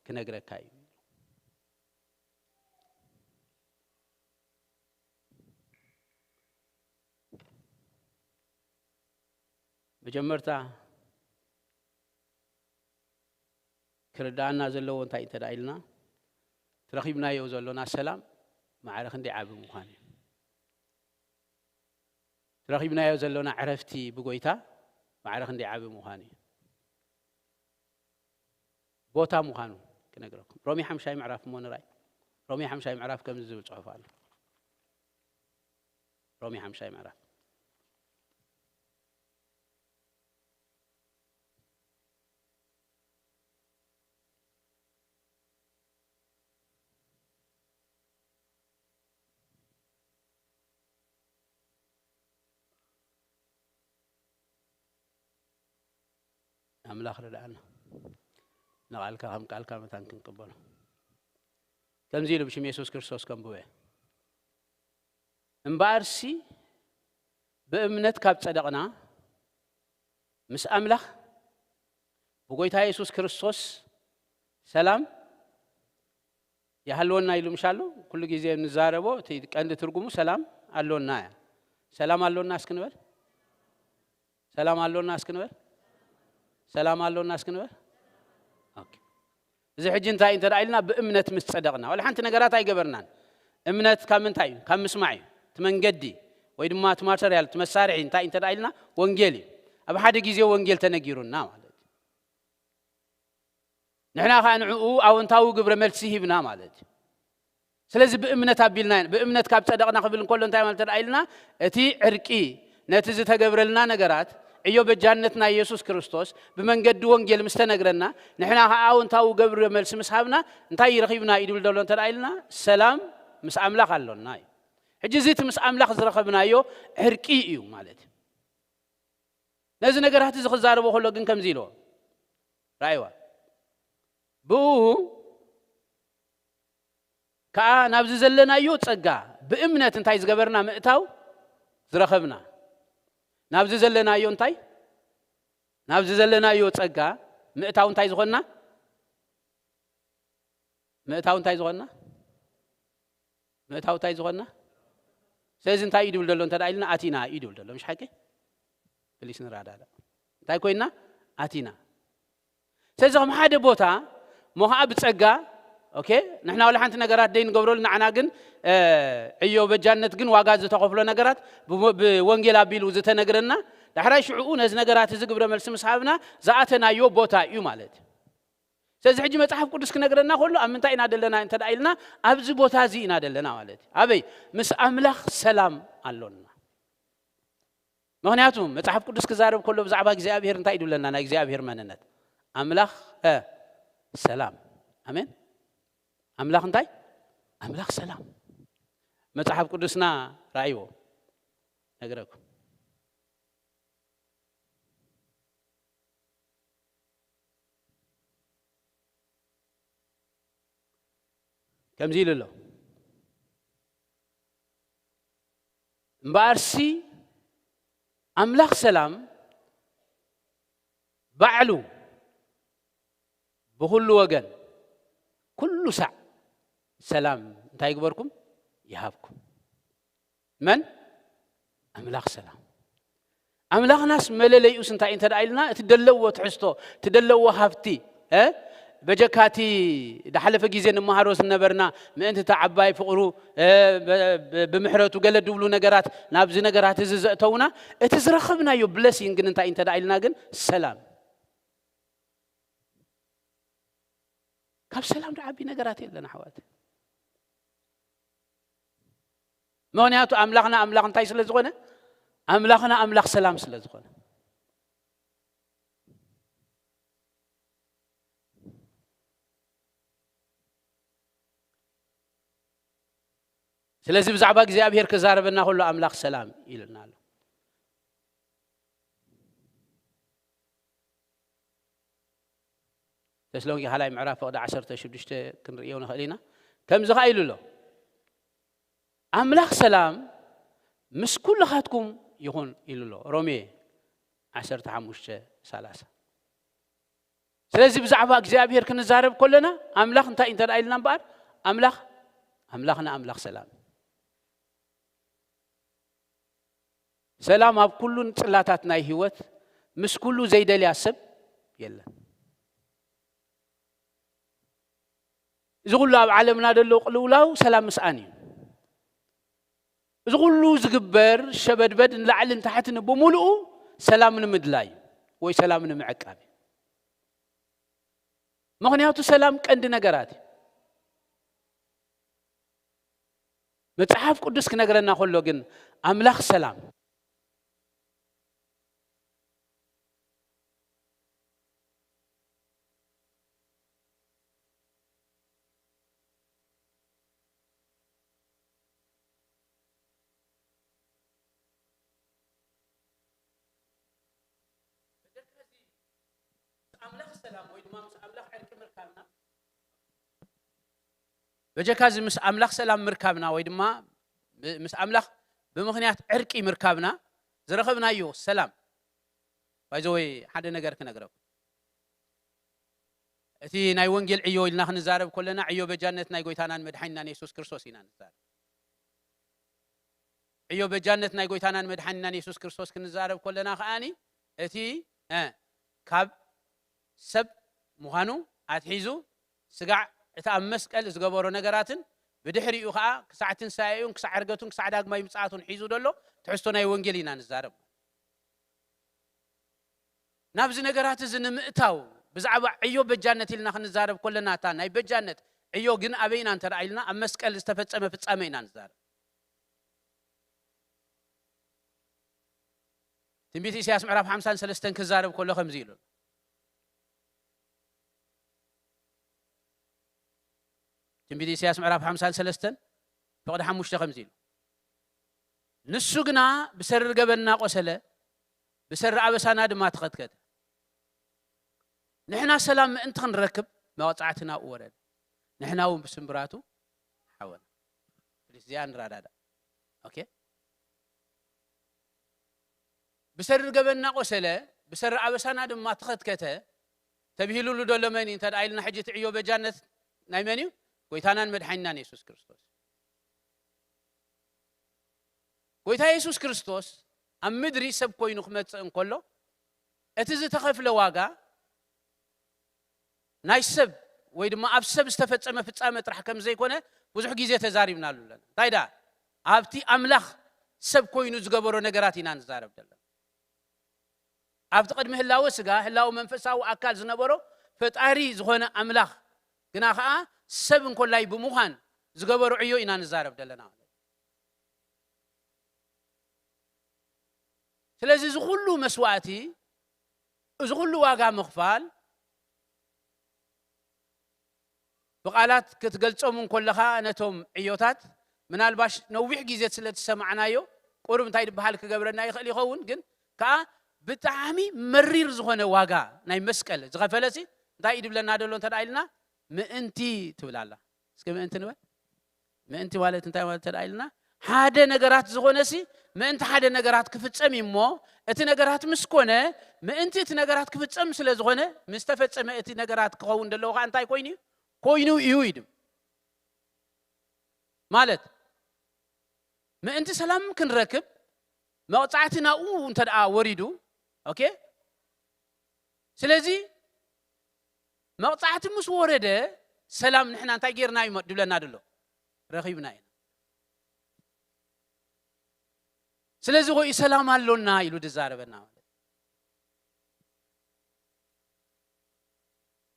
ክነግረካ እዩ። መጀመርታ ክርድኣና ዘለዎ እንታይ እንተ ደኣ ኢልና፣ እቲ ረኺብናዮ ዘሎና ሰላም ማዕረ ክንደይ ዓቢ ምዃኑ እዩ። እቲ ረኺብናዮ ዘሎና ዕረፍቲ ብጎይታ ማዕረ ክንደይ ዓቢ ምዃኑ እዩ። ቦታ ምዃኑ ክነግረኩም። ሮሜ ሓምሻይ ምዕራፍ እሞ ንራይ። ሮሜ ሓምሻይ ምዕራፍ ከምዚ ዝብል ጽሑፍ ኣሎ። ሮሜ ሓምሻይ ምዕራፍ። ኣምላኽ ርድኣና። ንቓልካ ከም ቃልካ መታን ክንቅበሎ። ከምዚ ኢሉ ብሽም የሱስ ክርስቶስ ከንብቦ እየ። እምበኣርሲ ብእምነት ካብ ጸደቕና፣ ምስ ኣምላኽ ብጎይታ የሱስ ክርስቶስ ሰላም ይሃልወና ኢሉ ምሽ ኣሎ። ኩሉ ግዜ ንዛረቦ፣ እቲ ቀንዲ ትርጉሙ ሰላም ኣሎና እያ። ሰላም ኣሎና እስኪ ንበል። ሰላም ኣሎና እስኪ ንበል። ሰላም ኣሎና እስኪ ንበል። ኦኬ። እዚ ሕጂ እንታይ እንተ ደኣ ኢልና፣ ብእምነት ምስ ጸደቕና፣ ዋላ ሓንቲ ነገራት ኣይገበርናን። እምነት ካብ ምንታይ እዩ? ካብ ምስማዕ እዩ። እቲ መንገዲ ወይ ድማ እቲ ማተርያል፣ እቲ መሳርሒ እንታይ እንተ ደኣ ኢልና፣ ወንጌል እዩ። ኣብ ሓደ ግዜ ወንጌል ተነጊሩና ማለት እዩ። ንሕና ኸኣ ንዕኡ ኣወንታዊ ግብረ መልሲ ሂብና ማለት እዩ። ስለዚ ብእምነት ኣቢልና ኢና። ብእምነት ካብ ጸደቕና ክብል እንከሎ እንታይ ማለት እንተ ደኣ ኢልና፣ እቲ ዕርቂ፣ ነቲ ዝተገብረልና ነገራት፣ ዕዮ በጃነት ናይ የሱስ ክርስቶስ ብመንገዲ ወንጌል ምስ ተነግረና፣ ንሕና ኸኣ ኣወንታዊ ግብረ መልሲ ምስ ሃብና፣ እንታይ ረኺብና እዩ ድብል ዘሎ እንተ ደኣ ኢልና፣ ሰላም ምስ ኣምላኽ ኣሎና እዩ። ሕጂ እዚ እቲ ምስ ኣምላኽ ዝረኸብናዮ ዕርቂ እዩ ማለት እዩ። ነዚ ነገራት እዚ ክዛረቦ ከሎ ግን ከምዚ ኢልዎ፣ ራእይዋ፣ ብኡ ከዓ ናብዚ ዘለናዮ ጸጋ ብእምነት እንታይ ዝገበርና ምእታው ዝረኸብና። ናብዚ ዘለናዮ እንታይ? ናብዚ ዘለናዮ ጸጋ ምእታው እንታይ ዝኾንና? ምእታው እንታይ ዝኾንና? ምእታው እንታይ ዝኾንና? ስለዚ እንታይ እዩ ድብል ዘሎ እንተ ደኣ ኢልና፣ ኣቲና እዩ ድብል ዘሎ። ምሽ ሓቂ? ፕሊስ ንረዳዳ። እንታይ ኮይና? ኣቲና። ስለዚ ከም ሓደ ቦታ እሞ ኸዓ ብጸጋ፣ ኦኬ፣ ንሕና ወላ ሓንቲ ነገራት ደይ ንገብረሉ፣ ንዓና ግን፣ እ፣ ዕዮ በጃነት ግን ዋጋ ዝተኸፍሎ ነገራት ብሞ-፣ ብወንጌል ኣቢሉ ዝተነግረና፣ ዳሕራይ ሽዕኡ ነዚ ነገራት እዚ ግብረ መልሲ ምስ ሃብና ዝኣተናዮ ቦታ እዩ ማለት እዩ። ስለዚ ሕጂ መጽሓፍ ቅዱስ ክነግረና ከሎ ኣብ ምንታይ ኢና ደለና እንተ ደኣ ኢልና፣ ኣብዚ ቦታ እዚ ኢና ደለና ማለት እዩ። ኣበይ? ምስ ኣምላኽ ሰላም ኣሎና። ምኽንያቱ መጽሓፍ ቅዱስ ክዛረብ ከሎ ብዛዕባ እግዚኣብሔር እንታይ እዩ ድብለና? ናይ እግዚኣብሔር መንነት ኣምላኽ፣ እ፣ ሰላም። ኣሜን። ኣምላኽ እንታይ? ኣምላኽ ሰላም። መጽሓፍ ቅዱስና ረኣይዎ፣ ነግረኩም። ከምዚ ኢሉ ኣሎ። እምበኣርሲ ኣምላኽ ሰላም ባዕሉ ብኹሉ ወገን ኩሉ ሳዕ ሰላም እንታይ ይግበርኩም? ይሃብኩም። መን? ኣምላኽ ሰላም። ኣምላኽናስ መለለይኡስ እንታይ እንተ ደኣ ኢልና፣ እቲ ደለዎ ትሕዝቶ፣ እቲ ደለዎ ሃብቲ፣ እ፣ በጀካቲ ድሓለፈ ግዜ ንመሃሮ ዝነበርና ምእንቲ እታ ዓባይ ፍቕሩ፣ እ፣ ብ-፣ ብ-፣ ብምሕረቱ ገለ ድብሉ ነገራት ናብዚ ነገራት እዚ ዘእተውና፣ እቲ ዝረኸብናዮ ብለሲንግ ግን እንታይ እንተ ደኣ ኢልና ግን ሰላም። ካብ ሰላም ዝዓቢ ነገራት የለን ኣሕዋት። ምኽንያቱ ኣምላኽና ኣምላኽ እንታይ ስለ ዝኾነ? ኣምላኽና ኣምላኽ ሰላም ስለ ዝኾነ። ስለዚ ብዛዕባ እግዚኣብሔር ክዛረበና ከሎ ኣምላኽ ሰላም ኢልና ኣሎ። ተስሎንቄ ካልኣይ ምዕራፍ ፍቕዲ ዓሰርተ ሽዱሽተ ክንርእዮ ንኽእል ኢና። ከምዚ ኸኣ ኢሉ ኣሎ፣ ኣምላኽ ሰላም ምስ ኩልኻትኩም ይኹን ኢሉ ኣሎ። ሮሜ ዓሰርተ ሓሙሽተ ሰላሳ። ስለዚ ብዛዕባ እግዚኣብሔር ክንዛረብ ከለና ኣምላኽ እንታይ እንተ ደኣ ኢልና እምበኣር፣ ኣምላኽ፣ ኣምላኽና ኣምላኽ ሰላም። ሰላም ኣብ ኩሉን ጽላታት ናይ ህይወት ምስ ኩሉ ዘይደልያ ሰብ የለን። እዚ ኩሉ ኣብ ዓለምና ዘሎ ቅልውላው ሰላም ምስኣን እዩ። እዚ ኩሉ ዝግበር ሸበድበድ ንላዕልን ታሕትን ብምሉኡ ሰላም ንምድላይ ወይ ሰላም ንምዕቃብ እዩ። ምኽንያቱ ሰላም ቀንዲ ነገራት እዩ። መጽሓፍ ቅዱስ ክነግረና ከሎ ግን ኣምላኽ ሰላም ኣምላኽ ሰላም ወይ ድማ ምስ ኣምላኽ ዕርቂ ምርካብና፣ በጀካ እዚ ምስ ኣምላኽ ሰላም ምርካብና ወይ ድማ ብ-፣ ምስ ኣምላኽ ብምኽንያት ዕርቂ ምርካብና ዝረኸብናዮ ሰላም። ባይዘወይ ሓደ ነገር ክነግረኩም። እቲ ናይ ወንጌል ዕዮ ኢልና ክንዛረብ ከለና ዕዮ በጃነት ናይ ጎይታናን መድሓኒናን የሱስ ክርስቶስ ኢና ንዛረብ። ዕዮ በጃነት ናይ ጎይታናን መድሓኒናን የሱስ ክርስቶስ ክንዛረብ ከለና ከኣኒ እቲ፣ እ፣ ካብ ሰብ ምዃኑ ኣትሒዙ ስጋዕ እቲ ኣብ መስቀል ዝገበሮ ነገራትን ብድሕሪኡ ኸኣ ክሳዕ ትንሳኤኡን ክሳዕ ዕርገቱን ክሳዕ ዳግማይ ምጽኣቱን ሒዙ ዘሎ ትሕዝቶ ናይ ወንጌል ኢና ንዛረብ። ናብዚ ነገራት እዚ ንምእታው ብዛዕባ ዕዮ በጃነት ኢልና ክንዛረብ ከለና እታ ናይ በጃነት ዕዮ ግን ኣበይ ኢና እንተ ደኣ ኢልና ኣብ መስቀል ዝተፈጸመ ፍጻመ ኢና ንዛረብ። ትንቢት ኢሳያስ ምዕራፍ ሓምሳን ሰለስተን ክዛረብ ከሎ ከምዚ ኢሉ። ትንቢት ኢሳያስ ምዕራፍ ሓምሳን ሰለስተን ፍቕዲ ሓሙሽተ ከምዚ ኢሉ። ንሱ ግና ብሰሪ ገበንና ቆሰለ፣ ብሰሪ ኣበሳና ድማ ተኸትከተ። ንሕና ሰላም ምእንቲ ክንረክብ መቕጻዕቲ ናብኡ ወረደ። ንሕና እውን ብስምብራቱ ሓወና። ፕሊስ፣ እዚኣ ንረዳዳእ። ኦኬ? ብሰሪ ገበንና ቆሰለ፣ ብሰሪ ኣበሳና ድማ ተኸትከተ ተብሂሉሉ ዘሎ መን እዩ እንተ ደኣ ኢልና፣ ሕጂ እቲ ዕዮ በጃነት ናይ መን እዩ? ጎይታናን መድሓኒናን የሱስ ክርስቶስ። ጎይታ የሱስ ክርስቶስ ኣብ ምድሪ ሰብ ኮይኑ ክመጽእ እንከሎ፣ እቲ ዝተኸፍለ ዋጋ ናይ ሰብ ወይ ድማ ኣብ ሰብ ዝተፈጸመ ፍጻመ ጥራሕ ከም ዘይኮነ ብዙሕ ግዜ ተዛሪብናሉ ኣለና። እንታይ ደኣ? ኣብቲ ኣምላኽ ሰብ ኮይኑ ዝገበሮ ነገራት ኢና ንዛረብ ዘለና። ኣብቲ ቅድሚ ህላወ ስጋ፣ ህላወ መንፈሳዊ ኣካል ዝነበሮ ፈጣሪ ዝኾነ ኣምላኽ፣ ግና ኸኣ ሰብ እንኮላይ ብምዃን ዝገበሮ ዕዮ ኢና ንዛረብ ዘለና። ስለዚ እዚ ኩሉ መስዋእቲ፣ እዚ ኩሉ ዋጋ ምኽፋል፣ ብቓላት ክትገልጾም እንከለኻ ነቶም ዕዮታት፣ ምናልባሽ ነዊሕ ግዜ ስለ ዝሰማዕናዮ፣ ቁሩብ እንታይ ዝበሃል ክገብረና ይኽእል ይኸውን፣ ግን ከኣ ብጣዕሚ መሪር ዝኾነ ዋጋ ናይ መስቀል ዝኸፈለሲ እንታይ እዩ ድብለና ደሎ እንተ ደኣ ኢልና፣ ምእንቲ ትብል ኣላ። እስከ ምእንቲ ንበል። ምእንቲ ማለት እንታይ ማለት እንተ ደኣ ኢልና፣ ሓደ ነገራት ዝኾነሲ ምእንቲ ሓደ ነገራት ክፍጸም እዩ እሞ፣ እቲ ነገራት ምስ ኮነ፣ ምእንቲ እቲ ነገራት ክፍጸም ስለ ዝኾነ፣ ምስ ተፈጸመ እቲ ነገራት ክኸውን ዘለዎ ኸኣ እንታይ ኮይኑ እዩ? ኮይኑ እዩ ይድም። ማለት፣ ምእንቲ ሰላም ክንረክብ መቕጻዕቲ ናብኡ እንተ ደኣ ወሪዱ፣ ኦኬ? ስለዚ መቕጻዕቲ ምስ ወረደ፣ ሰላም ንሕና እንታይ ጌርና እዩ ድብለና ደሎ? ረኺብና ኢና። ስለዚ ኾይ ሰላም ኣሎና ኢሉ ዝዛረበና ማለት እዩ።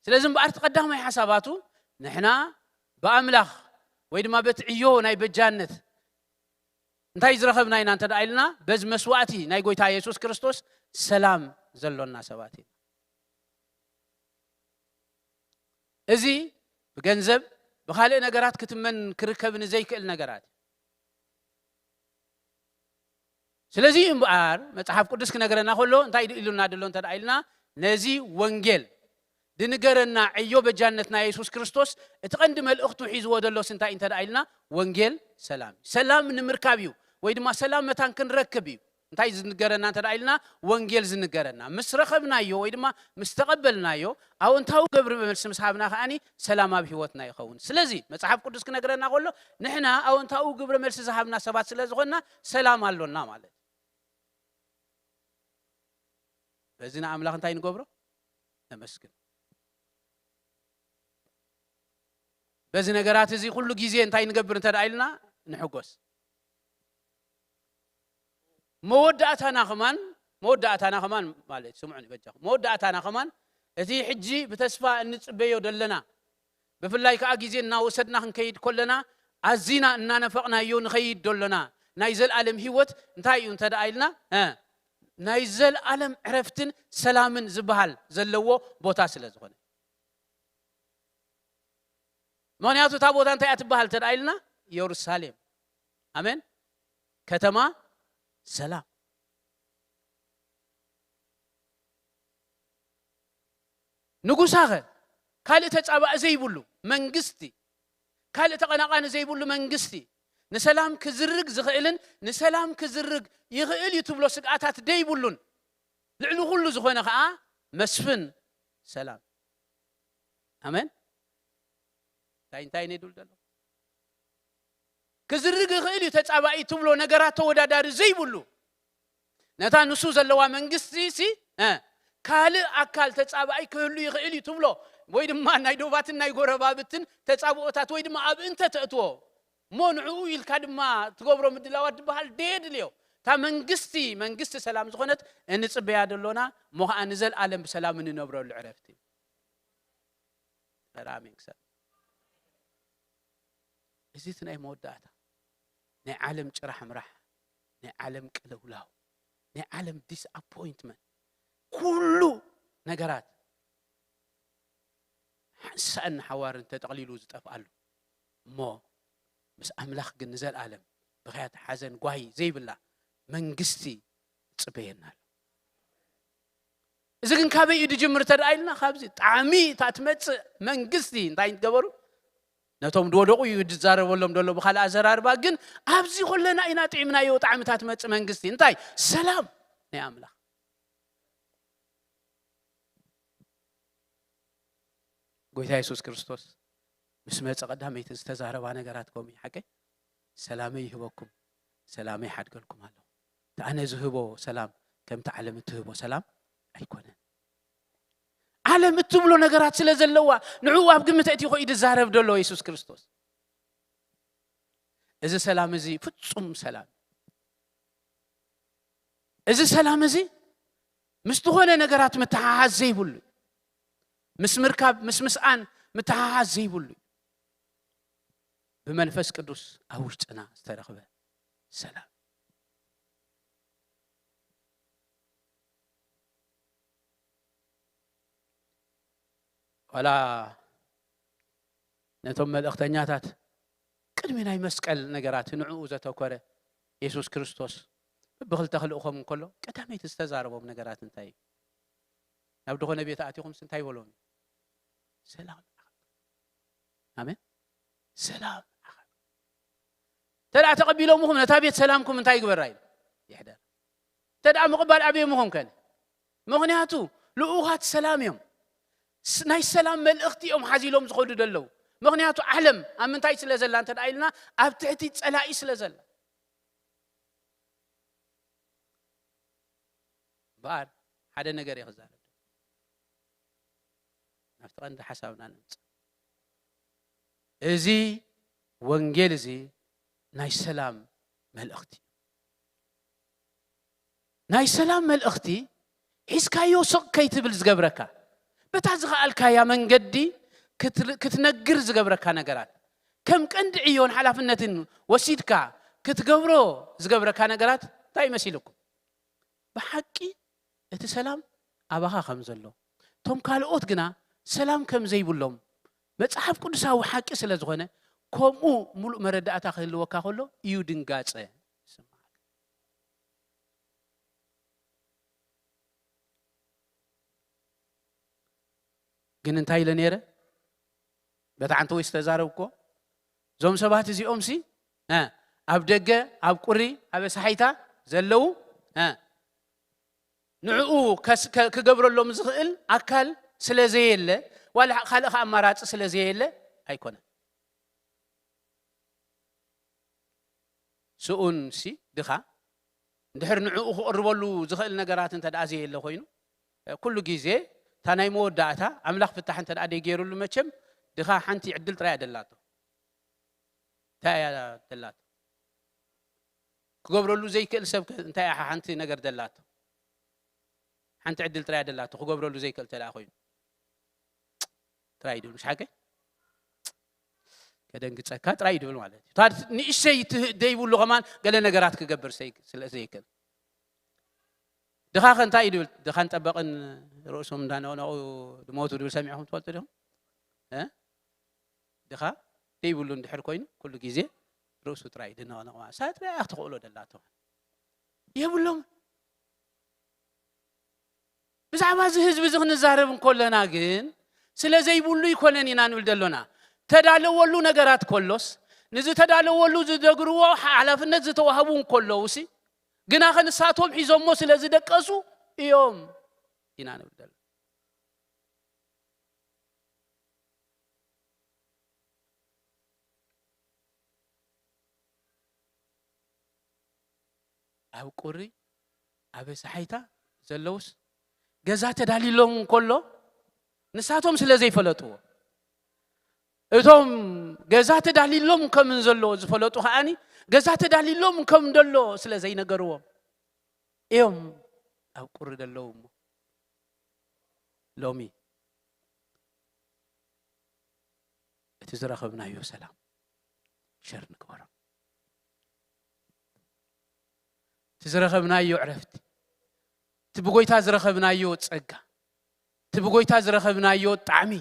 ስለዚ እምበኣር እቲ ቀዳማይ ሓሳባቱ ንሕና ብኣምላኽ ወይ ድማ በቲ ዕዮ ናይ በጃነት እንታይ ዝረኸብና ኢና እንተ ደኣ ኢልና፣ በዚ መስዋእቲ ናይ ጎይታ የሱስ ክርስቶስ ሰላም ዘሎና ሰባት ኢና። እዚ ብገንዘብ፣ ብኻልእ ነገራት ክትመን ክርከብ ንዘይክእል ነገራት እዩ። ስለዚ እምበኣር መጽሓፍ ቅዱስ ክነገረና ከሎ እንታይ ኢሉና ደሎ እንተ ደኣ ኢልና፣ ነዚ ወንጌል ድንገረና ዕዮ በጃነት ናይ የሱስ ክርስቶስ እቲ ቀንዲ መልእኽቱ ሒዝዎ ደሎስ እንታይ እንታይ ደኣ ኢልና፣ ወንጌል ሰላም እዩ። ሰላም ንምርካብ እዩ፣ ወይ ድማ ሰላም መታን ክንረክብ እዩ። እንታይ ዝንገረና እንተ ደኣ ኢልና፣ ወንጌል ዝንገረና። ምስ ረኸብናዮ ወይ ድማ ምስ ተቐበልናዮ፣ ኣወንታዊ ግብሪ መልሲ ምስ ሃብና ከኣኒ ሰላም ኣብ ህይወትና ይኸውን። ስለዚ መጽሓፍ ቅዱስ ክነግረና ከሎ፣ ንሕና ኣወንታዊ ግብረ መልሲ ዝሃብና ሰባት ስለ ዝኾንና፣ ሰላም ኣሎና ማለት እዩ። በዚ ንኣምላኽ እንታይ ንገብሮ? ነመስግን። በዚ ነገራት እዚ ኩሉ ግዜ እንታይ ንገብር እንተ ደኣ ኢልና፣ ንሕጎስ። መወዳእታና ከማን፣ መወዳእታና ከማን ማለት፣ ስምዑኒ በጃኹም፣ መወዳእታና ከማን እቲ ሕጂ ብተስፋ እንጽበዮ ደለና፣ ብፍላይ ከኣ ግዜ እናወሰድና ክንከይድ ከለና፣ ኣዚና እናነፈቕናዮ ንኸይድ ደሎና ናይ ዘልኣለም ህይወት እንታይ እዩ እንተ ደኣ ኢልና፣ እ፣ ናይ ዘልኣለም ዕረፍትን ሰላምን ዝበሃል ዘለዎ ቦታ ስለ ዝኾነ። ምኽንያቱ እታ ቦታ እንታይ እያ ትበሃል እንተ ደኣ ኢልና፣ የሩሳሌም። ኣሜን። ከተማ ሰላም። ንጉሳኸ ካልእ ተጻባኢ ዘይብሉ መንግስቲ፣ ካልእ ተቐናቓኒ ዘይብሉ መንግስቲ፣ ንሰላም ክዝርግ ዝኽእልን ንሰላም ክዝርግ ይኽእል እዩ ትብሎ ስግኣታት ደይብሉን፣ ልዕሊ ኩሉ ዝኾነ ኸኣ መስፍን ሰላም። ኣሜን። እንታይ እንታይ እየ ድብል ዘሎ? ክዝርግ ይኽእል እዩ ተጻባኢ ትብሎ ነገራት ተወዳዳሪ ዘይብሉ፣ ነታ ንሱ ዘለዋ መንግስቲ ሲ፣ እ፣ ካልእ ኣካል ተጻባኢ ክህሉ ይኽእል እዩ ትብሎ፣ ወይ ድማ ናይ ዶባትን ናይ ጎረባብትን ተጻብኦታት ወይ ድማ ኣብ እንተ ተእትዎ፣ እሞ ንዕኡ ኢልካ ድማ ትገብሮ ምድላዋት ዝበሃል ደየድልዮ። እታ መንግስቲ፣ መንግስቲ ሰላም ዝኾነት እንጽበያ ደሎና፣ እሞ ኸኣ ንዘልኣለም ብሰላም እንነብረሉ ዕረፍቲ። ኧረ ኣሜን ክሰብ። እዚ እቲ ናይ መወዳእታ፣ ናይ ዓለም ጭራሕምራሕ፣ ናይ ዓለም ቅልውላው፣ ናይ ዓለም ዲስኣፖይንትመንት፣ ኩሉ ነገራት ሓንሳእን ሓዋርን ተጠቕሊሉ ዝጠፍኣሉ፣ እሞ ምስ ኣምላኽ ግን ንዘልኣለም ብኽያት፣ ሓዘን፣ ጓሂ ዘይብላ መንግስቲ ትጽበየና ኣሎ። እዚ ግን ካበይ እዩ ዝጅምር እንተ ደኣ ኢልና፣ ካብዚ ጣዕሚ እታ ትመጽእ መንግስቲ እንታይ ገበሩ? ነቶም ዝወደቑ እዩ ዝዛረበሎም ዘሎ ብኻልእ ኣዘራርባ። ግን ኣብዚ ኩለና ኢና ጥዒምናዮ ጣዕሚ እታ ትመጽእ መንግስቲ። እንታይ? ሰላም ናይ ኣምላኽ። ጎይታ የሱስ ክርስቶስ ምስ መጸ ቀዳመይቲ ዝተዛረባ ነገራት ከምኡ እዩ። ሓቀይ? ሰላመይ ይህበኩም፣ ሰላመይ ሓድገልኩም ኣለኹ። እቲ ኣነ ዝህቦ ሰላም ከምቲ ዓለም እትህቦ ሰላም ኣይኮነን። ዓለም እትብሎ ነገራት ስለ ዘለዋ፣ ንዕኡ ኣብ ግምት ኣእቲኹ እዩ ዝዛረብ ዘሎ የሱስ ክርስቶስ። እዚ ሰላም እዚ ፍጹም ሰላም። እዚ ሰላም እዚ ምስ ዝኾነ ነገራት ምትሓሓዝ ዘይብሉ እዩ። ምስ ምርካብ፣ ምስ ምስኣን ምትሓሓዝ ዘይብሉ እዩ። ብመንፈስ ቅዱስ ኣብ ውሽጥና ዝተረኽበ ሰላም። ዋላ ነቶም መልእኽተኛታት ቅድሚ ናይ መስቀል ነገራት ንዕኡ ዘተኮረ የሱስ ክርስቶስ ብክልተ ክልእኾም እንከሎ ቀዳመይቲ ዝተዛረቦም ነገራት እንታይ እዩ? ናብ ዝኾነ ቤት ኣቲኹምስ እንታይ በሎም? ሰላም ንዓኻ። ኣሜን። ሰላም ንዓኻ። እንተ ደኣ ተቐቢሎምኹም ነታ ቤት ሰላምኩም እንታይ ይግበራ ኢሉ? ይሕደር። እንተ ደኣ ምቕባል ኣበየምኹም ከን? ምኽንያቱ ልኡኻት ሰላም እዮም። ስ-፣ ናይ ሰላም መልእኽቲ እዮም ሓዚሎም ዝኸዱ ዘለዉ። ምኽንያቱ ዓለም ኣብ ምንታይ ስለ ዘላ እንተ ደኣ ኢልና፣ ኣብ ትሕቲ ጸላኢ ስለ ዘላ። እምበኣር ሓደ ነገር እየ ክዛረብ። ናብቲ ቀንዲ ሓሳብና ንምጽእ። እዚ ወንጌል እዚ ናይ ሰላም መልእኽቲ እዩ። ናይ ሰላም መልእኽቲ ሒዝካዮ ስቕ ከይትብል ዝገብረካ፣ በታ ዝኸኣልካያ መንገዲ ክትል-፣ ክትነግር ዝገብረካ ነገራት፣ ከም ቀንዲ ዕዮን ሓላፍነትን ወሲድካ ክትገብሮ ዝገብረካ ነገራት እንታይ መሲልኩም? ብሓቂ እቲ ሰላም ኣባኻ ከም ዘሎ፣ እቶም ካልኦት ግና ሰላም ከም ዘይብሎም መጽሓፍ ቅዱሳዊ ሓቂ ስለ ዝኾነ፣ ከምኡ ምሉእ መረዳእታ ክህልወካ ከሎ እዩ ድንጋጸ ዝስምዓካ። ግን እንታይ ኢለ ነይረ? በታ ሓንቲ ወይ ዝተዛረብኩዎ፣ እዞም ሰባት እዚኦም ሲ፣ እ፣ ኣብ ደገ፣ ኣብ ቁሪ፣ ኣብ ኣሳሒታ ዘለዉ፣ እ፣ ንዕኡ ከስ-፣ ከ-፣ ክገብረሎም ዝኽእል ኣካል ስለ ዘየለ፣ ዋላ ካልእ ከኣ ኣማራጺ ስለ ዘየለ ኣይኮነን። ስኡን ሲ ድኻ እንድሕር ንዕኡ ክቕርበሉ ዝኽእል ነገራት እንተ ደኣ ዘየለ ኮይኑ፣ እ፣ ኩሉ ግዜ እታ ናይ መወዳእታ ኣምላኽ ፍታሕ እንተ ደኣ ደይገይሩሉ፣ መቸም ድኻ ሓንቲ ዕድል ጥራይ እያ ደላቶ። እንታይ እያ ደላቶ? ክገብረሉ ዘይክእል ሰብ ከ እንታይ እያ ሓንቲ ነገር ደላቶ? ሓንቲ ዕድል ጥራይ እያ ደላቶ፣ ክገብረሉ ዘይክእል እንተ ደኣ ኮይኑ። ጥራይ እዩ ድብል፣ ምሽ ሓቀይ? ከደንግጸካ ጥራይ እዩ ድብል ማለት እዩ። እታ ንእሽተይ ትህ-፣ ደይብሉ ከማን ገለ ነገራት ክገብር ሰይ-፣ ስለ ዘይክእል። ድኻ ከ እንታይ እዩ ድብል? ድኻን ጠበቕን ርእሶም እንዳነቕነቑ ድሞቱ ድብል ሰሚዕኹም ትፈልጡ ዲኹም? እ? ድኻ ደይብሉ እንድሕር ኮይኑ፣ ኩሉ ግዜ ርእሱ ጥራይ ድነቕነቕ ማለት። እሳ ጥራይ እያ ክትኽእሎ ደላቶ። የብሎም። ብዛዕባ እዚ ህዝቢ እዚ ክንዛረብ እንከለና ግን፣ ስለ ዘይብሉ ይኮነን ኢና ንብል ዘሎና። ተዳለወሉ ነገራት ከሎስ፣ ንዝተዳለወሉ ዝደግርዎ ሓላፍነት ዝተዋህቡ እንከለውሲ፣ ግና ከ ንሳቶም ሒዞሞ ስለ ዝደቀሱ እዮም ኢና ንብል ዘሎና። ኣብ ቁሪ፣ ኣብ ሳሓይታ ዘለውስ ገዛ ተዳልዩሎም እንከሎ፣ ንሳቶም ስለ ዘይፈለጥዎ፣ እቶም ገዛ ተዳልዩሎም ከም እንዘሎ ዝፈለጡ ከኣኒ፣ ገዛ ተዳልዩሎም ከም እንደሎ ስለ ዘይነገርዎም እዮም ኣብ ቁሪ ዘለዉ እሞ። ሎሚ እቲ ዝረኸብናዮ ሰላም ሸር ንግበሮ። እቲ ዝረኸብናዮ ዕረፍቲ፣ እቲ ብጎይታ ዝረኸብናዮ ጸጋ፣ እቲ ብጎይታ ዝረኸብናዮ ጣዕሚ፣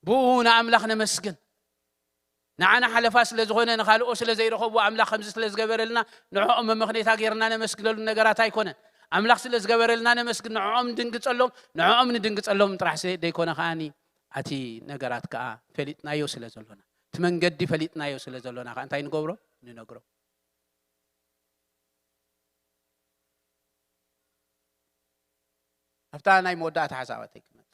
ብኡ ንኣምላኽ ነመስግን። ንዓና ሓለፋ ስለ ዝኾነ፣ ንኻልኦ ስለ ዘይረኸብዎ፣ ኣምላኽ ከምዚ ስለ ዝገበረልና ንዕኦም መመኽኔታ ጌርና ነመስግነሉ ነገራት ኣይኮነን። ኣምላኽ ስለ ዝገበረልና ነመስግን፣ ንዕኦም ንድንግጸሎም፣ ንዕኦም ንድንግጸሎም ጥራሕ ዘ-፣ ዘይኮነ ከኣኒ፣ ኣቲ ነገራት ከኣ ፈሊጥናዮ ስለ ዘሎና፣ እቲ መንገዲ ፈሊጥናዮ ስለ ዘሎና ከኣ እንታይ ንገብሮ? ንነግሮ። ኣብታ ናይ መወዳእታ ሓሳባተይ ክመጽእ።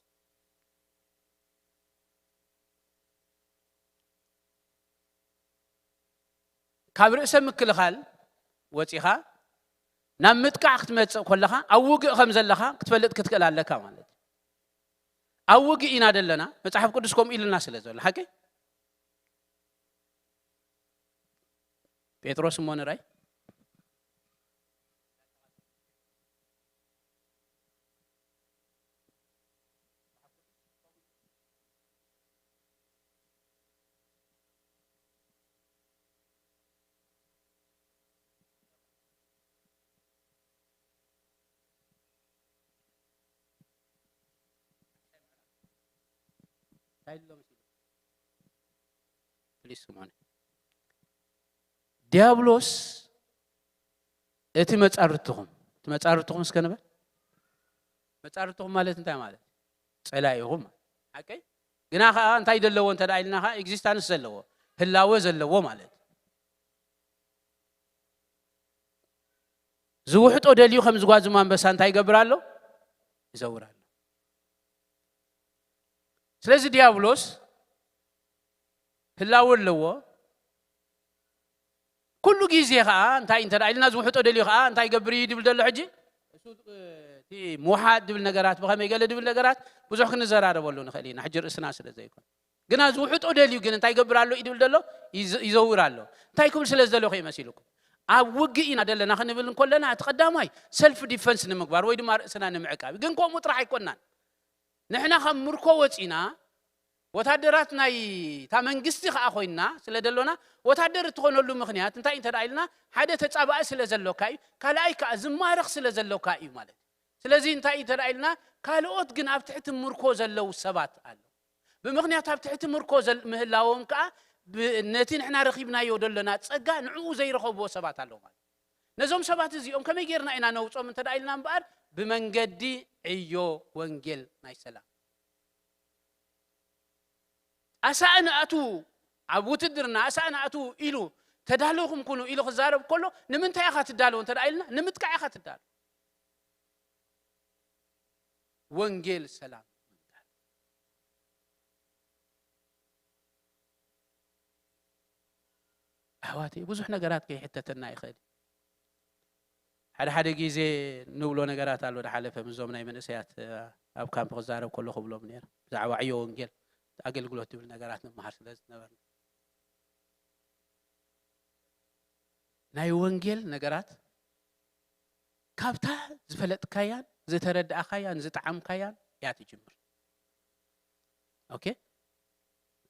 ካብ ርእሰ ምክልኻል ወጺኻ ናብ ምጥቃዕ ክትመጽእ ከለኻ፣ ኣብ ውግእ ከም ዘለኻ ክትፈልጥ ክትክእል ኣለካ ማለት እዩ። ኣብ ውግእ ኢና ዘለና፣ መጽሓፍ ቅዱስ ከምኡ ኢሉና ስለ ዘሎ፣ ሓቂ? ጴጥሮስ እሞ ንራይ። እንታይ ኢሉ ኣሎ መሲሉ? ፕሊስ ስምዑኒ። ዲያብሎስ እቲ መጻርትኹም፣ እቲ መጻርትኹም እስከ ንበል። መጻርትኹም ማለት እንታይ ማለት? ጸላኢኹም ማለት። ሓቀይ? ግና ኸኣ እንታይ ዘለዎ እንተ ደኣ ኢልና ኸኣ፣ ኤግዚስታንስ ዘለዎ፣ ህላወ ዘለዎ ማለት። ዝውሕጦ ደልዩ ከም ዝጓዝም ኣንበሳ እንታይ ይገብር ኣሎ? ይዘውር ኣሎ። ስለዚ ዲያብሎስ ህላወ ኣለዎ። ኩሉ ግዜ ኸኣ እንታይ እንተ ደኣ ኢልና ዝውሕጦ ደልዩ ኸኣ እንታይ ይገብር እዩ ድብል ዘሎ ሕጂ? እሱ፣ እቲ ምውሓጥ ድብል ነገራት ብኸመይ ገለ ድብል ነገራት ብዙሕ ክንዘራረበሉ ንኽእል ኢና፣ ሕጂ ርእስና ስለ ዘይኮነ። ግና ዝውሕጦ ደልዩ ግን እንታይ ይገብር ኣሎ እዩ ድብል ዘሎ? ይዝ-፣ ይዘውር ኣሎ። እንታይ ክብል ስለ ዝደለኹ እዩ መሲልኩም? ኣብ ውግእ ኢና ዘለና ክንብል እንከለና፣ እቲ ቀዳማይ ሰልፍ ዲፈንስ ንምግባር ወይ ድማ ርእስና ንምዕቃብ እዩ። ግን ከምኡ ጥራሕ ኣይኮናን። ንሕና ካብ ምርኮ ወጺና፣ ወታደራት ናይ እታ መንግስቲ ከኣ ኮይንና ስለ ደሎና፣ ወታደር እትኾነሉ ምኽንያት እንታይ እንተ ደኣ ኢልና፣ ሓደ ተጻባኢ ስለ ዘሎካ እዩ፣ ካልኣይ ከኣ ዝማረኽ ስለ ዘሎካ እዩ ማለት እዩ። ስለዚ እንታይ እንተ ደኣ ኢልና፣ ካልኦት ግን ኣብ ትሕቲ ምርኮ ዘለዉ ሰባት ኣለዉ። ብምኽንያት ኣብ ትሕቲ ምርኮ ዘል-፣ ምህላዎም ከኣ፣ ብ-፣ ነቲ ንሕና ረኺብናዮ ደሎና ጸጋ ንዕኡ ዘይረኸብዎ ሰባት ኣለዉ ማለት እዩ። ነዞም ሰባት እዚኦም ከመይ ጌርና ኢና ነውጾም እንተ ደኣ ኢልና እምበኣር፣ ብመንገዲ ዕዮ ወንጌል ናይ ሰላም። ኣሳእን ኣትዉ፣ ኣብ ውትድርና ኣሳእን ኣትዉ ኢሉ፣ "ተዳለኹም ኩኑ" ኢሉ ክዛረብ ከሎ፣ ንምንታይ ኢኻ ትዳለዉ እንተ ደኣ ኢልና፣ ንምጥቃዕ ኢኻ ትዳሎ። ወንጌል ሰላም ምንጋር። ኣሕዋተይ፣ ብዙሕ ነገራት ከይሕተተና ይኽእል። ሓደ ሓደ ግዜ ንብሎ ነገራት ኣሎ። ዝሓለፈ ምስዞም ናይ መንእሰያት፣ እ፣ ኣብ ካምፕ ክዛረብ ከለኹ እብሎም ነይረ። ብዛዕባ ዕዮ ወንጌል ኣገልግሎት ዝብል ነገራት ንመሃር ስለ ዝነበርና። ናይ ወንጌል ነገራት ካብታ ዝፈለጥካያን ዝተረዳእካያን ዝጠዓምካያን እያ ትጅምር። ኦኬ?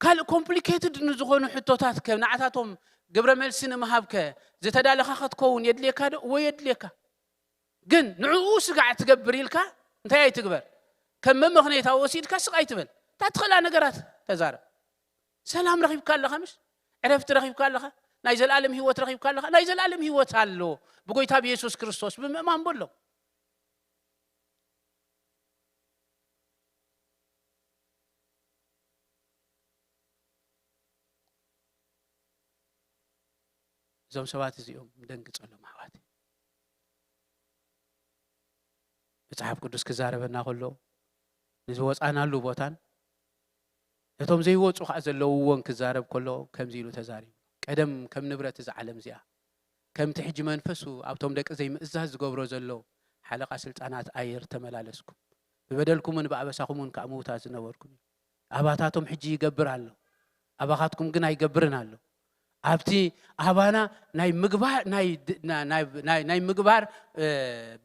ካልእ ኮምፕሊኬትድ ንዝኾኑ ሕቶታት ከ ንዓታቶም ግብረ መልሲ ንምሃብ ከ ዝተዳለኻ ክትከውን የድልየካ ዶ? እወ የድልየካ። ግን ንዕኡ ስጋዕ ትገብር ኢልካ እንታይ ኣይትግበር። ከም መመኽነይታ ወሲድካ ስቕ ኣይትበል። እታ ትኽእላ ነገራት ተዛረብ። ሰላም ረኺብካ ኣለኻ ምሽ? ዕረፍቲ ረኺብካ ኣለኻ? ናይ ዘለኣለም ህይወት ረኺብካ ኣለኻ? ናይ ዘለኣለም ህይወት ኣሎ። ብጎይታ ብየሱስ ክርስቶስ ብምእማን በሎ። እዞም ሰባት እዚኦም ደንግጸሎም ኣሕዋት። መጽሓፍ ቅዱስ ክዛረበና ከሎ ንዝወጻናሉ ቦታን ነቶም ዘይወጹ ኸኣ ዘለውዎን ክዛረብ ከሎ ከምዚ ኢሉ ተዛሪቡ። ቀደም ከም ንብረት እዛ ዓለም እዚኣ፣ ከምቲ ሕጂ መንፈሱ ኣብቶም ደቂ ዘይምእዛዝ ዝገብሮ ዘሎ ሓለቓ ስልጣናት ኣየር ተመላለስኩም። ብበደልኩምን ብኣበሳኹምን ከኣ ምዉታት ዝነበርኩም እዩ። ኣባታቶም ሕጂ ይገብር ኣሎ፣ ኣባኻትኩም ግን ኣይገብርን ኣሎ። ኣብቲ ኣባና ናይ ምግባር፣ ናይ ድ-፣ ና-፣ ናይ፣ ናይ፣ ናይ ምግባር፣ እ፣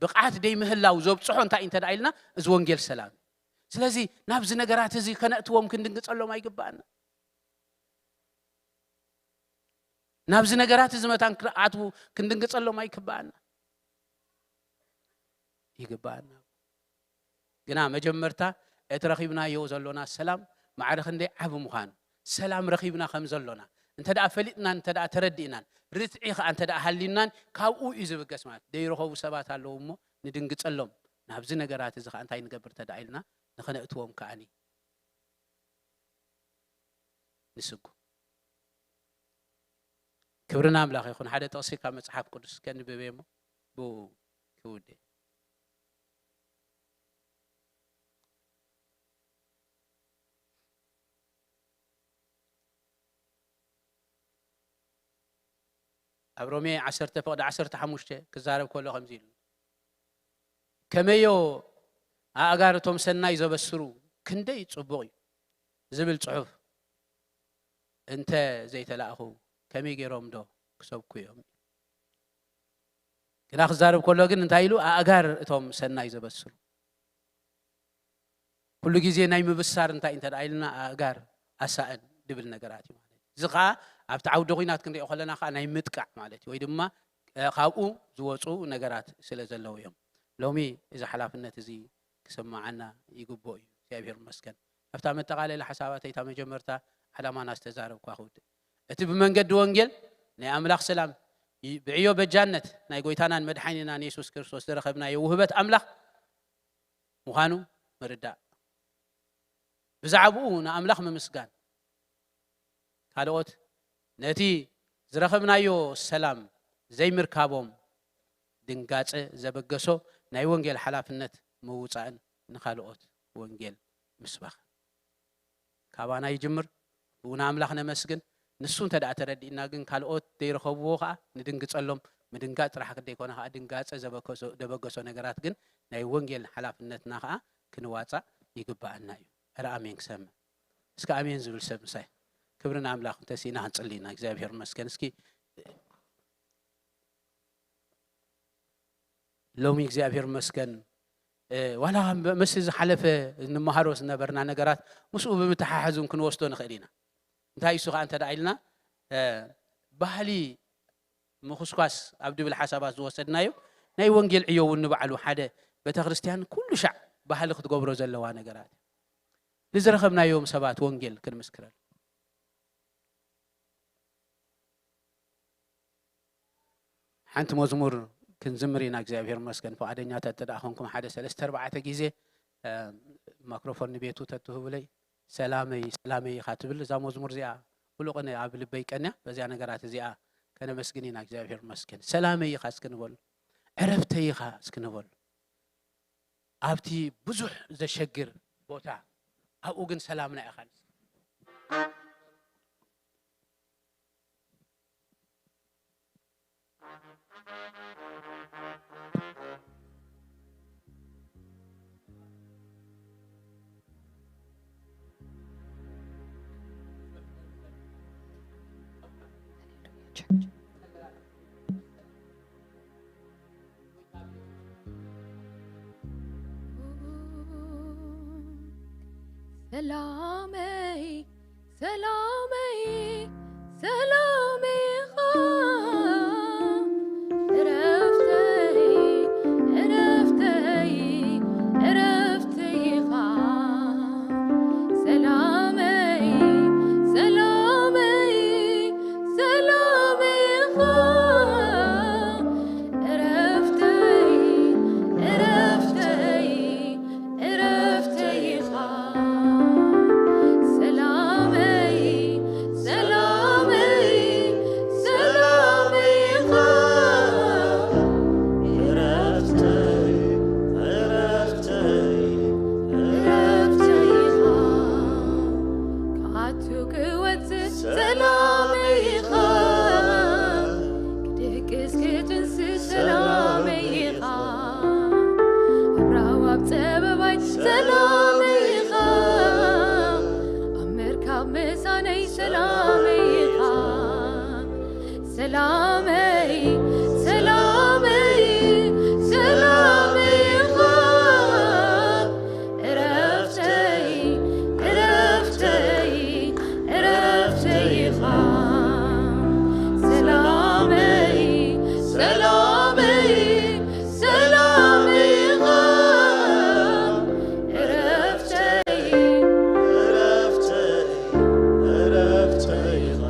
ብቕዓት ደይምህላው ዘብጽሖ እንታይ እንተ ደኣ ኢልና፣ እዚ ወንጌል ሰላም እዩ። ስለዚ ናብዚ ነገራት እዚ ከነእትዎም ክንድንግጸሎም ኣይግባኣና። ናብዚ ነገራት እዚ መታን ክኣትዉ ክንድንግጸሎም ኣይግባኣና። ይግባኣና። ግና መጀመርታ እቲ ረኺብናዮ ዘሎና ሰላም ማዕረ ክንደይ ዓቢ ምዃኑ፣ ሰላም ረኺብና ከም ዘሎና፣ እንተ ደኣ ፈሊጥናን እንተ ደኣ ተረዲእናን ርትዒ ኸኣ እንተ ደኣ ሃልዩናን ካብኡ እዩ ዝብገስ። ማለት ዘይረኸቡ ሰባት ኣለዉ እሞ ንድንግጸሎም። ናብዚ ነገራት እዚ ኸኣ እንታይ ንገብር እንተ ደኣ ኢልና ንኸነእትዎም ከኣኒ ንስጉ። ክብሪ ንኣምላኽ ይኹን። ሓደ ጥቕሲ ካብ መጽሓፍ ቅዱስ ከንብብ እየ እሞ ብኡ ክውደ። ኣብ ሮሜ ዓሰርተ ፍቕዲ ዓሰርተ ሓሙሽተ ክዛረብ ከሎ ከምዚ ኢሉ፣ ከመዮ ኣእጋር እቶም ሰናይ ዘበስሩ ክንደይ ጽቡቕ እዩ ዝብል ጽሑፍ እንተ ዘይተላእኹ ከመይ ገይሮም ዶ ክሰብኩ እዮም? ግና ክዛረብ ከሎ ግን እንታይ ኢሉ? ኣእጋር እቶም ሰናይ ዘበስሩ። ኩሉ ግዜ ናይ ምብሳር እንታይ እንተ ደኣ ኢልና ኣእጋር ኣሳእን ድብል ነገራት እዩ ማለት እዩ። እዚ ኸኣ ኣብቲ ዓውደ ኲናት ክንሪኦ ከለና ኸኣ ናይ ምጥቃዕ ማለት እዩ፣ ወይ ድማ እ፣ ካብኡ ዝወፁ ነገራት ስለ ዘለዉ እዮም። ሎሚ እዚ ሓላፍነት እዚ ክስምዓና ይግብኦ እዩ። እግዚኣብሔር ይመስገን። ኣብታ መጠቓለሊ ሓሳባተይ እታ መጀመርታ ዓላማና ዝተዛረብኳ ክውድእ። እቲ ብመንገዲ ወንጌል ናይ ኣምላኽ ሰላም ይ-፣ ብዕዮ በጃነት ናይ ጎይታናን መድሓኒናን የሱስ ክርስቶስ ዝረኸብናዮ ውህበት ኣምላኽ ምዃኑ ምርዳእ። ብዛዕባኡ ንኣምላኽ ምምስጋን። ካልኦት ነቲ ዝረኸብናዮ ሰላም ዘይምርካቦም ድንጋጸ ዘበገሶ ናይ ወንጌል ሓላፍነት ምውጻእን ንኻልኦት ወንጌል ምስባኽ። ካባና ይጅምር። ብኡ ንኣምላኽ ነመስግን። ንሱ እንተ ደኣ ተረዲእና ግን ካልኦት ዘይረኸብዎ ኸኣ ንድንግጸሎም። ምድንጋጽ ጥራሕ ክንደይኮነ ኸኣ ድንጋጸ ዘበገሶ፣ ዘበገሶ ነገራት ግን ናይ ወንጌል ሓላፍነትና ኸኣ ክንዋጻእ ይግብኣና እዩ። እረ ኣሜን ክሰምዕ። እስከ ኣሜን ዝብል ሰብ ምሳይ። ክብሪ ንኣምላኽ። እንተሲእና ክንጽሊ ኢና። እግዚኣብሔር ይመስገን። እስኪ ሎሚ እግዚኣብሔር ይመስገን፣ እ፣ ዋላ ምስ ዝሓለፈ እንመሃሮ ዝነበርና ነገራት ምስኡ ብምትሓሓዝ እውን ክንወስዶ ንኽእል ኢና። እንታይ እሱ ኸዓ እንተ ደኣ ኢልና፣ እ፣ ባህሊ ምኹስኳስ ኣብ ድብል ሓሳባት ዝወሰድናዮ ናይ ወንጌል ዕዮ እውን ንባዕሉ ሓደ ቤተ ክርስቲያን ኩሉ ሻዕ ባህሊ ክትገብሮ ዘለዋ ነገራት እዩ። ንዝረኸብናዮም ሰባት ወንጌል ክንምስክረሉ። ሓንቲ መዝሙር ክንዝምር ኢና። እግዚኣብሔር ይመስገን፣ ፍቓደኛታት እንተ ደኣ ኾንኩም ሓደ ሰለስተ ኣርባዕተ ግዜ፣ እ፣ ማክሮፎን ንቤቱ ተትህቡለይ። ሰላመይ፣ ሰላመይ ኢኻ ትብል እዛ መዝሙር እዚኣ፣ ብሉቕን ኣብ ልበይ ቀንያ። በዚኣ ነገራት እዚኣ ከነመስግን ኢና። እግዚኣብሔር ይመስገን። ሰላመይ ኢኻ እስኪ ንበሎ። ዕረፍተይ ኢኻ እስኪ ንበሎ። ኣብቲ ብዙሕ ዘሸግር ቦታ፣ ኣብኡ ግን ሰላምና ኢኻ። ሰላመይ፣ ሰላመይ፣ ሰላመይ ኢኻ። ዕረፍተይ፣ ዕረፍተይ፣ ዕረፍተይ ኢኻ። ሰላመይ፣ ሰላመይ፣ ሰላመይ ኢኻ። ዕረፍተይ፣ ዕረፍተይ፣ ዕረፍተይ ኢኻ። ሰላመይ፣ ሰላመይ፣ ሰላመይ ኢኻ። ዕረፍተይ፣ ዕረፍተይ፣ ዕረፍተይ ኢኻ። ክኣቱ ክወጽእ ሰላመይ ኢኻ። ክድቅስ ክትንስእ ሰላመይ ኢኻ። ኣብ ራህዋ ኣብ ጸበባይ ሰላመይ ኢኻ። ኣብ መርካብ ምሳነይ ሰላመይ ኢኻ። ሰላመይ፣ ሰላመይ፣ ሰላመይ ኢኻ። ዕረፍተይ፣ ዕረፍተይ፣ ዕረፍተይ ኢኻ። ሰላመይ፣ ሰላመይ፣ ሰላመይ ኢኻ። ዕረፍተይ፣ ዕረፍተይ፣ ዕረፍተይ ኢኻ።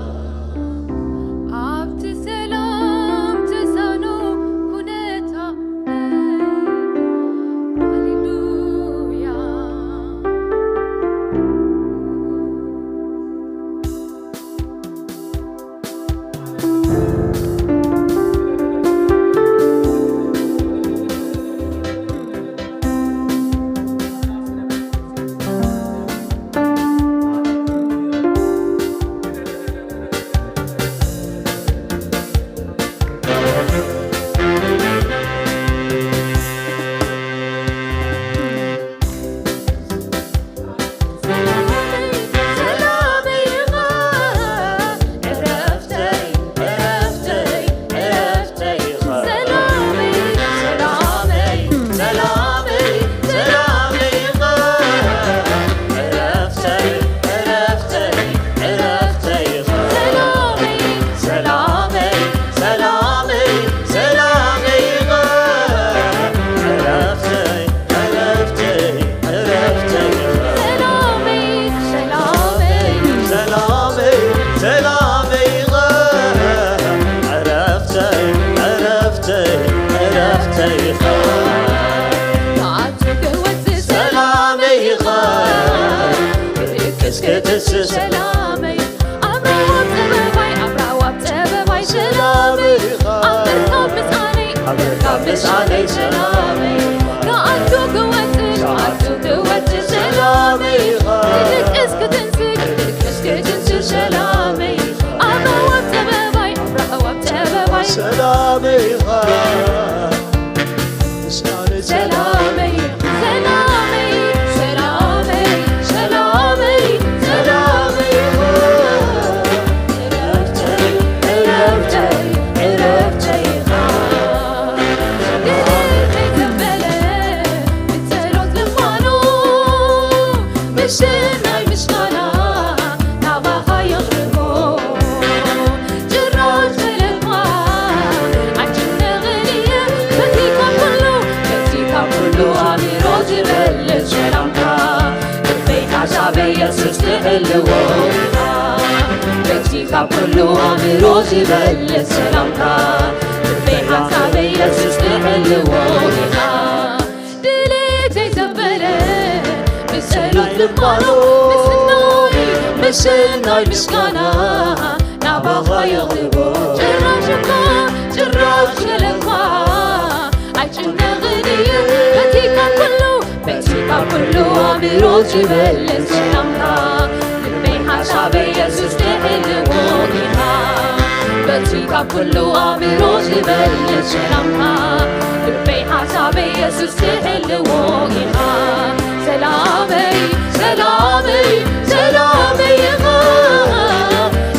ሳለይ ሰላመይ ኢኻ። ክኣቱ ክወጽእ፣ ክኣቱ ክወጽእ ሰላመይ ኢኻ። ክድቅስ ክትንስእ፣ ክድቅስ ክትንስእ ሰላመይ ኢኻ። ኣብ ኣዕዋፍ ጸበባይ፣ ኣብ ኣዕዋፍ ጸበባይ ሰላመይ ኢኻ። ሳለይ ሰላመይ፣ ሰላመይ፣ ሰላመይ፣ ሰላመይ፣ ሰላመይ ኢኻ። ዕረፍተይ፣ ዕረፍተይ፣ ዕረፍተይ ኢኻ። ድሌተይ ዘበለ ብጸሎት ልማኖ፣ ምስናይ ምስጋና ናባኻ የቕርቦ። ጭራሽ ዘለኳ ኣይጭነቕን እየ፣ በቲ ካብ ኩሉ፣ በቲ ካብ ኩሉ ኣእምሮ ዝበልጽ ሰላምካ፣ ልበይ ሓሳበይ የሱስ ትሕልዎ ኢኻ። በቲ ካብ ኩሉ ኣእምሮ ዝበልጽ ሰላምካ፣ ልበይ ሓሳበይ የሱስ ትሕልዎ ኢኻ። ድሌተይ ዘበለ ብጸሎት ልማኖ፣ ምስናይ፣ ምስናይ ምስጋና ናባኻ የቕርቦ። ጭራሽ እኳ፣ ጭራሽ ገለ እኳ ኣይጭነቕን እየ፣ በቲ ካብ ኩሉ፣ በቲ ካብ ኩሉ ኣእምሮ ዝበልጽ ሰላምካ፣ ልበይ ሓሳበይ የሱስ ትሕልዎ ኢኻ። በቲ ካብ ኩሉ ኣእምሮ ዝበልጽ ሰላምካ፣ ልበይ ሓሳበይ የሱስ ትሕልዎ ኢኻ። ሰላመይ፣ ሰላመይ፣ ሰላመይ ኢኻ።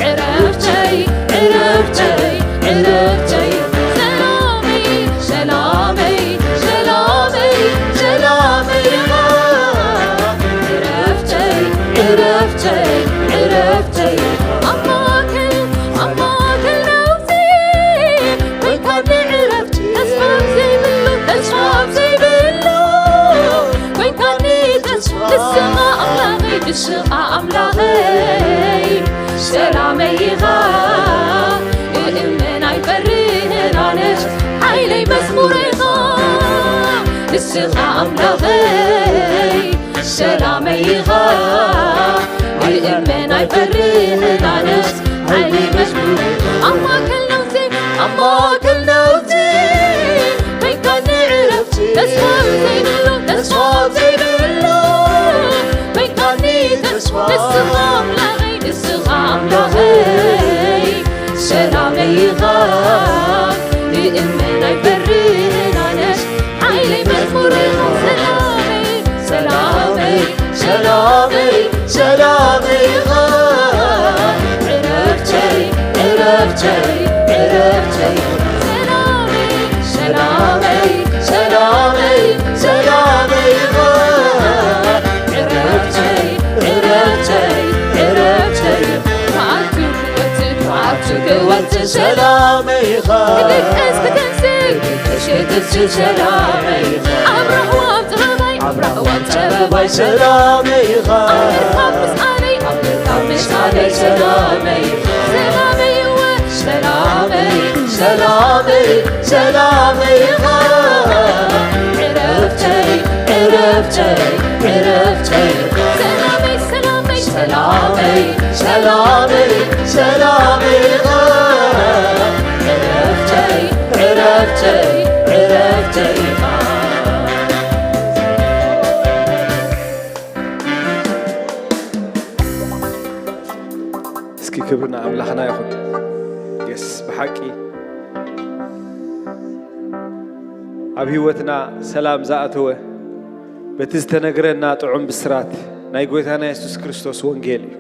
ዕረፍተይ፣ ዕረፍተይ፣ ዕረፍተይ። ሰላመይ፣ ሰላመይ፣ ሰላመይ፣ ሰላመይ ኢኻ። ዕረፍተይ፣ ዕረፍተይ፣ ዕረፍተይ። ኣብ ማእከል፣ ኣብ ማእከል ነውጺ፣ ኮይንካኒ ዕረፍቲ፣ ተስፋ ዘይብሉ፣ ተስፋ ዘይብሉ። ኮይንካኒ ተስፋ፣ ንስኻ ኣምላኸይ፣ ንስኻ ኣምላኸይ። ሰላመይ ኢኻ፣ እእመን ኣይፈርህን ኣነስ፣ ሓይለይ መዝሙረይ ኢኻ። ንስኻ ኣምላኸይ፣ ሰላመይ ኢኻ፣ እእመን ኣይፈርህን ኣነስ፣ ሓይለይ መዝሙረይ ኢኻ። ኣብ ማእከል ነውጺ፣ ኣብ ማእከል ነውጺ፣ ኮይንካኒ ዕረፍቲ፣ ተስፋ ዘይብሉ፣ ተስፋ ዘይብሉ። ኮይንካኒ ተስፋ፣ ንስኻ ኣምላኸይ፣ ንስኻ ኣምላኸይ። ሰላመይ ኢኻ፣ ይእመን ኣይፈርህን ኣነስ፣ ሓይለይ መዝሙረይ ኢኻ። ሰላመይ፣ ሰላመይ፣ ሰላመይ፣ ሰላመይ ኢኻ። ዕረፍተይ፣ ዕረፍተይ፣ ዕረፍተይ። ሰላመይ፣ ሰላመይ፣ ሰላመይ፣ ሰላመይ ኢኻ። ዕረፍተይ፣ ዕረፍተይ፣ ዕረፍተይ። ክኣቱ ክወጽእ፣ ክኣቱ ክወጽእ ሰላመይ ኢኻ። ክድቅስ ክትንስእ፣ ክትንስእ ሰላመይ ኢኻ። ኣብ ራህዋ ኣብ ጸበባይ፣ ኣብ ራህዋ ኣብ ጸበባይ ሰላመይ ኢኻ። ኣብ ምርካብ ምስኣነይ፣ ኣብ ምርካብ ምስኣነይ ሰላመይ ኢኻ። ሰላመይ እወ፣ ሰላመይ፣ ሰላመይ፣ ሰላመይ ኢኻ። ዕረፍተይ፣ ዕረፍተይ፣ ዕረፍተይ። ሰላመይ፣ ሰላመይ፣ ሰላመይ፣ ሰላመይ፣ ሰላመይ ኢኻ። ዕረፍተይ፣ ዕረፍተይ፣ ዕረፍተይ ኢኻ። እስኪ ክብሪ ንኣምላኽና ይኹን። የስ፣ ብሓቂ ኣብ ህይወትና ሰላም ዝኣተወ በቲ ዝተነግረና ጥዑም ብስራት ናይ ጎይታና የሱስ ክርስቶስ ወንጌል እዩ።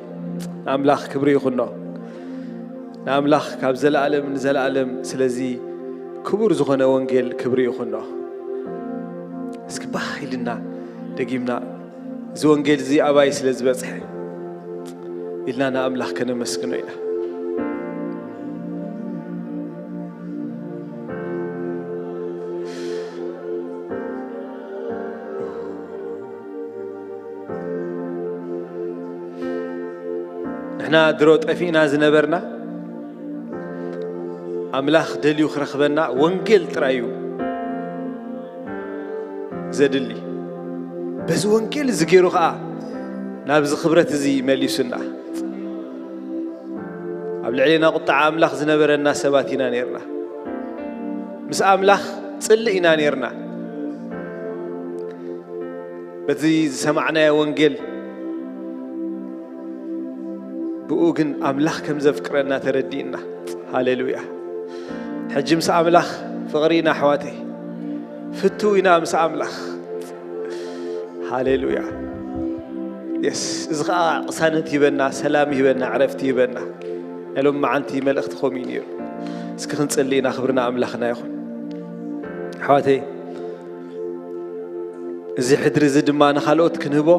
ንኣምላኽ ክብሪ ይኹኖ። ንኣምላኽ ካብ ዘለኣለም ንዘለኣለም ስለዚ ክቡር ዝኾነ ወንጌል ክብሪ ይኹኖ። እስኪ ባህ ኢልና ደጊምና እዚ ወንጌል እዚ ኣባይ ስለ ዝበጽሐ ኢልና ንኣምላኽ ከነመስግኖ ኢና። ንሕና ድሮ ጠፊእና ዝነበርና ኣምላኽ ደልዩ ክረኽበና ወንጌል ጥራይ እዩ ዘድሊ። በዚ ወንጌል እዚ ገይሩ ኸኣ ናብዚ ክብረት እዚ መሊሱና። ኣብ ልዕሌና ቁጥዓ ኣምላኽ ዝነበረና ሰባት ኢና ነይርና። ምስ ኣምላኽ ጽልእ ኢና ኔርና። በቲ ዝሰማዕናዮ ወንጌል ብኡ ግን ኣምላኽ ከም ዘፍቅረና ተረዲእና። ሃሌሉያ። ሕጂ ምስ ኣምላኽ ፍቕሪ ኢና ኣሕዋተይ። ፍትው ኢና ምስ ኣምላኽ። ሃሌሉያ። የስ፣ እዚ ኸዓ ቅሳነት ይበና፣ ሰላም ይበና፣ ዕረፍቲ ይበና። ናይ ሎም መዓንቲ መልእኽቲ ከምኡ እዩ ነይሩ። እስኪ ክንጽሊ ኢና። ክብርና ኣምላኽና ይኹን። ኣሕዋተይ፣ እዚ ሕድሪ እዚ ድማ ንኻልኦት ክንህቦ፣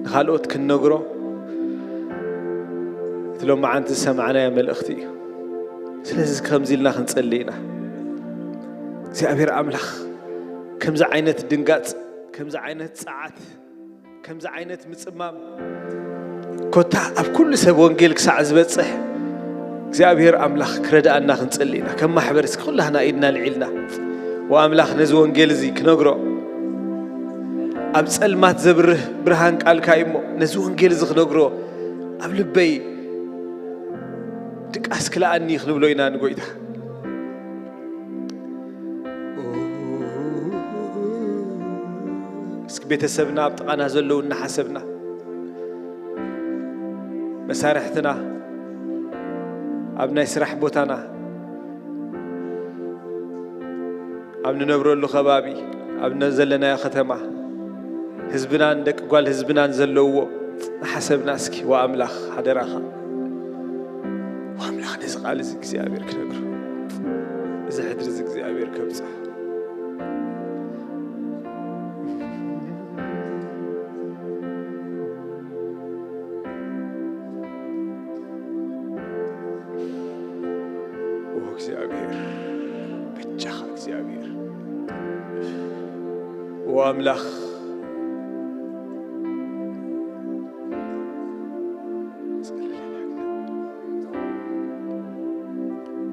ንኻልኦት ክንነግሮ፣ እቲ ሎም መዓንቲ ዝሰማዕናዮ መልእኽቲ እዩ። ስለዚ ከምዚ ኢልና ክንጽሊ ኢና። እግዚኣብሔር ኣምላኽ ከምዚ ዓይነት ድንጋጽ፣ ከምዚ ዓይነት ጸዓት፣ ከምዚ ዓይነት ምጽማም፣ ኮታ ኣብ ኩሉ ሰብ ወንጌል ክሳዕ ዝበጽሕ እግዚኣብሔር ኣምላኽ ክረድኣና ክንጽሊ ኢና። ከም ማሕበር እስኪ ኩላህና ኢድና ልዒልና፣ ወኣምላኽ ነዚ ወንጌል እዚ ክነግሮ፣ ኣብ ጸልማት ዘብርህ ብርሃን ቃልካ እዩ እሞ፣ ነዚ ወንጌል እዚ ክነግሮ ኣብ ልበይ ድቃስ ክልኣኒ ክንብሎ ኢና ንጎይታ። እስኪ ቤተሰብና ኣብ ጥቓና ዘለዉ እናሓሰብና፣ መሳርሕትና፣ ኣብ ናይ ስራሕ ቦታና፣ ኣብ ንነብረሉ ከባቢ፣ ኣብ ነ-፣ ዘለናዮ ከተማ፣ ህዝብናን ደቂ ጓል ህዝብናን ዘለውዎ እናሓሰብና እስኪ፣ ወኣምላኽ ሓደራኻ፣ ወኣምላኽ ነዚ ቃል እዚ እግዚኣብሔር ክነግሮ፣ እዚ ሕድሪ እዚ እግዚኣብሔር ከብጽሖ። ኦ እግዚኣብሔር፣ በጃኻ እግዚኣብሔር፣ ኦ ኣምላኽ፣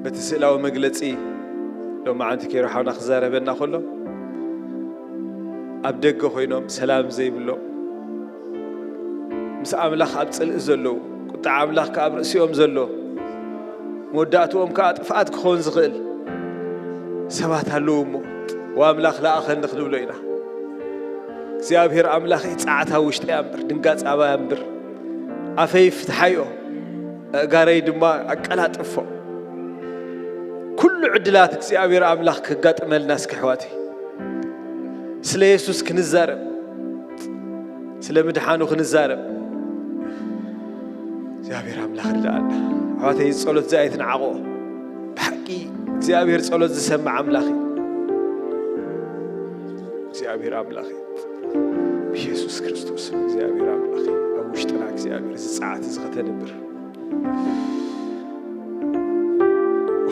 በቲ ስእላዊ መግለጺ ሎማዓንቲ ኬሮ ሓውና ክዛረበና ከሎ፣ ኣብ ደገ ኮይኖም ሰላም ዘይብሎም፣ ምስ ኣምላኽ ኣብ ጽልኢ ዘለዉ፣ ቁጥዓ ኣምላኽ ከኣ ኣብ ርእሲኦም ዘሎ፣ መወዳእትኦም ከኣ ጥፍኣት ክኸውን ዝኽእል ሰባት ኣለዉ እሞ፣ ወኣምላኽ ለኣኸኒ ክንብሎ ኢና። እግዚኣብሔር ኣምላኸይ፣ ጸዓት ኣብ ውሽጠይ ኣንብር፣ ድንጋጽ ኣባይ ኣንብር፣ ኣፈይ ፍትሓዮ፣ ኣእጋረይ ድማ ኣቀላጥፎ። ኩሉ ዕድላት እግዚኣብሔር ኣምላኽ ከጋጥመልና እስኪ ኣሕዋተይ። ስለ የሱስ ክንዛረብ፣ ስለ ምድሓኑ ክንዛረብ እግዚኣብሔር ኣምላኽ ርድኣና። ኣሕዋተይ፣ እዚ ጸሎት እዚ ኣይትንዓቕዎ። ብሓቂ እግዚኣብሔር ጸሎት ዝሰምዕ ኣምላኽ እዩ። እግዚኣብሔር ኣምላኽ እዩ። ብየሱስ ክርስቶስ ስም እግዚኣብሔር ኣምላኽ እዩ። ኣብ ውሽጥና እግዚኣብሔር እዚ ጸዓት እዚ ከተንብር።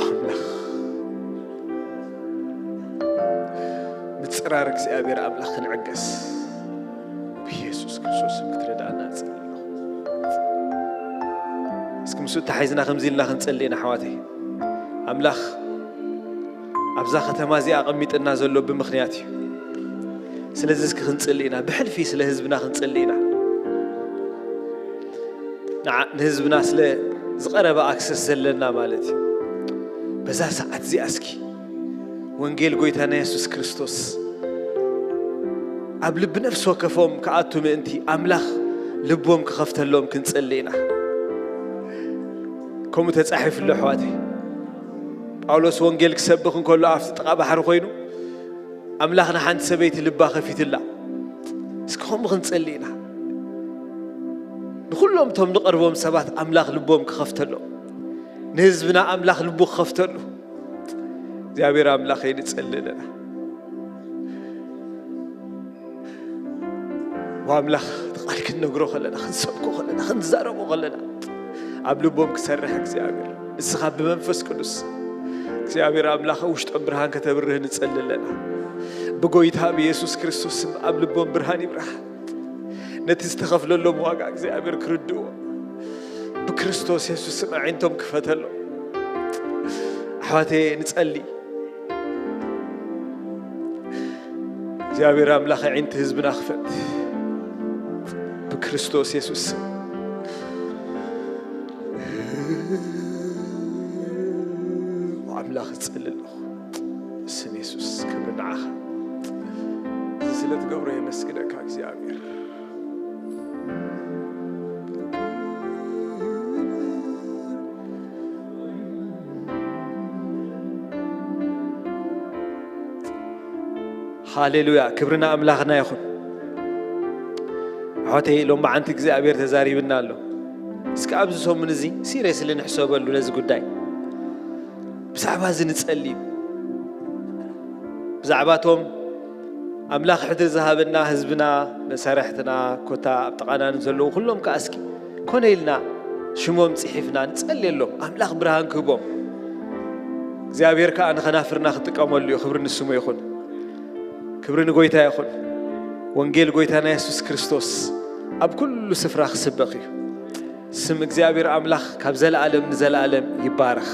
ኣምላኽ ምጽራር እግዚኣብሔር ኣምላኽ ክንዕገስ ብየሱስ ክርስቶስ ስም ክትረዳእና ንጸሊ ኣለኹ። እስኪ ምስኡ ተሓይዝና ከምዚ ኢልና ክንጸሊ ኢና ኣሕዋተይ። ኣምላኽ ኣብዛ ከተማ እዚኣ ኣቐሚጥና ዘሎ ብምኽንያት እዩ። ስለዚ እስኪ ክንጽሊ ኢና፣ ብሕልፊ ስለ ህዝብና ክንጽሊ ኢና። ንዓ-፣ ንህዝብና ስለ ዝቐረበ ኣክሰስ ዘለና ማለት እዩ። በዛ ሰዓት እዚኣ እስኪ ወንጌል ጎይታና የሱስ ክርስቶስ ኣብ ልቢ ነፍሲ ወከፎም ክኣቱ ምእንቲ ኣምላኽ ልቦም ክኸፍተሎም ክንጽሊ ኢና። ከምኡ ተጻሒፉ ኣሎ ኣሕዋተይ። ጳውሎስ ወንጌል ክሰብኽ እንከሎ ኣብቲ ጥቓ ባሕሪ ኮይኑ ኣምላኽ ንሓንቲ ሰበይቲ ልባ ከፊትላ። እስኪ ከምኡ ክንጸሊ ኢና። ንኹሎም እቶም ንቐርቦም ሰባት ኣምላኽ ልቦም ክኸፍተሎም፣ ንህዝብና ኣምላኽ ልቡ ክኸፍተሉ እግዚኣብሔር ኣምላኸይ ንጸሊ ኣለና። ወኣምላኽ እቲ ቃል ክንነግሮ ከለና፣ ክንሰብኮ ከለና፣ ክንዛረቦ ከለና ኣብ ልቦም ክሰርሕ እግዚኣብሔር ንስኻ ብመንፈስ ቅዱስ እግዚኣብሔር ኣምላኽ ውሽጦም ብርሃን ከተብርህ ንጸሊ ኣለና። ብጎይታ ብየሱስ ክርስቶስ ስም ኣብ ልቦም ብርሃን ይብራህ። ነቲ ዝተኸፍለሎም ዋጋ እግዚኣብሔር ክርድእዎ ብክርስቶስ የሱስ ስም ኣዒንቶም ክፈተሎም። ኣሕዋተየ ንጸሊ። እግዚኣብሔር ኣምላኽ ኣዒንቲ ህዝብና ክፈት ብክርስቶስ የሱስ ስም። ኣምላኽ እጸሊ ኣለኹ። ስም የሱስ ክብሪ ንዓኻ። እዚ ስለ ትገብሮ የመስግነካ እግዚኣብሔር። ሃሌሉያ፣ ክብሪ ንኣምላኽና ይኹን። ኣሕዋተይ፣ ሎማዓንቲ እግዚኣብሔር ተዛሪብና ኣሎ። እስኪ ኣብዚ ሰሙን እዚ ሲሪየስሊ ንሕሰበሉ ነዚ ጉዳይ። ብዛዕባ እዚ ንጸሊ። ብዛዕባቶም ኣምላኽ ሕድሪ ዝሃበና ህዝብና፣ መሳርሕትና፣ ኮታ ኣብ ጥቓና ንዘለዉ ኩሎም ከኣ እስኪ ኮነ ኢልና ሽሞም ጽሒፍና ንጸልየሎም። ኣምላኽ ብርሃን ክህቦም፣ እግዚኣብሔር ከኣ ንኸናፍርና ክጥቀመሉ እዩ። ክብሪ ንስሙ ይኹን። ክብሪ ንጎይታ ይኹን። ወንጌል ጎይታና የሱስ ክርስቶስ ኣብ ኩሉ ስፍራ ክስበኽ እዩ። ስም እግዚኣብሔር ኣምላኽ ካብ ዘለኣለም ንዘለኣለም ይባረኽ።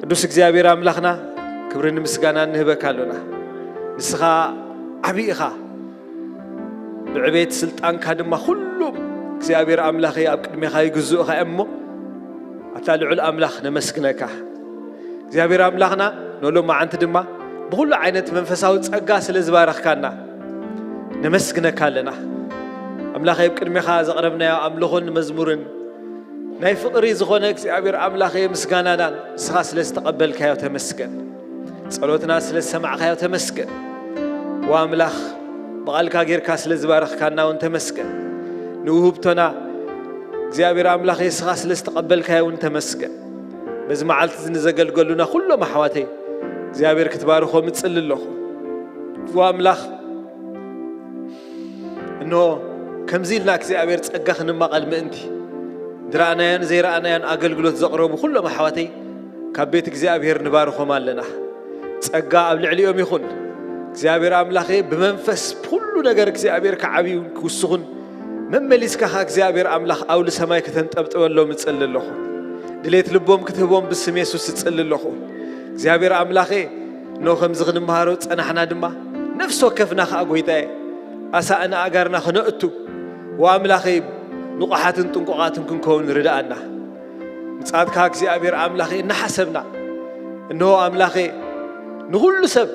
ቅዱስ እግዚኣብሔር ኣምላኽና፣ ክብርን ምስጋናን ንህበካ ኣሎና። ንስኻ ዓቢ ኢኻ፣ ብዕቤት ስልጣንካ ድማ ኩሎም እግዚኣብሔር ኣምላኸይ ኣብ ቅድሜኻ ይግዝኡኻ እዮም እሞ፣ ኣታ ልዑል ኣምላኽ ነመስግነካ። እግዚኣብሔር ኣምላኽና፣ ኖሎም መዓንቲ ድማ ብኹሉ ዓይነት መንፈሳዊ ጸጋ ስለ ዝባረኽካና ነመስግነካ ኣለና። ኣምላኸይ፣ ኣብ ቅድሜኻ ዘቕረብናዮ ኣምልኾን መዝሙርን ናይ ፍቕሪ ዝኾነ እግዚኣብሔር ኣምላኸይ ምስጋናናን ንስኻ ስለ ዝተቐበልካዮ ተመስገን። ጸሎትና ስለ ዝሰማዕካዮ ተመስገን። ወኣምላኽ፣ ብቓልካ ጌርካ ስለ ዝባረኽካና እውን ተመስገን። ንውህብቶና እግዚኣብሔር ኣምላኸይ ንስኻ ስለ ዝተቐበልካዮ እውን ተመስገን። በዚ መዓልቲ እዚ ንዘገልገሉና ኩሎም ኣሕዋተይ እግዚኣብሔር ክትባርኾም እጽሊ ኣለኹ። ወኣምላኽ፣ እንሆ፣ ከምዚ ኢልና እግዚኣብሔር ጸጋ ክንማቐል ምእንቲ፣ ዝረኣናዮን ዘይረኣናዮን ኣገልግሎት ዘቕረቡ ኩሎም ኣሕዋተይ ካብ ቤት እግዚኣብሔር ንባርኾም ኣለና። ጸጋ ኣብ ልዕሊኦም ይኹን። እግዚኣብሔር ኣምላኸ፣ ብመንፈስ ኩሉ ነገር እግዚኣብሔር ክዓብዩን ክውስኹን፣ መመሊስካ ኸኣ እግዚኣብሔር ኣምላኽ ኣውሊ ሰማይ ከተንጠብጥበሎም እጽሊ ኣለኹ። ድሌት ልቦም ክትህቦም ብስም የሱስ እጽሊ ኣለኹ። እግዚኣብሔር ኣምላኸ፣ እንሆ ከምዚ ክንመሃሮ ጸናሕና ድማ፣ ነፍሲ ወከፍና ኸኣ ጐይታየ፣ ኣሳእን ኣእጋርና ክነእቱ፣ ወኣምላኸይ፣ ንቑሓትን ጥንቁቓትን ክንከውን ርድኣና። ምጽኣትካ እግዚኣብሔር ኣምላኸ እናሓሰብና፣ እንሆ ኣምላኸ፣ ንኹሉ ሰብ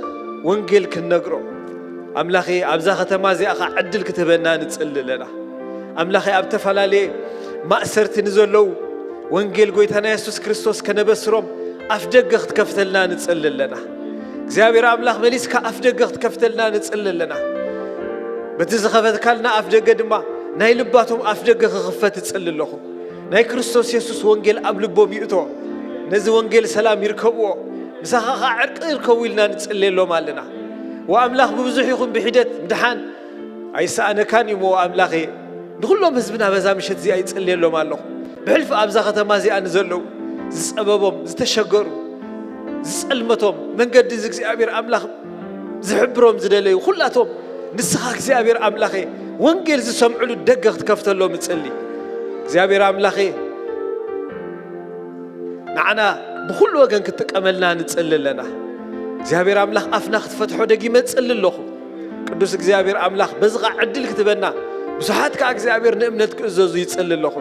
ወንጌል ክንነግሮ፣ ኣምላኸ፣ ኣብዛ ከተማ እዚኣ ኸኣ ዕድል ክትህበና ንጽሊ ኣለና። ኣምላኸ፣ ኣብ ተፈላለየ ማእሰርቲ ንዘለዉ ወንጌል ጐይታና የሱስ ክርስቶስ ከነበስሮም ኣፍ ደገ ክትከፍተልና ንጽሊ ኣለና። እግዚኣብሔር ኣምላኽ፣ መሊስካ ኣፍ ደገ ክትከፍተልና ንጽሊ ኣለና። በቲ ዝኸፈትካልና ኣፍ ደገ ድማ ናይ ልባቶም ኣፍ ደገ ክኽፈት እጽሊ ኣለኹ። ናይ ክርስቶስ የሱስ ወንጌል ኣብ ልቦም ይእቶ። ነዚ ወንጌል ሰላም ይርከብዎ፣ ምሳኻ ኸኣ ዕርቂ ይርከቡ ኢልና ንጽልየሎም ኣለና። ወኣምላኽ፣ ብብዙሕ ይኹን ብሒደት ምድሓን ኣይሰኣነካን እዩ እሞ፣ ኣምላኸ፣ ንኹሎም ህዝብና በዛ ምሸት እዚኣ ይጽልየሎም ኣለኹ። ብሕልፊ ኣብዛ ከተማ እዚኣ ንዘለዉ፣ ዝጸበቦም፣ ዝተሸገሩ፣ ዝጸልመቶም፣ መንገዲ እዚ እግዚኣብሔር ኣምላኽ ዝሕብሮም ዝደለዩ ኩላቶም፣ ንስኻ እግዚኣብሔር ኣምላኸ፣ ወንጌል ዝሰምዕሉ ደገ ክትከፍተሎም እጽሊ። እግዚኣብሔር ኣምላኸ፣ ንዓና ብኹሉ ወገን ክትጥቀመልና ንጽሊ ኣለና። እግዚኣብሔር ኣምላኽ፣ ኣፍና ክትፈትሖ ደጊመ እጽሊ ኣለኹ። ቅዱስ እግዚኣብሔር ኣምላኽ፣ በዚ ኸኣ ዕድል ክትበና፣ ብዙሓት ከኣ እግዚኣብሔር ንእምነት ክእዘዙ ይጽሊ ኣለኹ።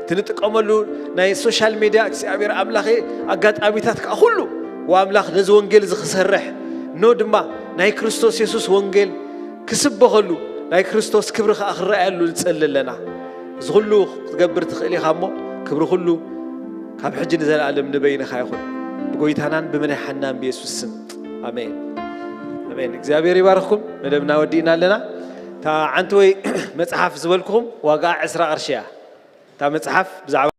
እቲ ንጥቀመሉ ናይ ሶሻል ሜድያ እግዚኣብሔር ኣምላኸ ኣጋጣሚታት ከኣ ኩሉ፣ ወኣምላኽ፣ ነዚ ወንጌል እዚ ክሰርሕ፣ ኖ ድማ ናይ ክርስቶስ የሱስ ወንጌል ክስበኸሉ፣ ናይ ክርስቶስ ክብሪ ከኣ ክረኣየሉ ንጽሊ ኣለና። እዚ ኩሉ ክትገብር ትኽእል ኢኻ እሞ፣ ክብሪ ኩሉ ካብ ሕጂ ንዘለኣለም ንበይንኻ ይኹን። ብጎይታናን ብመድሓናን ብየሱስ ስም። ኣሜን። ኣሜን። እግዚኣብሔር ይባርኽኩም። መደብና ወዲእና ኣለና። እታ ዓንቲ ወይ መጽሓፍ ዝበልኩኹም ዋጋኣ ዕስራ ቅርሺ እያ። እታ መጽሓፍ ብዛዕባ